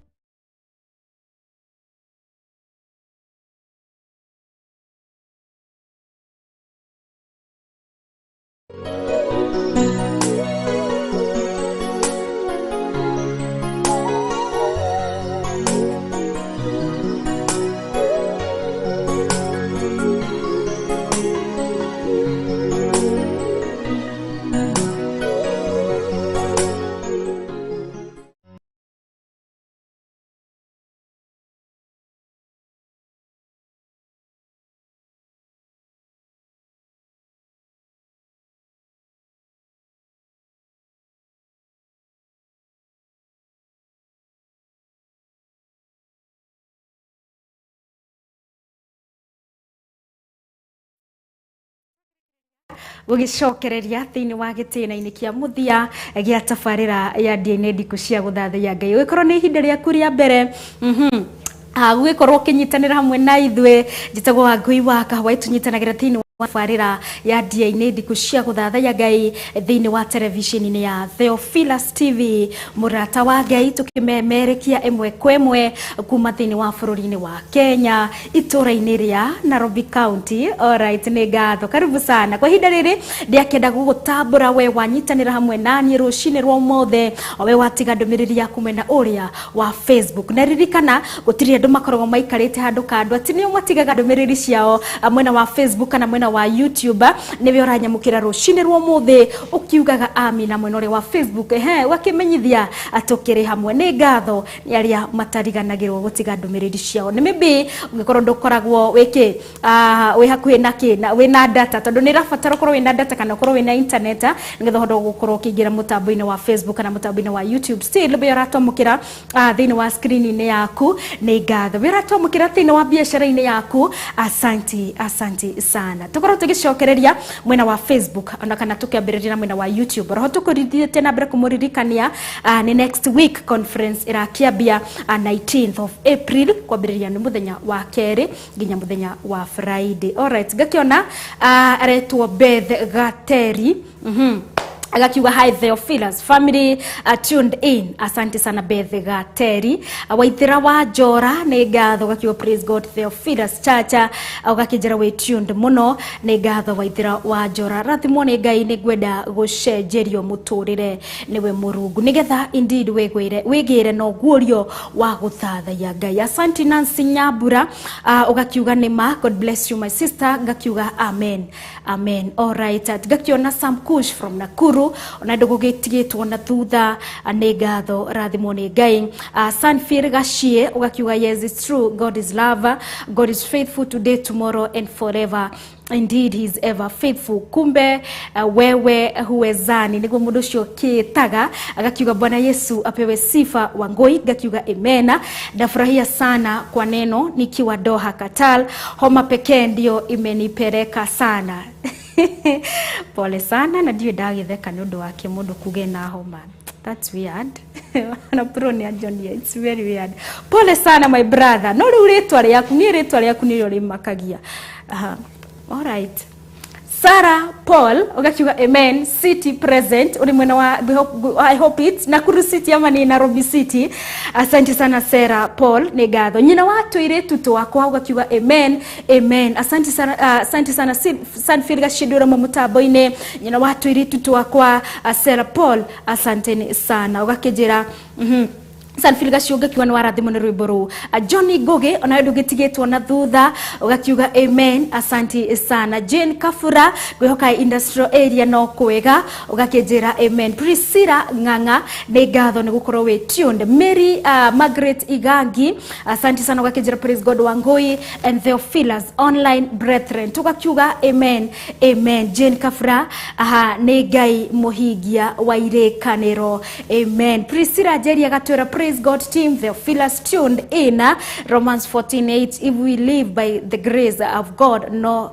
A: Gũgĩcokereria thĩinĩ wa gĩtĩna-inĩ kĩa mũthia gĩa tabarĩra ya DNA ndikũ cia gũthathaiya Ngai. Ũgĩkorwo nĩ ihinda rĩaku rĩa mbere gũgĩkorwo ũkĩnyitanĩra hamwe na ithuĩ, njĩtagwo Wangũi wa Kahwaĩ, tũnyitanagĩra thĩinĩ wa tabarĩra ya DNA ndikũ cia gũthathaiya Ngai thĩinĩ wa televisheni ya Theophilus TV, mũrata wa Ngai, tũkĩmemerekia ĩmwe kwa ĩmwe kuma thĩinĩ wa bũrũri-inĩ wa Kenya, itũra-inĩ rĩa Nairobi County. Alright, nĩ ngatho, karibu sana. Kwa ihinda rĩrĩ ndiakĩenda gũgũtambũra we wanyitanĩra hamwe naniĩ rũcinĩ rwa ũmũthĩ, we watiga ndũmĩrĩri yaku mwena ũrĩa wa Facebook. Na ririkana gũtirĩ andũ makoragwo maikarĩte handũ kando, atĩ nĩo matigaga ndũmĩrĩri ciao mwena wa Facebook kana mwena wa YouTube. Nĩwe ũranyamũkĩra rũcinĩ rwa ũmũthĩ ũkiugaga amina mwena ũrĩa wa Facebook, ehe, ũgakĩmenyithia atũkĩrĩ hamwe. Nĩ ngatho nĩ arĩa matariganagĩrwo gũtiga ndũmĩrĩri ciao. Nĩ maybe ũngĩkorwo ndũkoragwo wĩkĩ wĩ hakuhĩ na kĩ na wĩna data, tondũ nĩ ĩrabatara ũkorwo wĩna data kana ũkorwo wĩna internet nĩgetha ũhote gũkorwo ũkĩingĩra mũtambo-inĩ wa Facebook kana mũtambo-inĩ wa YouTube. Still we ũratwamũkĩra thĩinĩ wa screen-inĩ yaku, nĩ ngatho. We ũratwamũkĩra thĩinĩ wa biacara-inĩ yaku, asanti, asanti sana. Tũkorwo tũgĩcokereria mwena wa Facebook ona kana tũkĩambĩrĩria na mwena wa YouTube. Roho tũkũrithiĩte na mbere kũmũririkania nĩ next week conference ĩrakĩambia 19th of April, kwambĩrĩria nĩ mũthenya wa kerĩ nginya mũthenya wa Friday. Alright, ngakĩona aretwo Beth Gateri. Agakiuga hi Theophilus family, tuned in. Asante sana Beth Gateri. Waithira wa Njora nĩ ngatho, gakiuga praise God Theophilus Chacha, ũgakĩnjĩra wĩ tuned mũno, nĩ ngatho Waithira wa Njora. Rathimwo nĩ Ngai, nĩ ngwenda gũcenjerio mũtũrĩre nĩwe Mũrungu, nĩgetha indeed wĩgĩre na ũguũrio wa gũthathaiya Ngai. Asante Nancy Nyambura, ũgakiuga nĩ ma, God bless you my sister, ngakiuga amen, amen. Alright, ngakiona Sam Kush from Nakuru, ona ndũgũgĩtigĩtwo na thutha, nĩ ngatho, rathimwo nĩ Ngai. Sanfir Gashie ũgakiuga yes it's true, God is love, God is faithful today, tomorrow and forever. Indeed he is ever faithful. Kumbe wewe huwezani, niguo mundu ucio kitaga. Agakiuga Bwana Yesu apewe sifa. Wangoi gakiuga amena. Nafurahia sana kwa neno nikiwa Doha Qatar, homa pekee ndio imenipeleka sana. Pole sana, na ndiũ ndagĩtheka nĩ ũndũ wake mũndũ kuge na homa. That's weird. Na pro ni Johnny, it's very weird. Pole sana my brother. No rĩu rĩtwa rĩaku, niĩ rĩtwa rĩaku nĩrĩo rĩmakagia. All right. Sarah Paul ugakiuga amen, city present, uri mwena wa I hope it's Nakuru City ama ni Nairobi City. Asante sana Sarah Paul, nĩ ngatho. Nyina wa tũirĩtu twakwa ugakiuga amen, amen. Asante sana, asante sana Sanfil Gashidura mũtambo-inĩ. Nyina wa tũirĩtu twakwa Sarah Paul, asanteni sana. Ũgakĩnjĩra Sanfil Gaciũnga kiuga nĩ warathimwo nĩ rwĩmbo rũu. Johnny Ngugi onawe ndũgĩtigĩtwo na thutha, ũgakiuga amen, asanti sana. Jane Kafura ngwĩhoka industrial area no kwega, ũgakĩnjĩra amen. Priscilla Ng'ang'a nĩ ngatho nĩ gũkorwo wĩ tuned. Mary Margaret Igangi, asanti sana, ũgakĩnjĩra praise God Wangui and Theophilus online brethren, tũgakiuga amen, amen. Jane Kafura, aha, nĩ Ngai mũhingia wa irĩkanĩro, amen. Priscilla Njeri agatwĩra praise God team, Theophilus tuned in. Romans 14:8, if we live by the grace of God, no,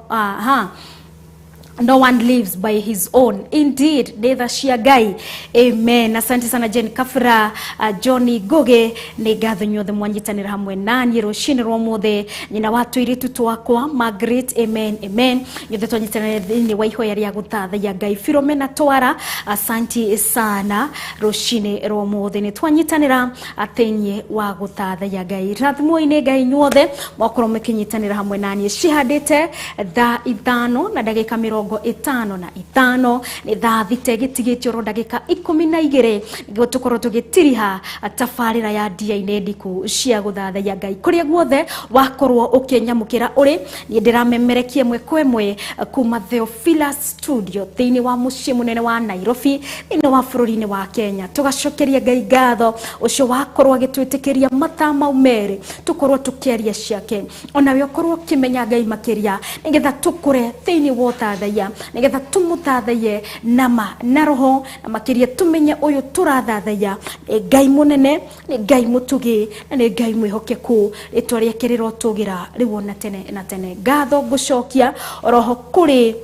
A: No one lives by his own. Indeed, nĩ tha cia Ngai. Amen. Asante sana Jane Kafra, Johnny Goge, nĩ ngatho inyuothe mwanyitanĩra hamwe naniĩ rũcinĩ rwa ũmũthĩ. Nyina wa tũirĩtu twakwa Margaret, amen, amen. Inyuothe twanyitanĩra thĩinĩ wa ihoya rĩa gũthathaiya Ngai. Philomena Twara, asanti sana rũcinĩ rwa ũmũthĩ. Nĩ twanyitanĩra thĩinĩ wa gũthathaiya Ngai. Rathimwo-inĩ Ngai inyuothe mwakorwo mũkĩnyitanĩra hamwe naniĩ. Cihandĩte thaa 5 na ndagĩka 55, nĩ thaa 6 gĩtigĩtio oro ndagĩka 12 nĩguo tũkorwo tũgĩtiriha tabarĩra ya ndia-inĩ ndiku cia gũthathaiya Ngai. Kũrĩa guothe wakorwo ũkĩnyamũkĩra ũrĩ, niĩ ndĩramemerekia ĩmwe kwa ĩmwe kuma Theophilus Studio thĩinĩ wa mũciĩ mũnene wa Nairobi thĩinĩ wa bũrũri-inĩ wa Kenya. Tũgacokeria Ngai ngatho ũcio wakorwo agĩtwĩtĩkĩria mathaa mau merĩ tũkorwo tũkĩaria ciake, onawe ũkorwo ũkĩmenya Ngai makĩria nĩgetha tũkũre thĩinĩ wa ũthathaiya, nĩgetha tũmũthathaiye nama na roho, na makĩria tũmenye ũyũ tũrathathaiya nĩ Ngai mũnene, nĩ Ngai mũtugi, na nĩ Ngai mwĩhokeku. Rĩtwa rĩake rĩrotũgĩra rĩu ona tene na tene. Ngatho ngũcokia oroho kũrĩ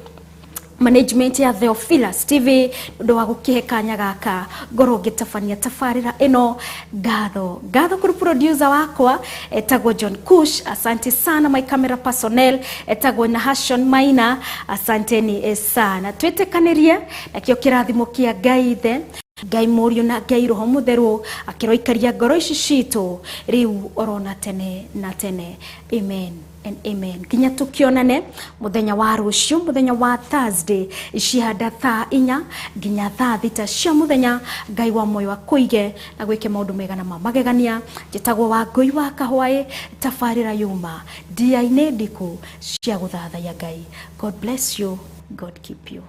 A: management ya Theophilus TV ndu wa gukihe kanya gaka ngorwo ngitabania tabarira ino. Ngatho ngatho kuri producer wakwa etagwo John Kush, asante sana. My camera personnel etagwo Nahashon Maina, asanteni sana. Twĩtĩkanĩrie nakĩo kĩrathimo kĩa Ngai Ithe, Ngai Mũriũ na Ngai Roho Mũtheru akĩroikaria ngoro ici citũ rĩu orona tene na tene. Amen and amen. Nginya tukionane muthenya wa rucio, muthenya wa Thursday cihanda thaa 4 nginya thaa 6 cia muthenya. Ngai wa moyo akuige na gwike maundu mega na ma magegania. Njĩtagwo Wangũi wa Kahwaĩ, tabarĩra yuma ndia-inĩ ndiku cia gũthathaiya Ngai. God bless you, God keep you.